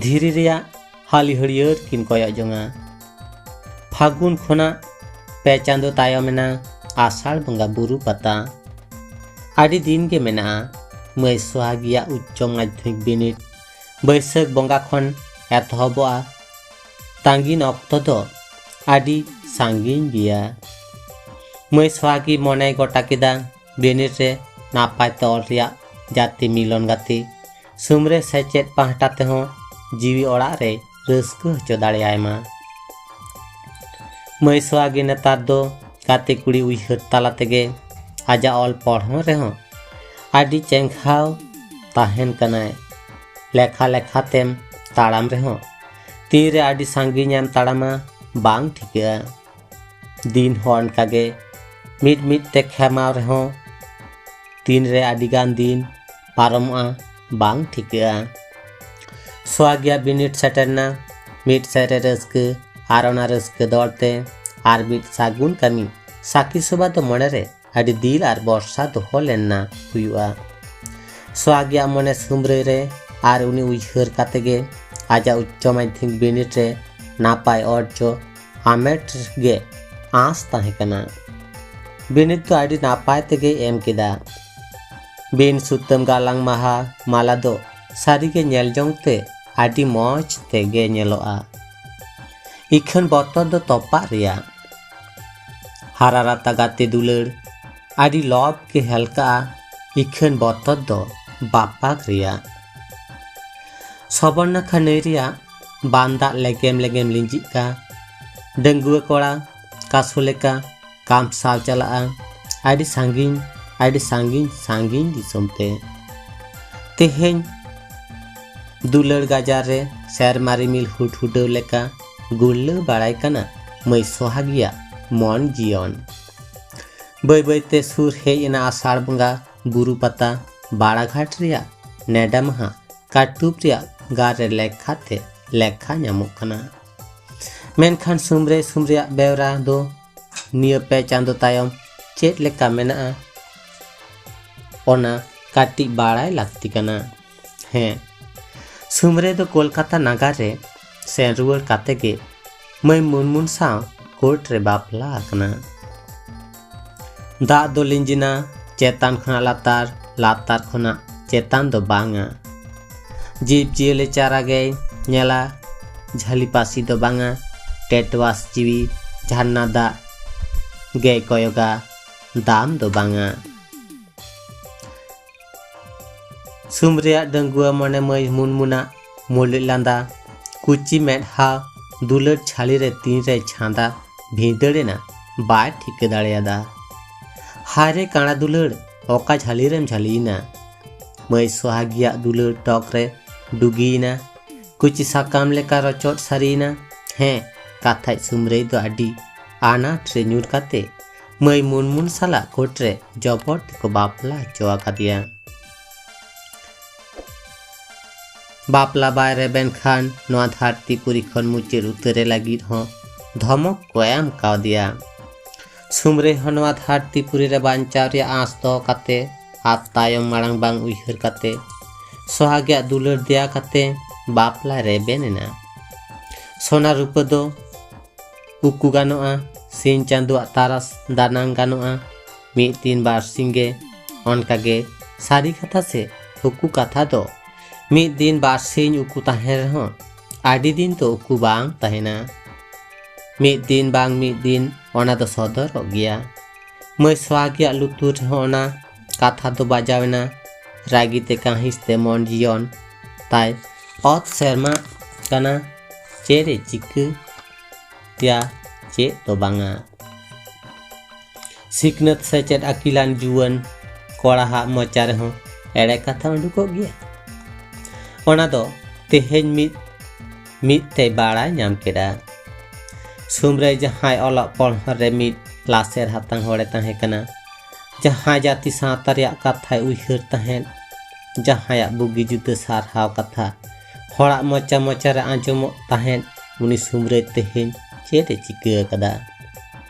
ᱫᱷᱤᱨᱤ ᱨᱮᱭᱟᱜ ᱦᱟᱹᱞᱤ ᱦᱟᱹᱨᱭᱟᱹᱲ ᱠᱤᱱ ᱠᱚᱭᱚᱜ ᱡᱚᱝᱟ᱾ ᱯᱷᱟᱹᱜᱩᱱ ᱠᱷᱚᱱᱟᱜ ᱯᱮ ᱪᱟᱸᱫᱚ ᱛᱟᱭᱚᱢ ᱮᱱᱟ ᱟᱥᱟᱲ ᱵᱚᱸᱜᱟ ᱵᱩᱨᱩ ᱯᱟᱛᱟ᱾ ᱟᱹᱰᱤ ᱫᱤᱱ ᱜᱮ ᱢᱮᱱᱟᱜᱼᱟ ᱢᱟᱹᱭ ᱥᱚᱦᱟᱜᱤᱭᱟᱜ ᱩᱪᱪᱚ ᱢᱟᱫᱽᱫᱷᱚᱢᱤᱠ ᱵᱤᱱᱤᱰ᱾ ᱵᱟᱹᱭᱥᱟᱹᱠᱷ ᱵᱚᱸᱜᱟ ᱠᱷᱚᱱ ᱮᱛᱚᱦᱚᱵᱚᱜᱼᱟ᱾ ᱛᱟᱺᱜᱤᱱ ᱚᱠᱛᱚ ᱫᱚ ᱟᱹᱰᱤ ᱥᱟᱺᱜᱤᱧ ᱜᱮᱭᱟ᱾ ᱢᱟᱹᱭ ᱥᱚᱦᱟᱜᱤ ᱢᱚᱱᱮᱭ ᱜᱚᱴᱟ ᱠᱮᱫᱟ, ᱵᱤᱱᱤᱰ ᱨᱮ ᱱᱟᱯᱟᱭ ᱛᱮ ᱚᱞ ᱨᱮᱭᱟᱜ ᱡᱟᱛᱮ ᱢᱤᱞᱚᱱ ᱜᱟᱛᱮ ᱥᱩᱢᱨᱮ ᱥᱮᱪᱮᱫ ᱯᱟᱦᱴᱟ ᱛᱮᱦᱚᱸ ᱡᱤᱣᱤ ᱚᱲᱟᱜ ᱨᱮ ᱨᱟᱹᱥᱠᱟᱹ ᱦᱚᱪᱚ ᱫᱟᱲᱮᱭᱟᱭ ᱢᱟ᱾ ᱢᱟᱹᱭ ᱥᱚᱦᱟᱜᱤ ᱱᱮᱛᱟᱨ ᱫᱚ ᱜᱟᱛᱮ ᱠᱩᱲᱤ ᱩᱭᱦᱟᱹᱨ ᱛᱟᱞᱟ ᱛᱮᱜᱮ ᱟᱡᱟᱜ ᱚᱞ ᱯᱚᱲᱦᱚᱱ ᱨᱮᱦᱚᱸ ᱟᱹᱰᱤ ᱪᱮᱸᱜᱷᱟᱣ ᱛᱟᱦᱮᱱ ᱠᱟᱱᱟᱭ᱾ ᱞᱮᱠᱷᱟ ᱞᱮᱠᱷᱟ ᱛᱮᱢ ᱛᱟᱲᱟᱢ ᱨᱮᱦᱚᱸ ᱛᱤᱱᱨᱮ ᱟᱹᱰᱤ ᱥᱟᱺᱜᱤᱧ ᱮᱢ ᱛᱟᱲᱟᱢᱟ ᱵᱟᱝ ᱴᱷᱤᱠᱟᱹᱜᱼᱟ᱾ ᱫᱤᱱ ᱦᱚᱸ ᱚᱱᱠᱟᱜᱮ ᱢᱤᱫ ᱢᱤᱫ ᱛᱮ ᱠᱷᱮᱢᱟᱣ ᱨᱮᱦᱚᱸ ᱛᱤᱱᱨᱮ ᱟᱹᱰᱤᱜᱟᱱ ᱫᱤᱱ ᱯᱟᱨᱚᱢᱚᱜᱼᱟ ᱵᱟᱝ ᱴᱷᱤᱠᱟᱹᱜᱼᱟ᱾ ᱥᱚᱦᱟᱜᱤᱭᱟᱜ ᱵᱤᱱᱤᱰ ᱥᱮᱴᱮᱨ ᱮᱱᱟ᱾ ᱢᱤᱫ ᱥᱮᱫ ᱨᱮ ᱨᱟᱹᱥᱠᱟᱹ ᱟᱨ ᱚᱱᱟ ᱨᱟᱹᱥᱠᱟᱹ ᱫᱚᱲ ᱛᱮ ᱟᱨ ᱢᱤᱫ ᱥᱟᱹᱜᱩᱱ ᱠᱟᱹᱢᱤ ᱥᱟᱹᱠᱷᱤ ᱥᱚᱵᱷᱟ ᱫᱚ ᱢᱚᱱᱮ ᱨᱮ ᱟᱹᱰᱤ ᱫᱤᱞ ᱟᱨ ᱵᱷᱚᱨᱥᱟ ᱫᱚᱦᱚ ᱞᱮᱱᱟ ᱦᱩᱭᱩᱜᱼᱟ᱾ ᱥᱚᱦᱟᱜᱤᱭᱟᱜ ᱢᱚᱱᱮ ᱥᱩᱢᱨᱟᱹᱭ ᱨᱮ ᱟᱨ ᱩᱱᱤ ᱩᱭᱦᱟᱹᱨ ᱠᱟᱛᱮ ᱜᱮ ᱟᱡᱟᱜ ᱩᱪᱪᱚ ᱢᱟᱫᱽᱫᱷᱚᱢᱤᱠ ᱵᱤᱱᱤᱰ ᱨᱮ ᱱᱟᱯᱟᱭ ᱚᱨᱡᱚ ᱦᱟᱢᱮᱴ ᱜᱮ ᱟᱸᱥ ᱛᱟᱦᱮᱸ ᱠᱟᱱᱟ᱾ ᱵᱤᱱᱤᱰ ᱫᱚ ᱟᱹᱰᱤ ᱱᱟᱯᱟᱭ ᱛᱮᱜᱮᱭ ᱮᱢ ᱠᱮᱫᱟ᱾ ᱵᱤᱱ ᱥᱩᱛᱟᱹᱢ ᱜᱟᱞᱟᱝ ᱢᱟᱦᱟ ᱢᱟᱞᱟ ᱫᱚ ᱥᱟᱹᱨᱤᱜᱮ ᱧᱮᱞ ᱡᱚᱝ ᱛᱮ ᱟᱹᱰᱤ ᱢᱚᱡᱽ ᱛᱮᱜᱮ ᱧᱮᱞᱚᱜᱼᱟ᱾ ᱤᱠᱷᱟᱹᱱ ᱵᱚᱛᱚᱨ ᱫᱚ ᱛᱚᱯᱟᱜ ᱨᱮᱭᱟᱜ᱾ ᱦᱟᱨᱟ ᱨᱟᱛᱟ ᱜᱟᱛᱮ ᱫᱩᱞᱟᱹᱲ ᱟᱹᱰᱤ ᱞᱚᱵᱽ ᱜᱮ ᱦᱮᱞᱠᱟᱜᱼᱟ᱾ ᱤᱠᱷᱟᱹᱱ ᱵᱚᱛᱚᱨ ᱫᱚ ᱵᱟᱯᱟᱠ ᱨᱮᱭᱟᱜ᱾ ᱥᱚᱵᱚᱨ ᱱᱟᱠᱷᱟ ᱱᱟᱹᱭ ᱨᱮᱭᱟᱜ ᱵᱟᱱ ᱫᱟᱜ ᱞᱮᱜᱮᱢ ᱞᱮᱜᱮᱢ ᱞᱤᱸᱡᱤᱜ ᱠᱟ᱾ ᱰᱟᱺᱜᱩᱣᱟᱹ ᱠᱚᱲᱟ ᱠᱟᱥᱚ ᱞᱮᱠᱟ ᱠᱟᱢᱥᱟᱣ ᱪᱟᱞᱟᱜᱼᱟ ᱟᱹᱰᱤ ᱥᱟᱺᱜᱤᱧ, ᱟᱹᱰᱤ ᱥᱟᱺᱜᱤᱧ, ᱥᱟᱺᱜᱤᱧ ᱫᱤᱥᱚᱢ ᱛᱮ᱾ ᱛᱮᱦᱮᱧ ᱫᱩᱞᱟᱹᱲ ᱜᱟᱡᱟᱲ ᱨᱮ ᱥᱮᱨᱢᱟ ᱨᱤᱢᱤᱞ ᱦᱩᱰᱦᱩᱰᱟᱹᱣ ᱞᱮᱠᱟ ᱜᱩᱨᱞᱟᱹᱣ ᱵᱟᱲᱟᱭ ᱠᱟᱱᱟ ᱢᱟᱹᱭ ᱥᱚᱦᱟᱜᱤᱭᱟᱜ ᱢᱚᱱ ᱡᱤᱭᱚᱱ᱾ ᱵᱟᱹᱭ ᱵᱟᱹᱭᱛᱮ ᱥᱩᱨ ᱦᱮᱡ ᱮᱱᱟ ᱟᱥᱟᱲ ᱵᱚᱸᱜᱟ ᱵᱩᱨᱩ ᱯᱟᱛᱟ᱾ ᱵᱟᱲᱟᱜᱷᱟᱴ ᱨᱮᱭᱟᱜ ᱱᱮᱰᱟ ᱢᱟᱦᱟ ᱠᱟᱹᱴᱩᱵ ᱨᱮᱭᱟᱜ ᱜᱟᱨ ᱨᱮ ᱞᱮᱠᱷᱟ ᱛᱮ ᱞᱮᱠᱷᱟ ᱧᱟᱢᱚᱜ ᱠᱟᱱᱟ᱾ ᱢᱮᱱᱠᱷᱟᱱ ᱥᱩᱢᱨᱮ ᱥᱩᱢᱨᱮᱭᱟᱜ ᱵᱮᱣᱨᱟ ᱫᱚ ᱱᱤᱭᱟᱹ ᱯᱮ ᱪᱟᱸᱫᱚ ᱛᱟᱭᱚᱢ ᱪᱮᱫ ᱞᱮᱠᱟ ᱢᱮᱱᱟᱜᱼᱟ, ᱚᱱᱟ ᱠᱟᱹᱴᱤᱡ ᱵᱟᱲᱟᱭ ᱞᱟᱹᱠᱛᱤ ᱠᱟᱱᱟ᱾ ᱦᱮᱸ, ᱥᱩᱢᱨᱮ ᱫᱚ ᱠᱳᱞᱠᱟᱛᱟ ᱱᱟᱜᱟᱨ ᱨᱮ ᱥᱮᱱ ᱨᱩᱣᱟᱹᱲ ᱠᱟᱛᱮ ᱜᱮ ᱢᱟᱹᱭ ᱢᱩᱱᱢᱩᱱ ᱥᱟᱶ ᱠᱳᱨᱴ ᱨᱮ ᱵᱟᱯᱞᱟ ᱟᱠᱟᱱᱟ᱾ ᱫᱟᱜ ᱫᱚ ᱞᱤᱸᱡᱤᱱᱟ ᱪᱮᱛᱟᱱ ᱠᱷᱚᱱᱟᱜ ᱞᱟᱛᱟᱨ, ᱞᱟᱛᱟᱨ ᱠᱷᱚᱱᱟᱜ ᱪᱮᱛᱟᱱ ᱫᱚ ᱵᱟᱝᱟ᱾ ᱡᱤᱵᱽ ᱡᱤᱭᱟᱹᱞᱤ ᱪᱟᱨᱟ ᱜᱮᱭ ᱧᱮᱞᱟ, ᱡᱷᱟᱹᱞᱤ ᱯᱟᱹᱥᱤ ᱫᱚ ᱵᱟᱝᱟ᱾ ᱴᱮᱴᱣᱟᱥ ᱡᱤᱣᱤ ᱡᱷᱟᱨᱱᱟ ᱫᱟᱜ ᱜᱮᱭ ᱠᱚᱭᱚᱜᱟ, ᱫᱟᱢ ᱫᱚ ᱵᱟᱝᱟ᱾ ᱥᱩᱢ ᱨᱮᱭᱟᱜ ᱰᱟᱺᱜᱩᱣᱟᱹ ᱢᱚᱱᱮ ᱢᱟᱹᱭ ᱢᱩᱱᱢᱩᱱᱟᱜ ᱢᱩᱞᱩᱡ ᱞᱟᱸᱫᱟ, ᱠᱩᱪᱤ ᱢᱮᱫᱦᱟ ᱫᱩᱞᱟᱹᱲ ᱡᱷᱟᱹᱞᱤ ᱨᱮ ᱛᱤᱱᱨᱮᱭ ᱪᱷᱟᱸᱫᱟ ᱵᱷᱤᱸᱫᱟᱹᱲ ᱮᱱᱟ, ᱵᱟᱭ ᱴᱷᱤᱠᱟᱹ ᱫᱟᱲᱮᱭᱟᱫᱟ᱾ ᱦᱟᱭ ᱨᱮ ᱠᱟᱬᱟ ᱫᱩᱞᱟᱹᱲ, ᱚᱠᱟ ᱡᱷᱟᱹᱞᱤ ᱨᱮᱢ ᱡᱷᱟᱹᱞᱤᱭᱮᱱᱟ? ᱢᱟᱹᱭ ᱥᱚᱦᱟᱜᱤᱭᱟᱜ ᱫᱩᱞᱟᱹᱲ ᱴᱚᱠ ᱨᱮ ᱰᱩᱜᱤᱭᱮᱱᱟ᱾ ᱠᱩᱪᱤ ᱥᱟᱠᱟᱢ ᱞᱮᱠᱟ ᱨᱚᱪᱚᱫ ᱥᱟᱹᱨᱤᱭᱮᱱᱟ᱾ ᱦᱮᱸ, ᱠᱟᱛᱷᱟᱡ ᱥᱩᱢᱨᱟᱹᱭ ᱫᱚ ᱟᱹᱰᱤ ᱟᱱᱟᱴ ᱨᱮ ᱧᱩᱨ ᱠᱟᱛᱮ ᱢᱟᱹᱭ ᱢᱩᱱᱢᱩᱱ ᱥᱟᱞᱟᱜ ᱠᱳᱨᱴ ᱨᱮ ᱡᱚᱵᱚᱨ ᱛᱮᱠᱚ ᱵᱟᱯᱞᱟ ᱦᱚᱪᱚ ᱟᱠᱟᱫᱮᱭᱟ᱾ ᱵᱟᱯᱞᱟ ᱵᱟᱭ ᱨᱮᱵᱮᱱ ᱠᱷᱟᱱ ᱱᱚᱣᱟ ᱫᱷᱟᱹᱨᱛᱤ ᱯᱩᱨᱤ ᱠᱷᱚᱱ ᱢᱩᱪᱟᱹᱫ ᱩᱛᱟᱹᱨᱮ ᱞᱟᱹᱜᱤᱫ ᱦᱚᱸ ᱫᱷᱚᱢᱚᱠ ᱠᱚ ᱮᱢ ᱠᱟᱣᱫᱮᱭᱟ᱾ ᱥᱩᱢᱨᱟᱹᱭ ᱦᱚᱸ ᱱᱚᱣᱟ ᱫᱷᱟᱹᱨᱛᱤ ᱯᱩᱨᱤ ᱨᱮ ᱵᱟᱧᱪᱟᱣ ᱨᱮᱭᱟᱜ ᱟᱸᱥ ᱫᱚᱦᱚ ᱠᱟᱛᱮ ᱟᱨ ᱛᱟᱭᱚᱢ ᱢᱟᱲᱟᱝ ᱵᱟᱝ ᱩᱭᱦᱟᱹᱨ ᱠᱟᱛᱮ ᱥᱚᱦᱟᱜᱤᱭᱟᱜ ᱫᱩᱞᱟᱹᱲ ᱫᱮᱭᱟ ᱠᱟᱛᱮ ᱵᱟᱯᱞᱟ ᱨᱮᱵᱮᱱ ᱮᱱᱟ᱾ ᱥᱚᱱᱟ ᱨᱩᱯᱟᱹ ᱫᱚ ᱩᱠᱩ ᱜᱟᱱᱚᱜᱼᱟ, ᱥᱤᱧ ᱪᱟᱸᱫᱳᱣᱟᱜ ᱛᱟᱨᱟᱥ ᱫᱟᱱᱟᱝ ᱜᱟᱱᱚᱜᱼᱟ, ᱢᱤᱫ ᱫᱤᱱ ᱵᱟᱨ ᱥᱤᱧ ᱜᱮ ᱚᱱᱠᱟ ᱜᱮ ᱥᱟᱹᱨᱤ ᱠᱟᱛᱷᱟ ᱥᱮ ᱩᱠᱩ ᱠᱟᱛᱷᱟ ᱫᱚ ᱢᱤᱫ ᱫᱤᱱ ᱵᱟᱨ ᱥᱤᱧ ᱩᱠᱩ ᱛᱟᱦᱮᱸ ᱨᱮᱦᱚᱸ ᱟᱹᱰᱤ ᱫᱤᱱ ᱫᱚ ᱩᱠᱩ ᱵᱟᱝ ᱛᱟᱦᱮᱱᱟ᱾ ᱢᱤᱫ ᱫᱤᱱ ᱵᱟᱝ ᱢᱤᱫ ᱫᱤᱱ ᱚᱱᱟ ᱫᱚ ᱥᱚᱫᱚᱨᱚᱜ ᱜᱮᱭᱟ᱾ ᱢᱟᱹᱭ ᱥᱚᱦᱟᱜᱤᱭᱟᱜ ᱞᱩᱛᱩᱨ ᱨᱮᱦᱚᱸ ᱚᱱᱟ ᱠᱟᱛᱷᱟ ᱫᱚ ᱵᱟᱡᱟᱣ ᱮᱱᱟ᱾ ᱨᱟᱹᱜᱤ ᱛᱮ ᱠᱟᱹᱦᱤᱥ ᱛᱮ ᱢᱚᱱ ᱡᱤᱭᱚᱱ ᱛᱟᱭ ᱚᱛ ᱥᱮᱨᱢᱟ ᱠᱟᱱᱟ᱾ ᱪᱮᱫ ᱮ ᱪᱤᱠᱟᱹᱭᱟ ᱪᱮᱫ ᱫᱚ ᱵᱟᱝᱟ᱾ ᱥᱤᱠᱷᱱᱟᱹᱛ ᱥᱮᱪᱮᱫ ᱟᱹᱠᱤᱞᱟᱱ ᱡᱩᱣᱟᱹᱱ ᱠᱚᱲᱟᱦᱟᱜ ᱢᱚᱪᱟ ᱨᱮᱦᱚᱸ ᱮᱲᱮ ᱠᱟᱛᱷᱟ ᱩᱰᱩᱠᱚᱜ ᱜᱮᱭᱟ᱾ ᱚᱱᱟ ᱫᱚ ᱛᱮᱦᱮᱧ ᱢᱤᱫ ᱢᱤᱫ ᱛᱮᱭ ᱵᱟᱲᱟᱭ ᱧᱟᱢ ᱠᱮᱫᱟ᱾ ᱥᱩᱢᱨᱟᱹᱭ ᱡᱟᱦᱟᱸᱭ ᱚᱞᱚᱜ ᱯᱟᱲᱦᱟᱣ ᱨᱮ ᱢᱤᱫ ᱞᱟᱥᱮᱨ ᱦᱟᱛᱟᱝ ᱦᱚᱲᱮ ᱛᱟᱦᱮᱸ ᱠᱟᱱᱟ, ᱡᱟᱦᱟᱸᱭ ᱡᱟᱹᱛᱤ ᱥᱟᱶᱛᱟ ᱨᱮᱭᱟᱜ ᱠᱟᱛᱷᱟᱭ ᱩᱭᱦᱟᱹᱨ ᱛᱟᱦᱮᱸᱫ, ᱡᱟᱦᱟᱸᱭᱟᱜ ᱵᱩᱜᱤ ᱡᱩᱫᱟᱹ ᱥᱟᱨᱦᱟᱣ ᱠᱟᱛᱷᱟ ᱦᱚᱲᱟᱜ ᱢᱚᱪᱟ ᱢᱚᱪᱟ ᱨᱮ ᱟᱸᱡᱚᱢᱚᱜ ᱛᱟᱦᱮᱸᱫ, ᱩᱱᱤ ᱥᱩᱢᱨᱟᱹᱭ ᱛᱮᱦᱮᱧ ᱪᱮᱫ ᱮ ᱪᱤᱠᱟᱹ ᱟᱠᱟᱫᱟ᱾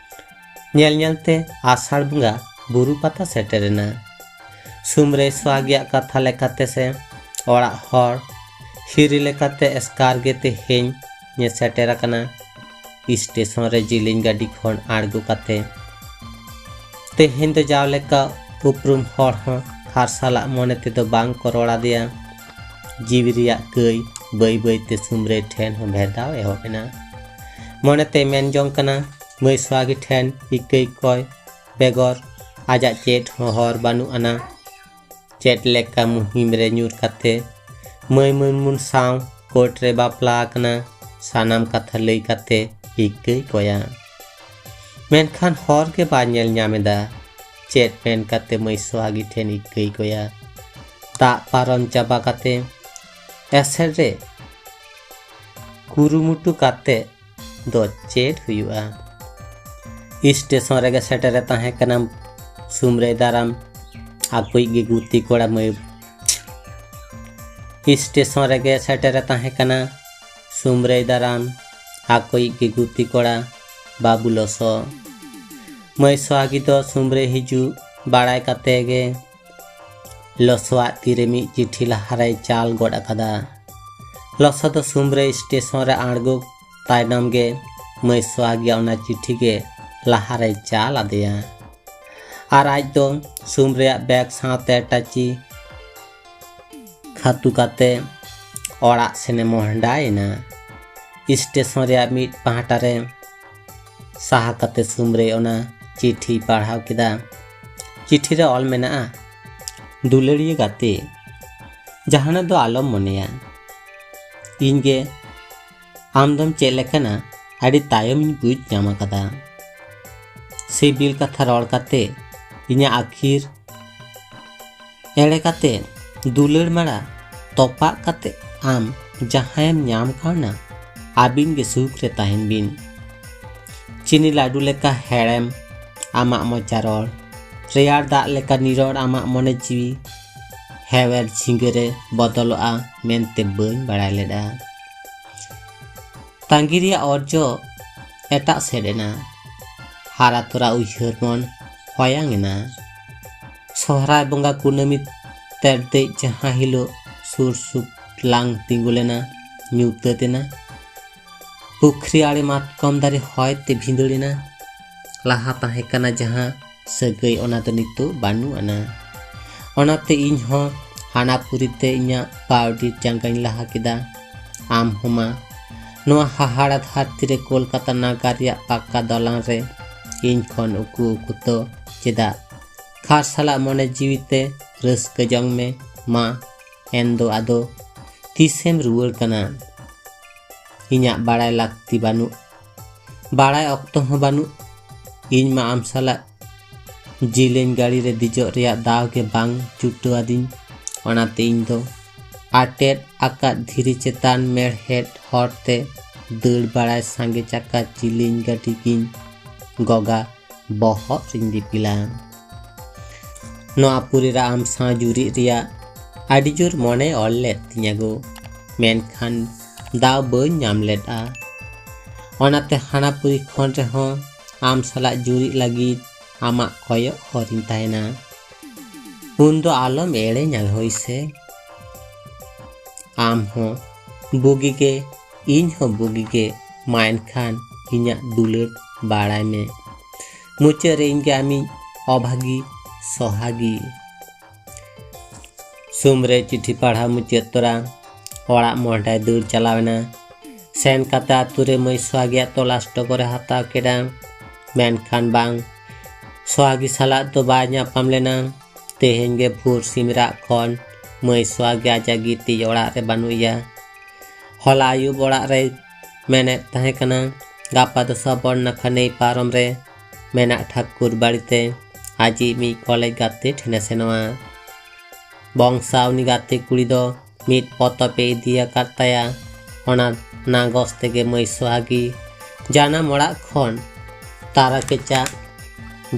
ᱧᱮᱞ ᱧᱮᱞᱛᱮ ᱟᱥᱟᱲ ᱵᱚᱸᱜᱟ ᱵᱩᱨᱩ ᱯᱟᱛᱟ ᱥᱮᱴᱮᱨᱮᱱᱟ᱾ ᱥᱩᱢᱨᱟᱹᱭ ᱥᱚᱦᱟᱜᱤᱭᱟᱜ ᱠᱟᱛᱷᱟ ᱞᱮᱠᱟᱛᱮ ᱥᱮ ᱚᱲᱟᱜ ᱦᱚᱲ ᱦᱤᱨᱤ ᱞᱮᱠᱟᱛᱮ ᱮᱥᱠᱟᱨ ᱜᱮ ᱛᱮᱦᱮᱧ ᱮ ᱥᱮᱴᱮᱨ ᱟᱠᱟᱱᱟ᱾ ᱥᱴᱮᱥᱚᱱ ᱨᱮ ᱡᱤᱞᱤᱧ ᱜᱟᱹᱰᱤ ᱠᱷᱚᱱ ᱟᱬᱜᱚ ᱠᱟᱛᱮ ᱛᱮᱦᱮᱧ ᱫᱚ ᱡᱟᱣ ᱞᱮᱠᱟ ᱩᱯᱨᱩᱢ ᱦᱚᱲ ᱦᱚᱸ ᱠᱷᱟᱨᱥᱟᱞᱟᱜ ᱢᱚᱱᱮ ᱛᱮᱫᱚ ᱵᱟᱝ ᱠᱚ ᱨᱚᱲ ᱟᱫᱮᱭᱟ᱾ ᱡᱤᱣᱤ ᱨᱮᱭᱟᱜ ᱠᱟᱹᱭ ᱵᱟᱹᱭ ᱵᱟᱹᱭ ᱛᱮ ᱥᱩᱢᱨᱟᱹᱭ ᱴᱷᱮᱱ ᱦᱚᱸ ᱵᱷᱮᱫᱟᱣ ᱮᱦᱚᱵ ᱮᱱᱟ᱾ ᱢᱚᱱᱮ ᱛᱮᱭ ᱢᱮᱱ ᱡᱚᱝ ᱠᱟᱱᱟ, ᱢᱟᱹᱭ ᱥᱚᱦᱟᱜᱤ ᱴᱷᱮᱱ ᱤᱠᱟᱹᱭ ᱠᱚᱭ ᱵᱮᱜᱚᱨ ᱟᱡᱟᱜ ᱪᱮᱫ ᱦᱚᱸ ᱦᱚᱨ ᱵᱟᱹᱱᱩᱜ ᱟᱱᱟ᱾ ᱪᱮᱫ ᱞᱮᱠᱟ ᱢᱩᱦᱤᱢ ᱨᱮ ᱧᱩᱨ ᱠᱟᱛᱮ ᱢᱟᱹᱭ ᱢᱩᱱᱢᱩᱱ ᱥᱟᱶ ᱠᱳᱨᱴ ᱨᱮ ᱵᱟᱯᱞᱟ ᱟᱠᱟᱱᱟ, ᱥᱟᱱᱟᱢ ᱠᱟᱛᱷᱟ ᱞᱟᱹᱭ ᱠᱟᱛᱮ ᱤᱠᱟᱹᱭ ᱠᱚᱭᱟ᱾ ᱢᱮᱱᱠᱷᱟᱱ ᱦᱚᱨ ᱜᱮ ᱵᱟᱭ ᱧᱮᱞ ᱧᱟᱢ ᱮᱫᱟ᱾ ᱪᱮᱫ ᱢᱮᱱ ᱠᱟᱛᱮ ᱢᱟᱹᱭ ᱥᱚᱦᱟᱜᱤ ᱴᱷᱮᱱ ᱤᱠᱟᱹᱭ ᱠᱚᱭᱟ? ᱫᱟᱜ ᱯᱟᱨᱚᱢ ᱪᱟᱵᱟ ᱠᱟᱛᱮ ᱮᱥᱮᱨ ᱨᱮ ᱠᱩᱨᱩᱢᱩᱴᱩ ᱠᱟᱛᱮ ᱫᱚ ᱪᱮᱫ ᱦᱩᱭᱩᱜᱼᱟ? ᱥᱴᱮᱥᱚᱱ ᱨᱮᱜᱮ ᱥᱮᱴᱮᱨᱮ ᱛᱟᱦᱮᱸ ᱠᱟᱱᱟ ᱥᱩᱢᱨᱟᱹᱭ ᱫᱟᱨᱟᱢ ᱟᱠᱚᱭᱤᱡ ᱜᱮ ᱜᱩᱛᱤ ᱠᱚᱲᱟ ᱢᱟᱹᱭ᱾ ᱥᱴᱮᱥᱚᱱ ᱨᱮᱜᱮ ᱥᱮᱴᱮᱨᱮ ᱛᱟᱦᱮᱸ ᱠᱟᱱᱟ ᱥᱩᱢᱨᱟᱹᱭ ᱫᱟᱨᱟᱢ ᱟᱠᱚᱭᱤᱡ ᱜᱮ ᱜᱩᱛᱤ ᱠᱚᱲᱟ ᱵᱟᱹᱵᱩ ᱞᱚᱥᱚ᱾ ᱢᱟᱹᱭ ᱥᱚᱦᱟᱜᱤ ᱫᱚ ᱥᱩᱢᱨᱟᱹᱭ ᱦᱤᱡᱩᱜ ᱵᱟᱲᱟᱭ ᱠᱟᱛᱮ ᱜᱮ ᱞᱚᱥᱚᱣᱟᱜ ᱛᱤᱨᱮ ᱢᱤᱫ ᱪᱤᱴᱷᱤ ᱞᱟᱦᱟᱨᱮᱭ ᱪᱟᱞ ᱜᱚᱫ ᱟᱠᱟᱫᱟ᱾ ᱞᱚᱥᱚ ᱫᱚ ᱥᱩᱢᱨᱟᱹᱭ ᱥᱴᱮᱥᱚᱱ ᱨᱮ ᱟᱬᱜᱚ ᱛᱟᱭᱱᱚᱢ ᱜᱮ ᱢᱟᱹᱭ ᱥᱚᱦᱟᱜᱤᱭᱟᱜ ᱚᱱᱟ ᱪᱤᱴᱷᱤ ᱜᱮ ᱞᱟᱦᱟᱨᱮᱭ ᱪᱟᱞ ᱟᱫᱮᱭᱟ᱾ ᱟᱨ ᱟᱡ ᱫᱚ ᱥᱩᱢᱨᱟᱹᱭᱟᱜ ᱵᱮᱜᱽ ᱥᱟᱶᱛᱮ ᱴᱟᱹᱪᱤ ᱠᱷᱟᱹᱛᱩ ᱠᱟᱛᱮ ᱚᱲᱟᱜ ᱥᱮᱱᱮ ᱢᱚᱦᱰᱟᱭᱮᱱᱟ᱾ ᱥᱴᱮᱥᱚᱱ ᱨᱮᱭᱟᱜ ᱢᱤᱫ ᱯᱟᱦᱴᱟ ᱨᱮ ᱥᱟᱦᱟ ᱠᱟᱛᱮ ᱥᱩᱢᱨᱟᱹᱭ ᱚᱱᱟ ᱪᱤᱴᱷᱤᱭ ᱯᱟᱲᱦᱟᱣ ᱠᱮᱫᱟ᱾ ᱪᱤᱴᱷᱤ ᱨᱮ ᱚᱞ ᱢᱮᱱᱟᱜᱼᱟ, ᱫᱩᱞᱟᱹᱲᱤᱭᱟᱹ ᱜᱟᱛᱮ, ᱡᱟᱦᱟᱱᱟᱜ ᱫᱚ ᱟᱞᱚᱢ ᱢᱚᱱᱮᱭᱟ᱾ ᱤᱧ ᱜᱮ ᱟᱢ ᱫᱚᱢ ᱪᱮᱫ ᱞᱮᱠᱟᱱᱟ, ᱟᱹᱰᱤ ᱛᱟᱭᱚᱢ ᱤᱧ ᱵᱩᱡᱽ ᱧᱟᱢ ᱟᱠᱟᱫᱟ᱾ ᱥᱤᱵᱤᱞ ᱠᱟᱛᱷᱟ ᱨᱚᱲ ᱠᱟᱛᱮ ᱤᱧᱟᱹᱜ ᱟᱹᱠᱷᱤᱨ ᱮᱲᱮ ᱠᱟᱛᱮ ᱫᱩᱞᱟᱹᱲ ᱢᱟᱲᱟ ᱛᱚᱯᱟᱜ ᱠᱟᱛᱮ ᱟᱢ ᱡᱟᱦᱟᱸᱭᱮᱢ ᱧᱟᱢ ᱠᱟᱣᱱᱟ, ᱟᱹᱵᱤᱱ ᱜᱮ ᱥᱩᱠ ᱨᱮ ᱛᱟᱦᱮᱱ ᱵᱤᱱ᱾ ᱪᱤᱱᱤ ᱞᱟᱹᱰᱩ ᱞᱮᱠᱟ ᱦᱮᱲᱮᱢ ᱟᱢᱟᱜ ᱢᱚᱪᱟ ᱨᱚᱲ, ᱨᱮᱭᱟᱲ ᱫᱟᱜ ᱞᱮᱠᱟ ᱱᱤᱨᱚᱲ ᱟᱢᱟᱜ ᱢᱚᱱᱮ ᱡᱤᱣᱤ, ᱦᱮᱣᱮᱨ ᱡᱷᱤᱸᱜᱟᱹ ᱨᱮ ᱵᱚᱫᱚᱞᱚᱜᱼᱟ ᱢᱮᱱᱛᱮ ᱵᱟᱹᱧ ᱵᱟᱲᱟᱭ ᱞᱮᱫᱼᱟ᱾ ᱛᱟᱺᱜᱤ ᱨᱮᱭᱟᱜ ᱚᱨᱡᱚ ᱮᱴᱟᱜ ᱥᱮᱫ ᱮᱱᱟ᱾ ᱦᱟᱨᱟ ᱛᱚᱨᱟ ᱩᱭᱦᱟᱹᱨ ᱢᱚᱱ ᱦᱚᱭᱟᱝ ᱮᱱᱟ᱾ ᱥᱚᱦᱨᱟᱭ ᱵᱚᱸᱜᱟ ᱠᱩᱱᱟᱹᱢᱤ ᱛᱮᱨᱫᱮᱡ ᱡᱟᱦᱟᱸ ᱦᱤᱞᱳᱜ ᱥᱩᱨ ᱥᱩᱨ ᱞᱟᱝ ᱛᱤᱸᱜᱩ ᱞᱮᱱᱟ, ᱧᱩᱛᱟᱹᱛ ᱮᱱᱟ᱾ ᱯᱩᱠᱷᱨᱤ ᱟᱲᱮ ᱢᱟᱛᱠᱚᱢ ᱫᱟᱨᱮ ᱦᱚᱭ ᱛᱮ ᱵᱷᱤᱸᱫᱟᱹᱲ ᱮᱱᱟ᱾ ᱞᱟᱦᱟ ᱛᱟᱦᱮᱸ ᱠᱟᱱᱟ ᱡᱟᱦᱟᱸ ᱥᱟᱹᱜᱟᱹᱭ, ᱚᱱᱟ ᱫᱚ ᱱᱤᱛᱚᱜ ᱵᱟᱹᱱᱩᱜ ᱟᱱᱟ᱾ ᱚᱱᱟᱛᱮ ᱤᱧ ᱦᱚᱸ ᱦᱟᱱᱟ ᱯᱩᱨᱤ ᱛᱮ ᱤᱧᱟᱹᱜ ᱯᱟᱣᱰᱤᱨ ᱡᱟᱸᱜᱟᱧ ᱞᱟᱦᱟ ᱠᱮᱫᱟ᱾ ᱟᱢ ᱦᱚᱸ ᱢᱟ, ᱱᱚᱣᱟ ᱦᱟᱦᱟᱲᱟ ᱫᱷᱟᱹᱨᱛᱤ ᱨᱮ ᱠᱳᱞᱠᱟᱛᱟ ᱱᱟᱜᱟᱨ ᱨᱮᱭᱟᱜ ᱯᱟᱠᱟ ᱫᱚᱞᱟᱱ ᱨᱮ ᱤᱧ ᱠᱷᱚᱱ ᱩᱠᱩ ᱩᱠᱩ ᱛᱚ ᱪᱮᱫᱟᱜ? ᱠᱷᱟᱨ ᱥᱟᱞᱟᱜ ᱢᱚᱱᱮ ᱡᱤᱣᱤ ᱛᱮ ᱨᱟᱹᱥᱠᱟᱹ ᱡᱚᱝ ᱢᱮ ᱢᱟ᱾ ᱮᱱ ᱫᱚ ᱟᱫᱚ ᱛᱤᱥᱮᱢ ᱨᱩᱣᱟᱹᱲ ᱠᱟᱱᱟ? ᱤᱧᱟᱹᱜ ᱵᱟᱲᱟᱭ ᱞᱟᱹᱠᱛᱤ ᱵᱟᱹᱱᱩᱜ, ᱵᱟᱲᱟᱭ ᱚᱠᱛᱚ ᱦᱚᱸ ᱵᱟᱹᱱᱩᱜ᱾ ᱤᱧ ᱢᱟ ᱟᱢ ᱥᱟᱞᱟᱜ ᱡᱤᱞᱤᱧ ᱜᱟᱹᱰᱤ ᱨᱮ ᱫᱮᱡᱚᱜ ᱨᱮᱭᱟᱜ ᱫᱟᱣ ᱜᱮ ᱵᱟᱝ ᱡᱩᱴᱟᱹ ᱟᱹᱫᱤᱧ᱾ ᱚᱱᱟᱛᱮ ᱤᱧ ᱫᱚ ᱟᱴᱮᱫ ᱟᱠᱟᱫ ᱫᱷᱤᱨᱤ ᱪᱮᱛᱟᱱ ᱢᱮᱲᱦᱮᱫ ᱦᱚᱨ ᱛᱮ ᱫᱟᱹᱲ ᱵᱟᱲᱟᱭ ᱥᱟᱸᱜᱮ ᱪᱟᱠᱟ ᱡᱤᱞᱤᱧ ᱜᱟᱹᱰᱤ ᱜᱤᱧ ᱜᱚᱜᱟ ᱵᱚᱦᱚᱜ ᱨᱤᱧ ᱫᱤᱯᱤᱞᱟ᱾ ᱱᱚᱣᱟ ᱯᱩᱨᱤ ᱨᱮ ᱟᱢ ᱥᱟᱶ ᱡᱩᱨᱤᱜ ᱨᱮᱭᱟᱜ ᱟᱹᱰᱤ ᱡᱳᱨ ᱢᱚᱱᱮ ᱚᱞ ᱞᱮᱫ ᱛᱤᱧᱟᱹ ᱜᱳ, ᱢᱮᱱᱠᱷᱟᱱ ᱫᱟᱣ ᱵᱟᱹᱧ ᱧᱟᱢ ᱞᱮᱫᱼᱟ᱾ ᱚᱱᱟᱛᱮ ᱦᱟᱱᱟ ᱯᱩᱨᱤ ᱠᱷᱚᱱ ᱨᱮᱦᱚᱸ ᱟᱢ ᱥᱟᱞᱟᱜ ᱡᱩᱨᱤᱜ ᱞᱟᱹᱜᱤᱫ ᱟᱢᱟᱜ ᱠᱚᱭᱚᱜ ᱦᱚᱨᱤᱧ ᱛᱟᱦᱮᱱᱟ᱾ ᱩᱱ ᱫᱚ ᱟᱞᱚᱢ ᱮᱲᱮᱧᱟ ᱦᱳᱭ ᱥᱮ᱾ ᱟᱢ ᱦᱚᱸ ᱵᱩᱜᱤ ᱜᱮ, ᱤᱧ ᱦᱚᱸ ᱵᱩᱜᱤ ᱜᱮ᱾ ᱢᱟ ᱮᱱᱠᱷᱟᱱ ᱤᱧᱟᱹᱜ ᱫᱩᱞᱟᱹᱲ ᱵᱟᱲᱟᱭ ᱢᱮ᱾ ᱢᱩᱪᱟᱹᱫ ᱨᱮ ᱤᱧ ᱜᱮ ᱟᱢᱤᱧ ᱚᱵᱷᱟᱜᱤ ᱥᱚᱦᱟᱜᱤ᱾ ᱥᱩᱢᱨᱮ ᱪᱤᱴᱷᱤ ᱯᱟᱲᱦᱟᱣ ᱢᱩᱪᱟᱹᱫ ᱛᱚᱨᱟ ᱚᱲᱟᱜ ᱢᱚᱦᱰᱟᱭ ᱫᱟᱹᱲ ᱪᱟᱞᱟᱣ ᱮᱱᱟ᱾ ᱥᱮᱱ ᱠᱟᱛᱮ ᱟᱛᱳ ᱨᱮ ᱢᱟᱹᱭ ᱥᱚᱦᱟᱜᱤᱭᱟᱜ ᱛᱚᱞᱟᱥ ᱰᱚᱜᱚᱨᱮ ᱦᱟᱛᱟᱣ ᱠᱮᱫᱟ, ᱢᱮᱱᱠᱷᱟᱱ ᱵᱟᱝ, ᱥᱚᱦᱟᱜᱤ ᱥᱟᱞᱟᱜ ᱫᱚ ᱵᱟᱭ ᱧᱟᱯᱟᱢ ᱞᱮᱱᱟ᱾ ᱛᱮᱦᱮᱧ ᱜᱮ ᱵᱷᱳᱨ ᱥᱤᱢ ᱨᱟᱜ ᱠᱷᱚᱱ ᱢᱟᱹᱭ ᱥᱚᱦᱟᱜᱤ ᱟᱡᱟᱜ ᱜᱤᱛᱤᱡ ᱚᱲᱟᱜ ᱨᱮ ᱵᱟᱹᱱᱩᱜ ᱮᱭᱟ᱾ ᱦᱚᱞᱟ ᱟᱹᱭᱩᱵ ᱚᱲᱟᱜ ᱨᱮᱭ ᱢᱮᱱᱮᱫ ᱛᱟᱦᱮᱸ ᱠᱟᱱᱟ, ᱜᱟᱯᱟ ᱫᱚ ᱥᱚᱵᱚᱨ ᱱᱟᱠᱷᱟ ᱱᱟᱹᱭ ᱯᱟᱨᱚᱢ ᱨᱮ ᱢᱮᱱᱟᱜ ᱴᱷᱟᱹᱠᱩᱨ ᱵᱟᱲᱤ ᱛᱮ ᱟᱡᱤᱡ ᱢᱤᱫ ᱠᱚᱞᱮᱡᱽ ᱜᱟᱛᱮ ᱴᱷᱮᱱᱮ ᱥᱮᱱᱚᱜᱼᱟ᱾ ᱵᱚᱝᱥᱟ ᱩᱱᱤ ᱜᱟᱛᱮ ᱠᱩᱲᱤ ᱫᱚ ᱢᱤᱫ ᱯᱚᱛᱚᱵ ᱮ ᱤᱫᱤ ᱟᱠᱟᱫ ᱛᱟᱭᱟ᱾ ᱚᱱᱟ ᱱᱟᱜᱚᱥ ᱛᱮᱜᱮ ᱢᱟᱹᱭ ᱥᱚᱦᱟᱜᱤ ᱡᱟᱱᱟᱢ ᱚᱲᱟᱜ ᱠᱷᱚᱱ ᱛᱟᱨᱟ ᱠᱮᱪᱟᱜ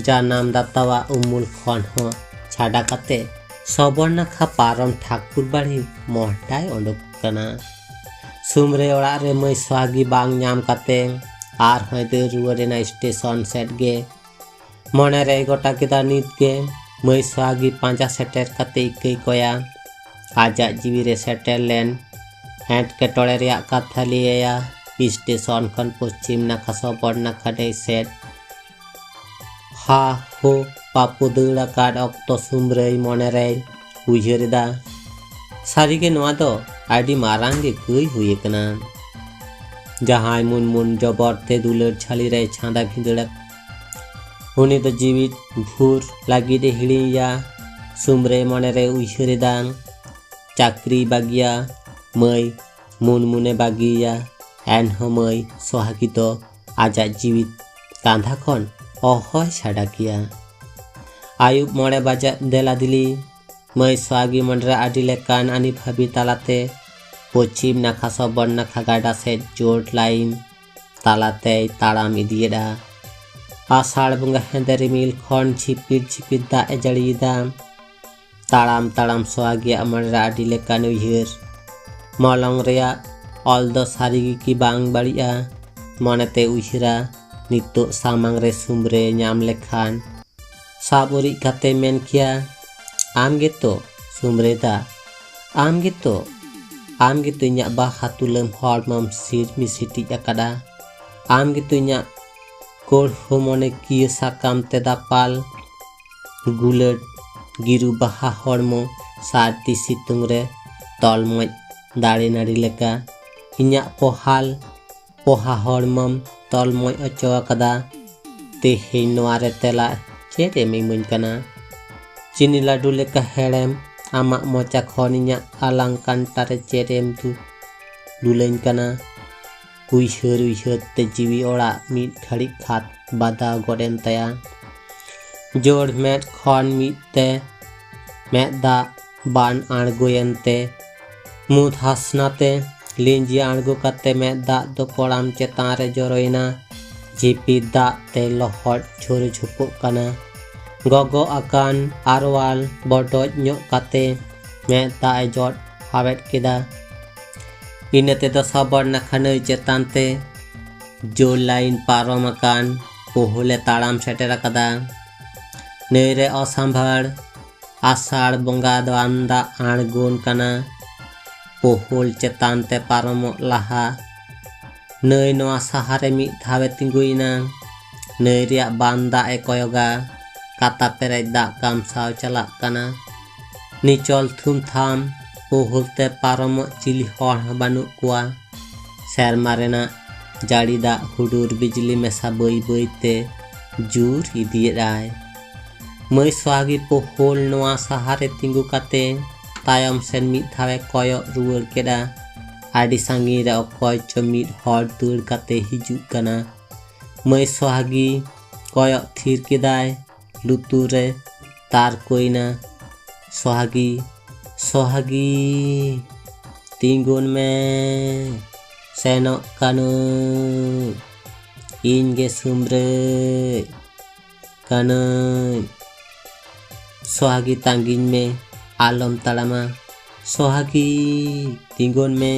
ᱡᱟᱱᱟᱢ ᱫᱟᱛᱟᱣᱟᱜ ᱩᱢᱩᱞ ᱠᱷᱚᱱ ᱦᱚᱸ ᱪᱷᱟᱰᱟ ᱠᱟᱛᱮ ᱥᱚᱵᱚᱨᱱᱟᱠᱷᱟ ᱯᱟᱨᱚᱢ ᱴᱷᱟᱠᱩᱨ ᱵᱟᱲᱤ ᱢᱚᱦᱰᱟᱭ ᱚᱰᱚᱠ ᱠᱟᱱᱟ᱾ ᱥᱩᱢᱨᱮ ᱚᱲᱟᱜ ᱨᱮ ᱢᱟᱹᱭ ᱥᱚᱦᱟᱜᱤ ᱵᱟᱝ ᱧᱟᱢ ᱠᱟᱛᱮ ᱟᱨᱦᱚᱸᱭ ᱫᱟᱹᱲ ᱨᱩᱣᱟᱹᱲ ᱮᱱᱟ ᱥᱴᱮᱥᱚᱱ ᱥᱮᱫ ᱜᱮ᱾ ᱢᱚᱱᱮ ᱨᱮᱭ ᱜᱚᱴᱟ ᱠᱮᱫᱟ ᱱᱤᱛ ᱜᱮ ᱢᱟᱹᱭ ᱥᱚᱦᱟᱜᱤ ᱯᱟᱸᱡᱟ ᱥᱮᱴᱮᱨ ᱠᱟᱛᱮ ᱤᱠᱟᱹᱭ ᱠᱚᱭᱟ᱾ ᱟᱡᱟᱜ ᱡᱤᱣᱤ ᱨᱮ ᱥᱮᱴᱮᱨ ᱞᱮᱱ ᱮᱴᱠᱮᱴᱚᱬᱮ ᱨᱮᱭᱟᱜ ᱠᱟᱛᱷᱟ ᱞᱟᱹᱭ ᱟᱭᱟ᱾ ᱥᱴᱮᱥᱚᱱ ᱠᱷᱚᱱ ᱯᱚᱪᱷᱤᱢ ᱱᱟᱠᱷᱟ ᱥᱚᱵᱚᱨᱱᱟᱠᱷᱟ ᱰᱟᱹᱦᱤ ᱥᱮᱫ ᱦᱟ ᱦᱳ ᱯᱟᱯᱩ ᱫᱟᱹᱲ ᱟᱠᱟᱫ ᱚᱠᱛᱚ ᱥᱩᱢᱨᱟᱹᱭ ᱢᱚᱱᱮ ᱨᱮᱭ ᱩᱭᱦᱟᱹᱨ ᱮᱫᱟ, ᱥᱟᱹᱨᱤᱜᱮ ᱱᱚᱣᱟ ᱫᱚ ᱟᱹᱰᱤ ᱢᱟᱨᱟᱝ ᱜᱮ ᱠᱟᱹᱭ ᱦᱩᱭ ᱟᱠᱟᱱᱟ᱾ ᱡᱟᱦᱟᱸᱭ ᱢᱩᱱᱢᱩᱱ ᱡᱚᱵᱚᱨ ᱛᱮ ᱫᱩᱞᱟᱹᱲ ᱡᱷᱟᱹᱞᱤ ᱨᱮᱭ ᱪᱷᱟᱸᱫᱟ ᱵᱷᱤᱸᱫᱟᱹᱲ ᱟᱠ-, ᱩᱱᱤ ᱫᱚ ᱡᱤᱣᱤᱫ ᱵᱷᱳᱨ ᱞᱟᱹᱜᱤᱫ ᱮ ᱦᱤᱲᱤᱧᱮᱭᱟ᱾ ᱥᱩᱢᱨᱟᱹᱭ ᱢᱚᱱᱮ ᱨᱮ ᱩᱭᱦᱟᱹᱨ ᱮᱫᱟ, ᱪᱟᱹᱠᱨᱤᱭ ᱵᱟᱹᱜᱤᱭᱟ, ᱢᱟᱹᱭ ᱢᱩᱱᱢᱩᱱᱮ ᱵᱟᱹᱜᱤᱭᱮᱭᱟ, ᱮᱱᱦᱚᱸ ᱢᱟᱹᱭ ᱥᱚᱦᱟᱜᱤ ᱫᱚ ᱟᱡᱟᱜ ᱡᱤᱣᱤᱫ ᱠᱟᱸᱫᱷᱟ ᱠᱷᱚᱱ ᱚᱦᱚᱭ ᱪᱷᱟᱰᱟ ᱠᱮᱭᱟ᱾ ᱟᱹᱭᱩᱵ ᱢᱚᱬᱮ ᱵᱟᱡᱟᱜ ᱫᱮᱞᱟ ᱫᱤᱞᱤ, ᱢᱟᱹᱭ ᱥᱚᱦᱟᱜᱤ ᱢᱚᱱᱮ ᱨᱮ ᱟᱹᱰᱤ ᱞᱮᱠᱟᱱ ᱟᱹᱱᱤ ᱵᱷᱟᱹᱵᱤ ᱛᱟᱞᱟᱛᱮ ᱯᱚᱪᱷᱤᱢ ᱱᱟᱠᱷᱟ ᱥᱚᱵᱚᱨ ᱱᱟᱠᱷᱟ ᱜᱟᱰᱟ ᱥᱮᱫ ᱡᱳᱨ ᱞᱟᱭᱤᱱ ᱛᱟᱞᱟᱛᱮᱭ ᱛᱟᱲᱟᱢ ᱤᱫᱤᱭᱮᱫᱼᱟ᱾ ᱟᱥᱟᱲ ᱵᱚᱸᱜᱟ ᱦᱮᱸᱫᱮ ᱨᱤᱢᱤᱞ ᱠᱷᱚᱱ ᱡᱷᱤᱯᱤᱨ ᱡᱷᱤᱯᱤᱨ ᱫᱟᱜ ᱮ ᱡᱟᱹᱲᱤᱭᱮᱫᱟ᱾ ᱛᱟᱲᱟᱢ ᱛᱟᱲᱟᱢ ᱥᱚᱦᱟᱜᱤᱭᱟᱜ ᱢᱚᱱᱮ ᱨᱮ ᱟᱹᱰᱤ ᱞᱮᱠᱟᱱ ᱩᱭᱦᱟᱹᱨ᱾ ᱢᱚᱞᱚᱝ ᱨᱮᱭᱟᱜ ᱚᱞ ᱫᱚ ᱥᱟᱹᱨᱤ ᱜᱮ ᱠᱤ ᱵᱟᱝ ᱵᱟᱹᱲᱤᱡᱼᱟ? ᱢᱚᱱᱮᱛᱮ ᱩᱭᱦᱟᱹᱨᱟ, ᱱᱤᱛᱚᱜ ᱥᱟᱢᱟᱝ ᱨᱮ ᱥᱩᱢᱨᱮ ᱧᱟᱢ ᱞᱮᱠᱷᱟᱱ ᱥᱟᱵ ᱩᱨᱤᱡ ᱠᱟᱛᱮ ᱢᱮᱱ ᱠᱮᱭᱟ, "ᱟᱢ ᱜᱮᱛᱚ ᱥᱩᱢᱨᱮ ᱫᱟ, ᱟᱢ ᱜᱮᱛᱚ, ᱟᱢ ᱜᱮᱛᱚ ᱤᱧᱟᱹᱜ ᱵᱟᱦᱟ ᱛᱩᱞᱟᱹᱢ ᱦᱚᱲᱢᱚᱢ ᱥᱤᱨ ᱢᱤᱥᱤᱴᱤᱡ ᱟᱠᱟᱫᱟ, ᱟᱢ ᱜᱮᱛᱚ ᱤᱧᱟᱹᱜ ᱠᱳᱲᱦᱳ ᱢᱚᱱᱮ ᱠᱤᱭᱟᱹ ᱥᱟᱠᱟᱢ ᱛᱮ ᱫᱟᱯᱟᱞ, ᱜᱩᱞᱟᱹᱴ ᱜᱤᱨᱩ ᱵᱟᱦᱟ ᱦᱚᱲᱢᱚ ᱥᱟᱹᱨᱫᱤ ᱥᱤᱛᱩᱝ ᱨᱮ ᱛᱚᱞᱢᱚᱡ ᱫᱟᱲᱮ ᱱᱟᱹᱲᱤ ᱞᱮᱠᱟ ᱤᱧᱟᱹᱜ ᱯᱚᱦᱟᱞ ᱯᱚᱦᱟ ᱦᱚᱲᱢᱚᱢ ᱛᱚᱞᱢᱚᱡ ᱚᱪᱚ ᱟᱠᱟᱫᱟ᱾ ᱛᱮᱦᱮᱧ ᱱᱚᱣᱟ ᱨᱮ ᱛᱮᱞᱟ ᱪᱮᱫ ᱮᱢ ᱤᱢᱟᱹᱧ ᱠᱟᱱᱟ? ᱪᱤᱱᱤ ᱞᱟᱹᱰᱩ ᱞᱮᱠᱟ ᱦᱮᱲᱮᱢ ᱟᱢᱟᱜ ᱢᱚᱪᱟ ᱠᱷᱚᱱ ᱤᱧᱟᱹᱜ ᱟᱞᱟᱝ ᱠᱟᱱᱴᱟ ᱨᱮ ᱪᱮᱫ ᱮᱢ ᱫᱩ-, ᱫᱩᱞᱟᱹᱧ ᱠᱟᱱᱟ?" ᱩᱭᱦᱟᱹᱨ ᱩᱭᱦᱟᱹᱨ ᱛᱮ ᱡᱤᱣᱤ ᱚᱲᱟᱜ ᱢᱤᱫ ᱜᱷᱟᱹᱲᱤᱡ ᱠᱷᱟᱫᱽ ᱵᱟᱫᱟᱣ ᱜᱚᱫ ᱮᱱ ᱛᱟᱭᱟ᱾ ᱡᱳᱲ ᱢᱮᱫ ᱠᱷᱚᱱ ᱢᱤᱫ ᱛᱮ ᱢᱮᱫ ᱫᱟᱜ ᱵᱟᱱ ᱟᱬᱜᱚᱭᱮᱱ ᱛᱮ ᱢᱩᱫ ᱦᱟᱥᱱᱟ ᱛᱮ ᱞᱤᱸᱡᱤ ᱟᱬᱜᱚ ᱠᱟᱛᱮ ᱢᱮᱫ ᱫᱟᱜ ᱫᱚ ᱠᱚᱲᱟᱢ ᱪᱮᱛᱟᱱ ᱨᱮ ᱡᱚᱨᱚᱭᱮᱱᱟ᱾ ᱡᱷᱤᱯᱤᱨ ᱫᱟᱜ ᱛᱮ ᱞᱚᱦᱚᱫ ᱡᱷᱩᱨ ᱡᱷᱩᱯᱩᱜ ᱠᱟᱱᱟ᱾ ᱜᱚᱜᱚ ᱟᱠᱟᱱ ᱟᱨᱣᱟᱞ ᱵᱚᱰᱚᱡ ᱧᱚᱜ ᱠᱟᱛᱮ ᱢᱮᱫ ᱫᱟᱜ ᱮ ᱡᱚᱫ ᱦᱟᱣᱮᱫ ᱠᱮᱫᱟ᱾ ᱤᱱᱟᱹ ᱛᱮᱫᱚ ᱥᱚᱵᱚᱨ ᱱᱟᱠᱷᱟ ᱱᱟᱹᱭ ᱪᱮᱛᱟᱱ ᱛᱮ ᱡᱳᱨ ᱞᱟᱭᱤᱱ ᱯᱟᱨᱚᱢ ᱟᱠᱟᱱ ᱯᱳᱦᱳᱞ ᱮ ᱛᱟᱲᱟᱢ ᱥᱮᱴᱮᱨ ᱟᱠᱟᱫᱟ᱾ ᱱᱟᱹᱭ ᱨᱮ ᱚᱥᱟᱢᱵᱷᱟᱲ ᱟᱥᱟᱲ ᱵᱚᱸᱜᱟ ᱫᱚ ᱟᱱ ᱫᱟᱜ ᱟᱬᱜᱚᱱ ᱠᱟᱱᱟ᱾ ᱯᱳᱦᱳᱞ ᱪᱮᱛᱟᱱ ᱛᱮ ᱯᱟᱨᱚᱢᱚᱜ ᱞᱟᱦᱟ ᱱᱟᱹᱭ ᱱᱚᱣᱟ ᱥᱟᱦᱟᱨ ᱨᱮ ᱢᱤᱫ ᱫᱷᱟᱣ ᱮ ᱛᱤᱸᱜᱩᱭᱮᱱᱟ᱾ ᱱᱟᱹᱭ ᱨᱮᱭᱟᱜ ᱵᱟᱱ ᱫᱟᱜ ᱮ ᱠᱚᱭᱚᱜᱟ᱾ ᱠᱟᱛᱟ ᱯᱮᱨᱮᱡ ᱫᱟᱜ ᱠᱟᱢᱥᱟᱣ ᱪᱟᱞᱟᱜ ᱠᱟᱱᱟ᱾ ᱱᱤᱪᱚᱞ ᱛᱷᱩᱢ ᱛᱷᱟᱢ ᱯᱳᱦᱳᱞ ᱛᱮ ᱯᱟᱨᱚᱢᱚᱜ ᱪᱤᱞᱤ ᱦᱚᱲ ᱦᱚᱸ ᱵᱟᱹᱱᱩᱜ ᱠᱚᱣᱟ᱾ ᱥᱮᱨᱢᱟ ᱨᱮᱱᱟᱜ ᱡᱟᱹᱲᱤ ᱫᱟᱜ ᱦᱩᱰᱩᱨ ᱵᱤᱡᱽᱞᱤ ᱢᱮᱥᱟ ᱵᱟᱹᱭ ᱵᱟᱹᱭ ᱛᱮ ᱡᱳᱨ ᱤᱫᱤᱭᱮᱫᱟᱭ᱾ ᱢᱟᱹᱭ ᱥᱚᱦᱟᱜᱤ ᱯᱳᱦᱳᱞ ᱱᱚᱣᱟ ᱥᱟᱦᱟᱨ ᱨᱮ ᱛᱤᱸᱜᱩ ᱠᱟᱛᱮ ᱛᱟᱭᱚᱢ ᱥᱮᱱ ᱢᱤᱫ ᱫᱷᱟᱣ ᱮ ᱠᱚᱭᱚᱜ ᱨᱩᱣᱟᱹᱲ ᱠᱮᱫᱟ᱾ ᱟᱹᱰᱤ ᱥᱟᱺᱜᱤᱧ ᱨᱮ ᱚᱠᱚᱭ ᱪᱚ ᱢᱤᱫ ᱦᱚᱲ ᱫᱟᱹᱲ ᱠᱟᱛᱮ ᱦᱤᱡᱩᱜ ᱠᱟᱱᱟ᱾ ᱢᱟᱹᱭ ᱥᱚᱦᱟᱜᱤ ᱠᱚᱭᱚᱜ ᱛᱷᱤᱨ ᱠᱮᱫᱟᱭ᱾ ᱞᱩᱛᱩᱨ ᱨᱮ ᱛᱟᱨᱠᱚᱭᱮᱱᱟ, "ᱥᱚᱦᱟᱜᱤ, ᱥᱚᱦᱟᱜᱤ, ᱛᱤᱸᱜᱩᱱ ᱢᱮ, ᱥᱮᱱᱚᱜ ᱠᱟᱹᱱᱟᱹᱧ, ᱤᱧ ᱜᱮ ᱥᱩᱢᱨᱟᱹᱭ ᱠᱟᱹᱱᱟᱹᱧ, ᱥᱚᱦᱟᱜᱤ ᱛᱟᱺᱜᱤᱧ ᱢᱮ, ᱟᱞᱚᱢ ᱛᱟᱲᱟᱢᱟ, ᱥᱚᱦᱟᱜᱤ, ᱛᱤᱸᱜᱩᱱ ᱢᱮ᱾"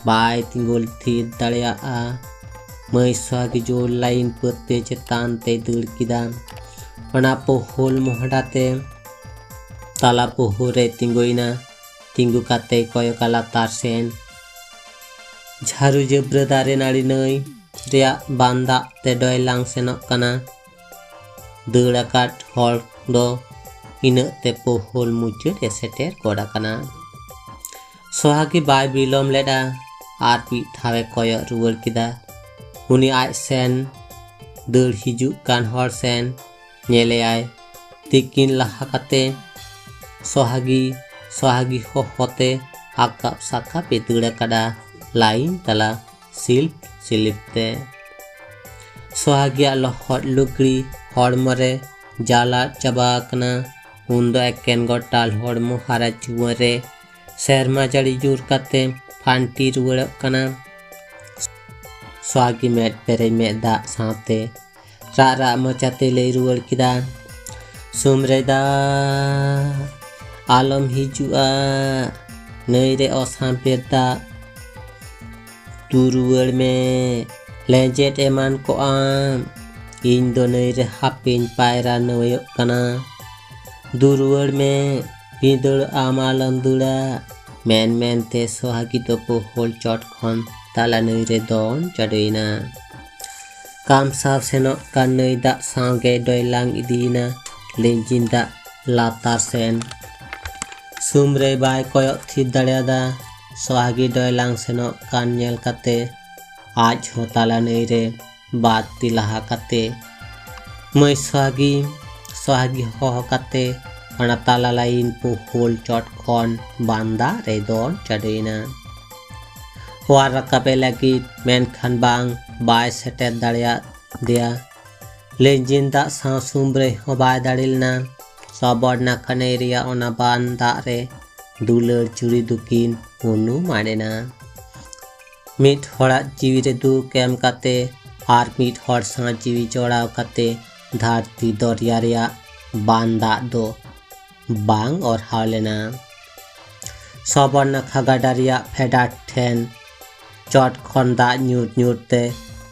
ᱵᱟᱭ ᱛᱤᱸᱜᱩ ᱛᱷᱤᱨ ᱫᱟᱲᱮᱭᱟᱜᱼᱟ᱾ ᱢᱟᱹᱭ ᱥᱚᱦᱟᱜᱤ ᱡᱳᱨ ᱞᱟᱭᱤᱱ ᱯᱟᱹᱛᱭᱟᱹ ᱪᱮᱛᱟᱱ ᱛᱮᱭ ᱫᱟᱹᱲ ᱠᱮᱫᱟ᱾ ᱚᱱᱟ ᱯᱳᱦᱳᱞ ᱢᱚᱦᱰᱟ ᱛᱮ ᱛᱟᱞᱟ ᱯᱳᱦᱳᱞ ᱨᱮ ᱛᱤᱸᱜᱩᱭᱮᱱᱟ᱾ ᱛᱤᱸᱜᱩ ᱠᱟᱛᱮ ᱠᱚᱭᱚᱜᱟ ᱞᱟᱛᱟᱨ ᱥᱮᱱ᱾ ᱡᱷᱟᱨᱩ ᱡᱟᱹᱵᱽᱨᱟᱹ ᱫᱟᱨᱮ ᱱᱟᱹᱲᱤ ᱱᱟᱹᱭ ᱨᱮᱭᱟᱜ ᱵᱟᱱ ᱫᱟᱜ ᱛᱮ ᱰᱚᱭᱞᱟᱝ ᱥᱮᱱᱚᱜ ᱠᱟᱱᱟ᱾ ᱫᱟᱹᱲ ᱟᱠᱟᱫ ᱦᱚᱲ ᱫᱚ ᱤᱱᱟᱹᱜ ᱛᱮ ᱯᱳᱦᱳᱞ ᱢᱩᱪᱟᱹᱫ ᱮ ᱥᱮᱴᱮᱨ ᱜᱚᱫ ᱟᱠᱟᱱᱟ᱾ ᱥᱚᱦᱟᱜᱤ ᱵᱟᱭ ᱵᱤᱞᱚᱢ ᱞᱮᱫᱟ, ᱟᱨ ᱢᱤᱫ ᱫᱷᱟᱣ ᱮ ᱠᱚᱭᱚᱜ ᱨᱩᱣᱟᱹᱲ ᱠᱮᱫᱟ᱾ ᱩᱱᱤ ᱟᱡ ᱥᱮᱱ ᱫᱟᱹᱲ ᱦᱤᱡᱩᱜ ᱠᱟᱱ ᱦᱚᱲ ᱥᱮᱱ ᱧᱮᱞᱮᱭᱟᱭ᱾ ᱛᱤᱠᱤᱱ ᱞᱟᱦᱟ ᱠᱟᱛᱮ ᱥᱚᱦᱟᱜᱤ, ᱥᱚᱦᱟᱜᱤ ᱦᱚᱦᱚᱛᱮ ᱟᱠᱟᱵ ᱥᱟᱠᱟᱵ ᱮ ᱫᱟᱹᱲ ᱟᱠᱟᱫᱟ ᱞᱟᱭᱤᱱ ᱛᱟᱞᱟ ᱥᱤᱞᱯ ᱥᱤᱞᱤᱯ ᱛᱮ᱾ ᱥᱚᱦᱟᱜᱤᱭᱟᱜ ᱞᱚᱦᱚᱫ ᱞᱩᱜᱽᱲᱤ ᱦᱚᱲᱢᱚ ᱨᱮ ᱡᱟᱞᱟᱫ ᱪᱟᱵᱟ ᱟᱠᱟᱱᱟ᱾ ᱩᱱᱫᱚ ᱮᱠᱮᱱ ᱜᱚᱴᱟᱞ ᱦᱚᱲᱢᱚ ᱦᱟᱨᱟ ᱡᱩᱣᱟᱹᱱ ᱨᱮ ᱥᱮᱨᱢᱟ ᱡᱟᱹᱲᱤ ᱧᱩᱨ ᱠᱟᱛᱮ ᱯᱷᱟᱱᱴᱤ ᱨᱩᱣᱟᱹᱲᱚᱜ ᱠᱟᱱᱟ᱾ ᱥᱚᱦᱟᱜᱤ ᱢᱮᱫ ᱯᱮᱨᱮᱡ ᱢᱮᱫ ᱫᱟᱜ ᱥᱟᱶᱛᱮ ᱨᱟᱜ ᱨᱟᱜ ᱢᱚᱪᱟᱛᱮ ᱞᱟᱹᱭ ᱨᱩᱣᱟᱹᱲ ᱠᱮᱫᱟ, ᱥᱩᱢᱨᱮ ᱫᱟ, ᱟᱞᱚᱢ ᱦᱤᱡᱩᱜᱼᱟ, ᱱᱟᱹᱭ ᱨᱮ ᱚᱥᱟᱢᱯᱮᱨ ᱫᱟᱜ᱾ ᱫᱩ ᱨᱩᱣᱟᱹᱲ ᱢᱮ, ᱞᱮᱸᱡᱮᱫ ᱮᱢᱟᱱ ᱠᱚᱜ ᱟᱢ᱾ ᱤᱧ ᱫᱚ ᱱᱟᱹᱭ ᱨᱮ ᱦᱟᱯᱮᱧ ᱯᱟᱭᱨᱟ ᱱᱟᱹᱣᱟᱹᱭᱚᱜ ᱠᱟᱱᱟ᱾ ᱫᱩ ᱨᱩᱣᱟᱹᱲ ᱢᱮ, ᱵᱷᱤᱸᱫᱟᱹᱲ ᱟᱢ ᱟᱞᱚᱢ ᱫᱟᱹᱲᱟ᱾ ᱢᱮᱱ ᱢᱮᱱᱛᱮ ᱥᱚᱦᱟᱜᱤ ᱫᱚ ᱯᱳᱦᱳᱞ ᱪᱚᱴ ᱠᱷᱚᱱ ᱛᱟᱞᱟ ᱱᱟᱹᱭ ᱨᱮ ᱫᱚᱱ ᱪᱟᱰᱚᱭᱮᱱᱟ᱾ ᱠᱟᱢᱥᱟᱣ ᱥᱮᱱᱚᱜ ᱠᱟᱱ ᱱᱟᱹᱭ ᱫᱟᱜ ᱥᱟᱶᱜᱮ ᱰᱚᱭᱞᱟᱝ ᱤᱫᱤᱭᱮᱱᱟ ᱞᱤᱸᱡᱤᱱ ᱫᱟᱜ ᱞᱟᱛᱟᱨ ᱥᱮᱱ᱾ ᱥᱩᱢᱨᱮ ᱵᱟᱭ ᱠᱚᱭᱚᱜ ᱛᱷᱤᱨ ᱫᱟᱲᱮᱭᱟᱫᱟ᱾ ᱥᱚᱦᱟᱜᱤ ᱰᱚᱭᱞᱟᱝ ᱥᱮᱱᱚᱜ ᱠᱟᱱ ᱧᱮᱞ ᱠᱟᱛᱮ ᱟᱡ ᱦᱚᱸ ᱛᱟᱞᱟ ᱱᱟᱹᱭ ᱨᱮ ᱵᱟᱨ ᱛᱤ ᱞᱟᱦᱟ ᱠᱟᱛᱮ, ᱢᱟᱹᱭ ᱥᱚᱦᱟᱜᱤ, ᱥᱚᱦᱟᱜᱤ ᱦᱚᱦᱚ ᱠᱟᱛᱮ ᱚᱱᱟ ᱛᱟᱞᱟ ᱞᱟᱭᱤᱱ ᱯᱳᱦᱳᱞ ᱪᱚᱴ ᱠᱷᱚᱱ ᱵᱟᱱ ᱫᱟᱜ ᱨᱮᱭ ᱫᱚᱱ ᱪᱟᱰᱚᱭᱮᱱᱟ ᱚᱣᱟᱨ ᱨᱟᱠᱟᱵ ᱮ ᱞᱟᱹᱜᱤᱫ, ᱢᱮᱱᱠᱷᱟᱱ ᱵᱟᱝ, ᱵᱟᱭ ᱥᱮᱴᱮᱨ ᱫᱟᱲᱮᱭᱟᱫ ᱫᱮᱭᱟ᱾ ᱞᱤᱸᱡᱤᱱ ᱫᱟᱜ ᱥᱟᱶ ᱥᱩᱢᱨᱮ ᱦᱚᱸ ᱵᱟᱭ ᱫᱟᱲᱮ ᱞᱮᱱᱟ᱾ ᱥᱚᱵᱚᱨ ᱱᱟᱠᱷᱟ ᱱᱟᱹᱭ ᱨᱮᱭᱟᱜ ᱚᱱᱟ ᱵᱟᱱ ᱫᱟᱜ ᱨᱮ ᱫᱩᱞᱟᱹᱲ ᱪᱩᱲᱤ ᱫᱚᱠᱤᱱ ᱩᱱᱩᱢ ᱟᱫ ᱮᱱᱟ᱾ ᱢᱤᱫ ᱦᱚᱲᱟᱜ ᱡᱤᱣᱤ ᱨᱮ ᱫᱩᱠ ᱮᱢ ᱠᱟᱛᱮ ᱟᱨ ᱢᱤᱫ ᱦᱚᱲ ᱥᱟᱶ ᱡᱤᱣᱤ ᱡᱚᱲᱟᱣ ᱠᱟᱛᱮ ᱫᱷᱟᱹᱨᱛᱤ ᱫᱚᱨᱭᱟ ᱨᱮᱭᱟᱜ ᱵᱟᱱ ᱫᱟᱜ ᱫᱚ ᱵᱟᱝ ᱚᱨᱦᱟᱣ ᱞᱮᱱᱟ᱾ ᱥᱚᱵᱚᱨᱱᱟᱠᱷᱟ ᱜᱟᱰᱟ ᱨᱮᱭᱟᱜ ᱯᱷᱮᱰᱟᱛ ᱴᱷᱮᱱ ᱪᱚᱴ ᱠᱷᱚᱱ ᱫᱟᱜ ᱧᱩᱨ ᱧᱩᱨ ᱛᱮ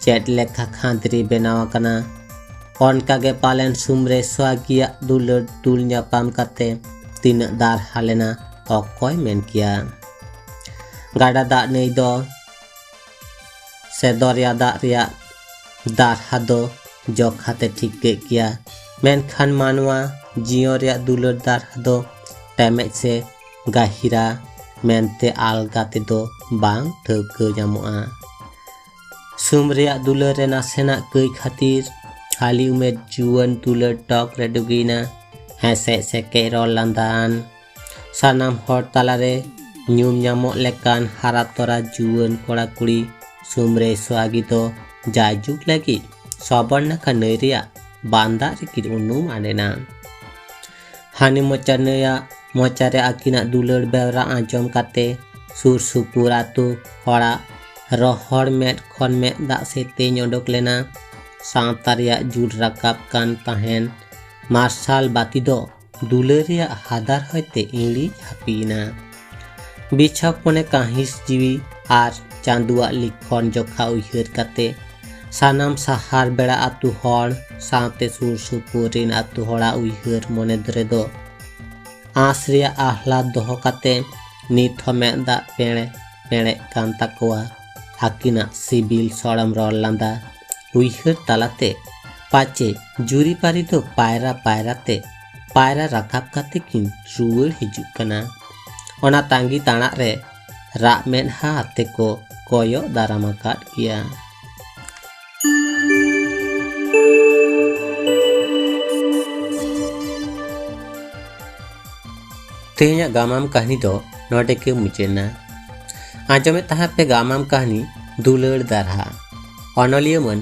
ᱪᱮᱫ ᱞᱮᱠᱟ ᱠᱷᱟᱸᱫᱽᱨᱤ ᱵᱮᱱᱟᱣ ᱟᱠᱟᱱᱟ, ᱚᱱᱠᱟ ᱜᱮ ᱯᱟᱞᱮᱱ ᱥᱩᱢᱨᱮ ᱥᱚᱦᱟᱜᱤᱭᱟᱜ ᱫᱩᱞᱟᱹᱲ ᱫᱩᱞ ᱧᱟᱯᱟᱢ ᱠᱟᱛᱮ ᱛᱤᱱᱟᱹᱜ ᱫᱟᱨᱦᱟ ᱞᱮᱱᱟ, ᱚᱠᱚᱭ ᱢᱮᱱ ᱠᱮᱭᱟ? ᱜᱟᱰᱟ ᱫᱟᱜ ᱱᱟᱹᱭ ᱫᱚ ᱥᱮ ᱫᱚᱨᱭᱟ ᱫᱟᱜ ᱨᱮᱭᱟᱜ ᱫᱟᱨᱦᱟ ᱫᱚ ᱡᱚᱠᱷᱟᱛᱮ ᱴᱷᱤᱠᱟᱹᱜ ᱜᱮᱭᱟ, ᱢᱮᱱᱠᱷᱟᱱ ᱢᱟᱱᱣᱟ ᱡᱤᱭᱚᱱ ᱨᱮᱭᱟᱜ ᱫᱩᱞᱟᱹᱲ ᱫᱟᱨᱦᱟ ᱫᱚ ᱴᱮᱢᱮᱡ ᱥᱮ ᱜᱟᱹᱦᱤᱨᱟ ᱢᱮᱱᱛᱮ ᱟᱞᱜᱟ ᱛᱮᱫᱚ ᱵᱟᱝ ᱴᱷᱟᱹᱣᱠᱟᱹ ᱧᱟᱢᱚᱜᱼᱟ᱾ ᱥᱩᱢ ᱨᱮᱭᱟᱜ ᱫᱩᱞᱟᱹᱲ ᱨᱮ ᱱᱟᱥᱮᱱᱟᱜ ᱠᱟᱹᱭ ᱠᱷᱟᱹᱛᱤᱨ ᱦᱟᱹᱞᱤ ᱩᱢᱮᱨ ᱡᱩᱣᱟᱹᱱ ᱫᱩᱞᱟᱹᱲ ᱴᱚᱠ ᱨᱮ ᱰᱩᱜᱤᱭᱮᱱᱟ᱾ ᱦᱮᱸᱥᱮᱡ ᱥᱮᱠᱮᱡ ᱨᱚᱲ ᱞᱟᱸᱫᱟᱣᱟᱱ ᱥᱟᱱᱟᱢ ᱦᱚᱲ ᱛᱟᱞᱟᱨᱮ ᱧᱩᱢ ᱧᱟᱢᱚᱜ ᱞᱮᱠᱟᱱ ᱦᱟᱨᱟ ᱛᱚᱨᱟ ᱡᱩᱣᱟᱹᱱ ᱠᱚᱲᱟ ᱠᱩᱲᱤ ᱥᱩᱢᱨᱮ ᱥᱚᱦᱟᱜᱤ ᱫᱚ ᱡᱟᱭᱡᱩᱜᱽ ᱞᱟᱹᱜᱤᱫ ᱥᱚᱵᱚᱨᱱᱟᱠᱷᱟ ᱱᱟᱹᱭ ᱨᱮᱭᱟᱜ ᱵᱟᱱᱫᱟᱜ ᱨᱮᱠᱤᱱ ᱩᱱᱩᱢ ᱟᱫ ᱮᱱᱟ᱾ ᱦᱟᱹᱱᱤ ᱢᱚᱪᱟ ᱱᱟᱹᱭᱟᱜ ᱢᱚᱪᱟᱨᱮ ᱟᱹᱠᱤᱱᱟᱜ ᱫᱩᱞᱟᱹᱲ ᱵᱮᱣᱨᱟ ᱟᱸᱡᱚᱢ ᱠᱟᱛᱮ ᱥᱩᱨ ᱥᱩᱯᱩᱨ ᱟᱛᱳ ᱦᱚᱲᱟᱜ ᱨᱚᱦᱚᱲ ᱢᱮᱫ ᱠᱷᱚᱱ ᱢᱮᱫ ᱫᱟᱜ ᱥᱮᱛᱮᱧ ᱚᱰᱚᱠ ᱞᱮᱱᱟ᱾ ᱥᱟᱶᱛᱟ ᱨᱮᱭᱟᱜ ᱡᱩᱨ ᱨᱟᱠᱟᱵ ᱠᱟᱱ ᱛᱟᱦᱮᱸᱱ ᱢᱟᱨᱥᱟᱞ ᱵᱟᱹᱛᱤ ᱫᱚ ᱫᱩᱞᱟᱹᱲ ᱨᱮᱭᱟᱜ ᱦᱟᱫᱟᱨ ᱦᱚᱭᱛᱮ ᱤᱬᱤᱡ ᱦᱟᱹᱯᱤᱭᱮᱱᱟ᱾ ᱵᱤᱪᱷᱚᱠ ᱢᱚᱱᱮ ᱠᱟᱹᱦᱤᱥ ᱡᱤᱣᱤ ᱟᱨ ᱪᱟᱸᱫᱩᱣᱟᱜ ᱞᱤᱠᱷᱚᱱ ᱡᱚᱠᱷᱟ ᱩᱭᱦᱟᱹᱨ ᱠᱟᱛᱮ, ᱥᱟᱱᱟᱢ ᱥᱟᱦᱟᱨ ᱵᱮᱲᱟ ᱟᱹᱛᱩ ᱦᱚᱲ ᱥᱟᱶᱛᱮ ᱥᱩᱨ ᱥᱩᱯᱩᱨ ᱨᱤᱱ ᱟᱹᱛᱩ ᱦᱚᱲᱟᱜ ᱩᱭᱦᱟᱹᱨ ᱢᱚᱱᱮ ᱨᱮᱫᱚ ᱟᱸᱥ ᱨᱮᱭᱟᱜ ᱟᱦᱞᱟᱫ ᱫᱚᱦᱚ ᱠᱟᱛᱮ ᱱᱤᱛ ᱦᱚᱸ ᱢᱮᱫ ᱫᱟᱜ ᱯᱮᱲᱮ ᱯᱮᱲᱮᱜ ᱠᱟᱱ ᱛᱟᱠᱚᱣᱟ᱾ ᱟᱹᱠᱤᱱᱟᱜ ᱥᱤᱵᱤᱞ ᱥᱚᱲᱚᱢ ᱨᱚᱲ ᱞᱟᱸᱫᱟ ᱩᱭᱦᱟᱹᱨ ᱛᱟᱞᱟᱛᱮ ᱯᱟᱪᱮ ᱡᱩᱨᱤᱯᱟᱹᱨᱤ ᱫᱚ ᱯᱟᱭᱨᱟ ᱯᱟᱭᱨᱟ ᱛᱮ ᱯᱟᱭᱨᱟ ᱨᱟᱠᱟᱵ ᱠᱟᱛᱮ ᱠᱤᱱ ᱨᱩᱣᱟᱹᱲ ᱦᱤᱡᱩᱜ ᱠᱟᱱᱟ᱾ ᱚᱱᱟ ᱛᱟᱸᱜᱤ ᱛᱟᱬᱟᱜ ᱨᱮ ᱨᱟᱜ ᱢᱮᱫᱦᱟ ᱟᱛᱮ ᱠᱚ ᱠᱚᱭᱚᱜ ᱫᱟᱨᱟᱢ ᱟᱠᱟᱫ ᱜᱮᱭᱟ᱾ ᱛᱮᱦᱮᱧᱟᱜ ᱜᱟᱢᱟᱢ ᱠᱟᱹᱦᱱᱤ ᱫᱚ ᱱᱚᱰᱮ ᱜᱮ ᱢᱩᱪᱟᱹᱫ ᱮᱱᱟ᱾ ᱟᱸᱡᱚᱢᱮᱫ ᱛᱟᱦᱮᱸ ᱯᱮ ᱜᱟᱢᱟᱢ ᱠᱟᱹᱦᱱᱤ ᱫᱩᱞᱟᱹᱲ ᱫᱟᱨᱦᱟ, ᱚᱱᱚᱞᱤᱭᱟᱹ ᱢᱟᱹᱱ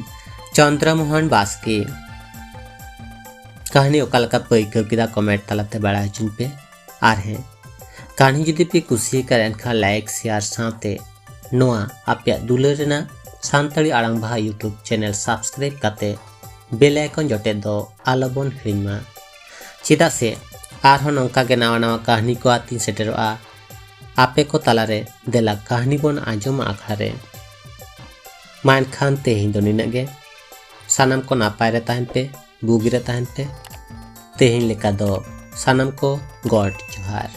ᱪᱚᱱᱫᱨᱚ ᱢᱳᱦᱚᱱ ᱵᱟᱥᱠᱮ᱾ ᱠᱟᱹᱦᱱᱤ ᱚᱠᱟ ᱞᱮᱠᱟ ᱯᱮ ᱟᱹᱭᱠᱟᱹᱣ ᱠᱮᱫᱟ, ᱠᱚᱢᱮᱱᱴ ᱛᱟᱞᱟᱛᱮ ᱵᱟᱲᱟᱭ ᱦᱚᱪᱚᱧ ᱯᱮ᱾ ᱟᱨ ᱦᱮᱸ, ᱠᱟᱹᱦᱱᱤ ᱡᱩᱫᱤ ᱯᱮ ᱠᱩᱥᱤᱭᱟᱠᱟᱫ ᱮᱱᱠᱷᱟᱱ ᱞᱟᱭᱤᱠ, ᱥᱮᱭᱟᱨ ᱥᱟᱶᱛᱮ ᱱᱚᱣᱟ ᱟᱯᱮᱭᱟᱜ ᱫᱩᱞᱟᱹᱲ ᱨᱮᱱᱟᱜ ᱥᱟᱱᱛᱟᱲᱤ ᱟᱲᱟᱝ ᱵᱟᱦᱟ YouTube ᱪᱮᱱᱮᱞ ᱥᱟᱵᱥᱠᱨᱟᱭᱤᱵ ᱠᱟᱛᱮ ᱵᱮᱞ ᱟᱭᱠᱚᱱ ᱡᱚᱴᱮᱫ ᱫᱚ ᱟᱞᱚᱵᱚᱱ ᱦᱤᱲᱤᱧ ᱢᱟ᱾ ᱪᱮᱫᱟᱜ ᱥᱮ ᱟᱨᱦᱚᱸ ᱱᱚᱝᱠᱟ ᱜᱮ ᱱᱟᱣᱟ ᱱᱟᱣᱟ ᱠᱟᱹᱦᱱᱤ ᱠᱚ ᱟᱛᱤᱧ ᱥᱮᱴᱮᱨᱚᱜᱼᱟ ᱟᱯᱮ ᱠᱚ ᱛᱟᱞᱟᱨᱮ᱾ ᱫᱮᱞᱟ ᱠᱟᱹᱦᱱᱤ ᱵᱚᱱ ᱟᱸᱡᱚᱢᱟ ᱟᱠᱷᱲᱟ ᱨᱮ᱾ ᱢᱟ ᱮᱱᱠᱷᱟᱱ ᱛᱮᱦᱮᱧ ᱫᱚ ᱱᱤᱱᱟᱹᱜ ᱜᱮ᱾ ᱥᱟᱱᱟᱢ ᱠᱚ ᱱᱟᱯᱟᱭ ᱨᱮ ᱛᱟᱦᱮᱱ ᱯᱮ, ᱵᱩᱜᱤ ᱨᱮ ᱛᱟᱦᱮᱱ ᱯᱮ᱾ ᱛᱮᱦᱮᱧ ᱞᱮᱠᱟ ᱫᱚ ᱥᱟᱱᱟᱢ ᱠᱚ ᱜᱚᱰ ᱡᱚᱦᱟᱨ᱾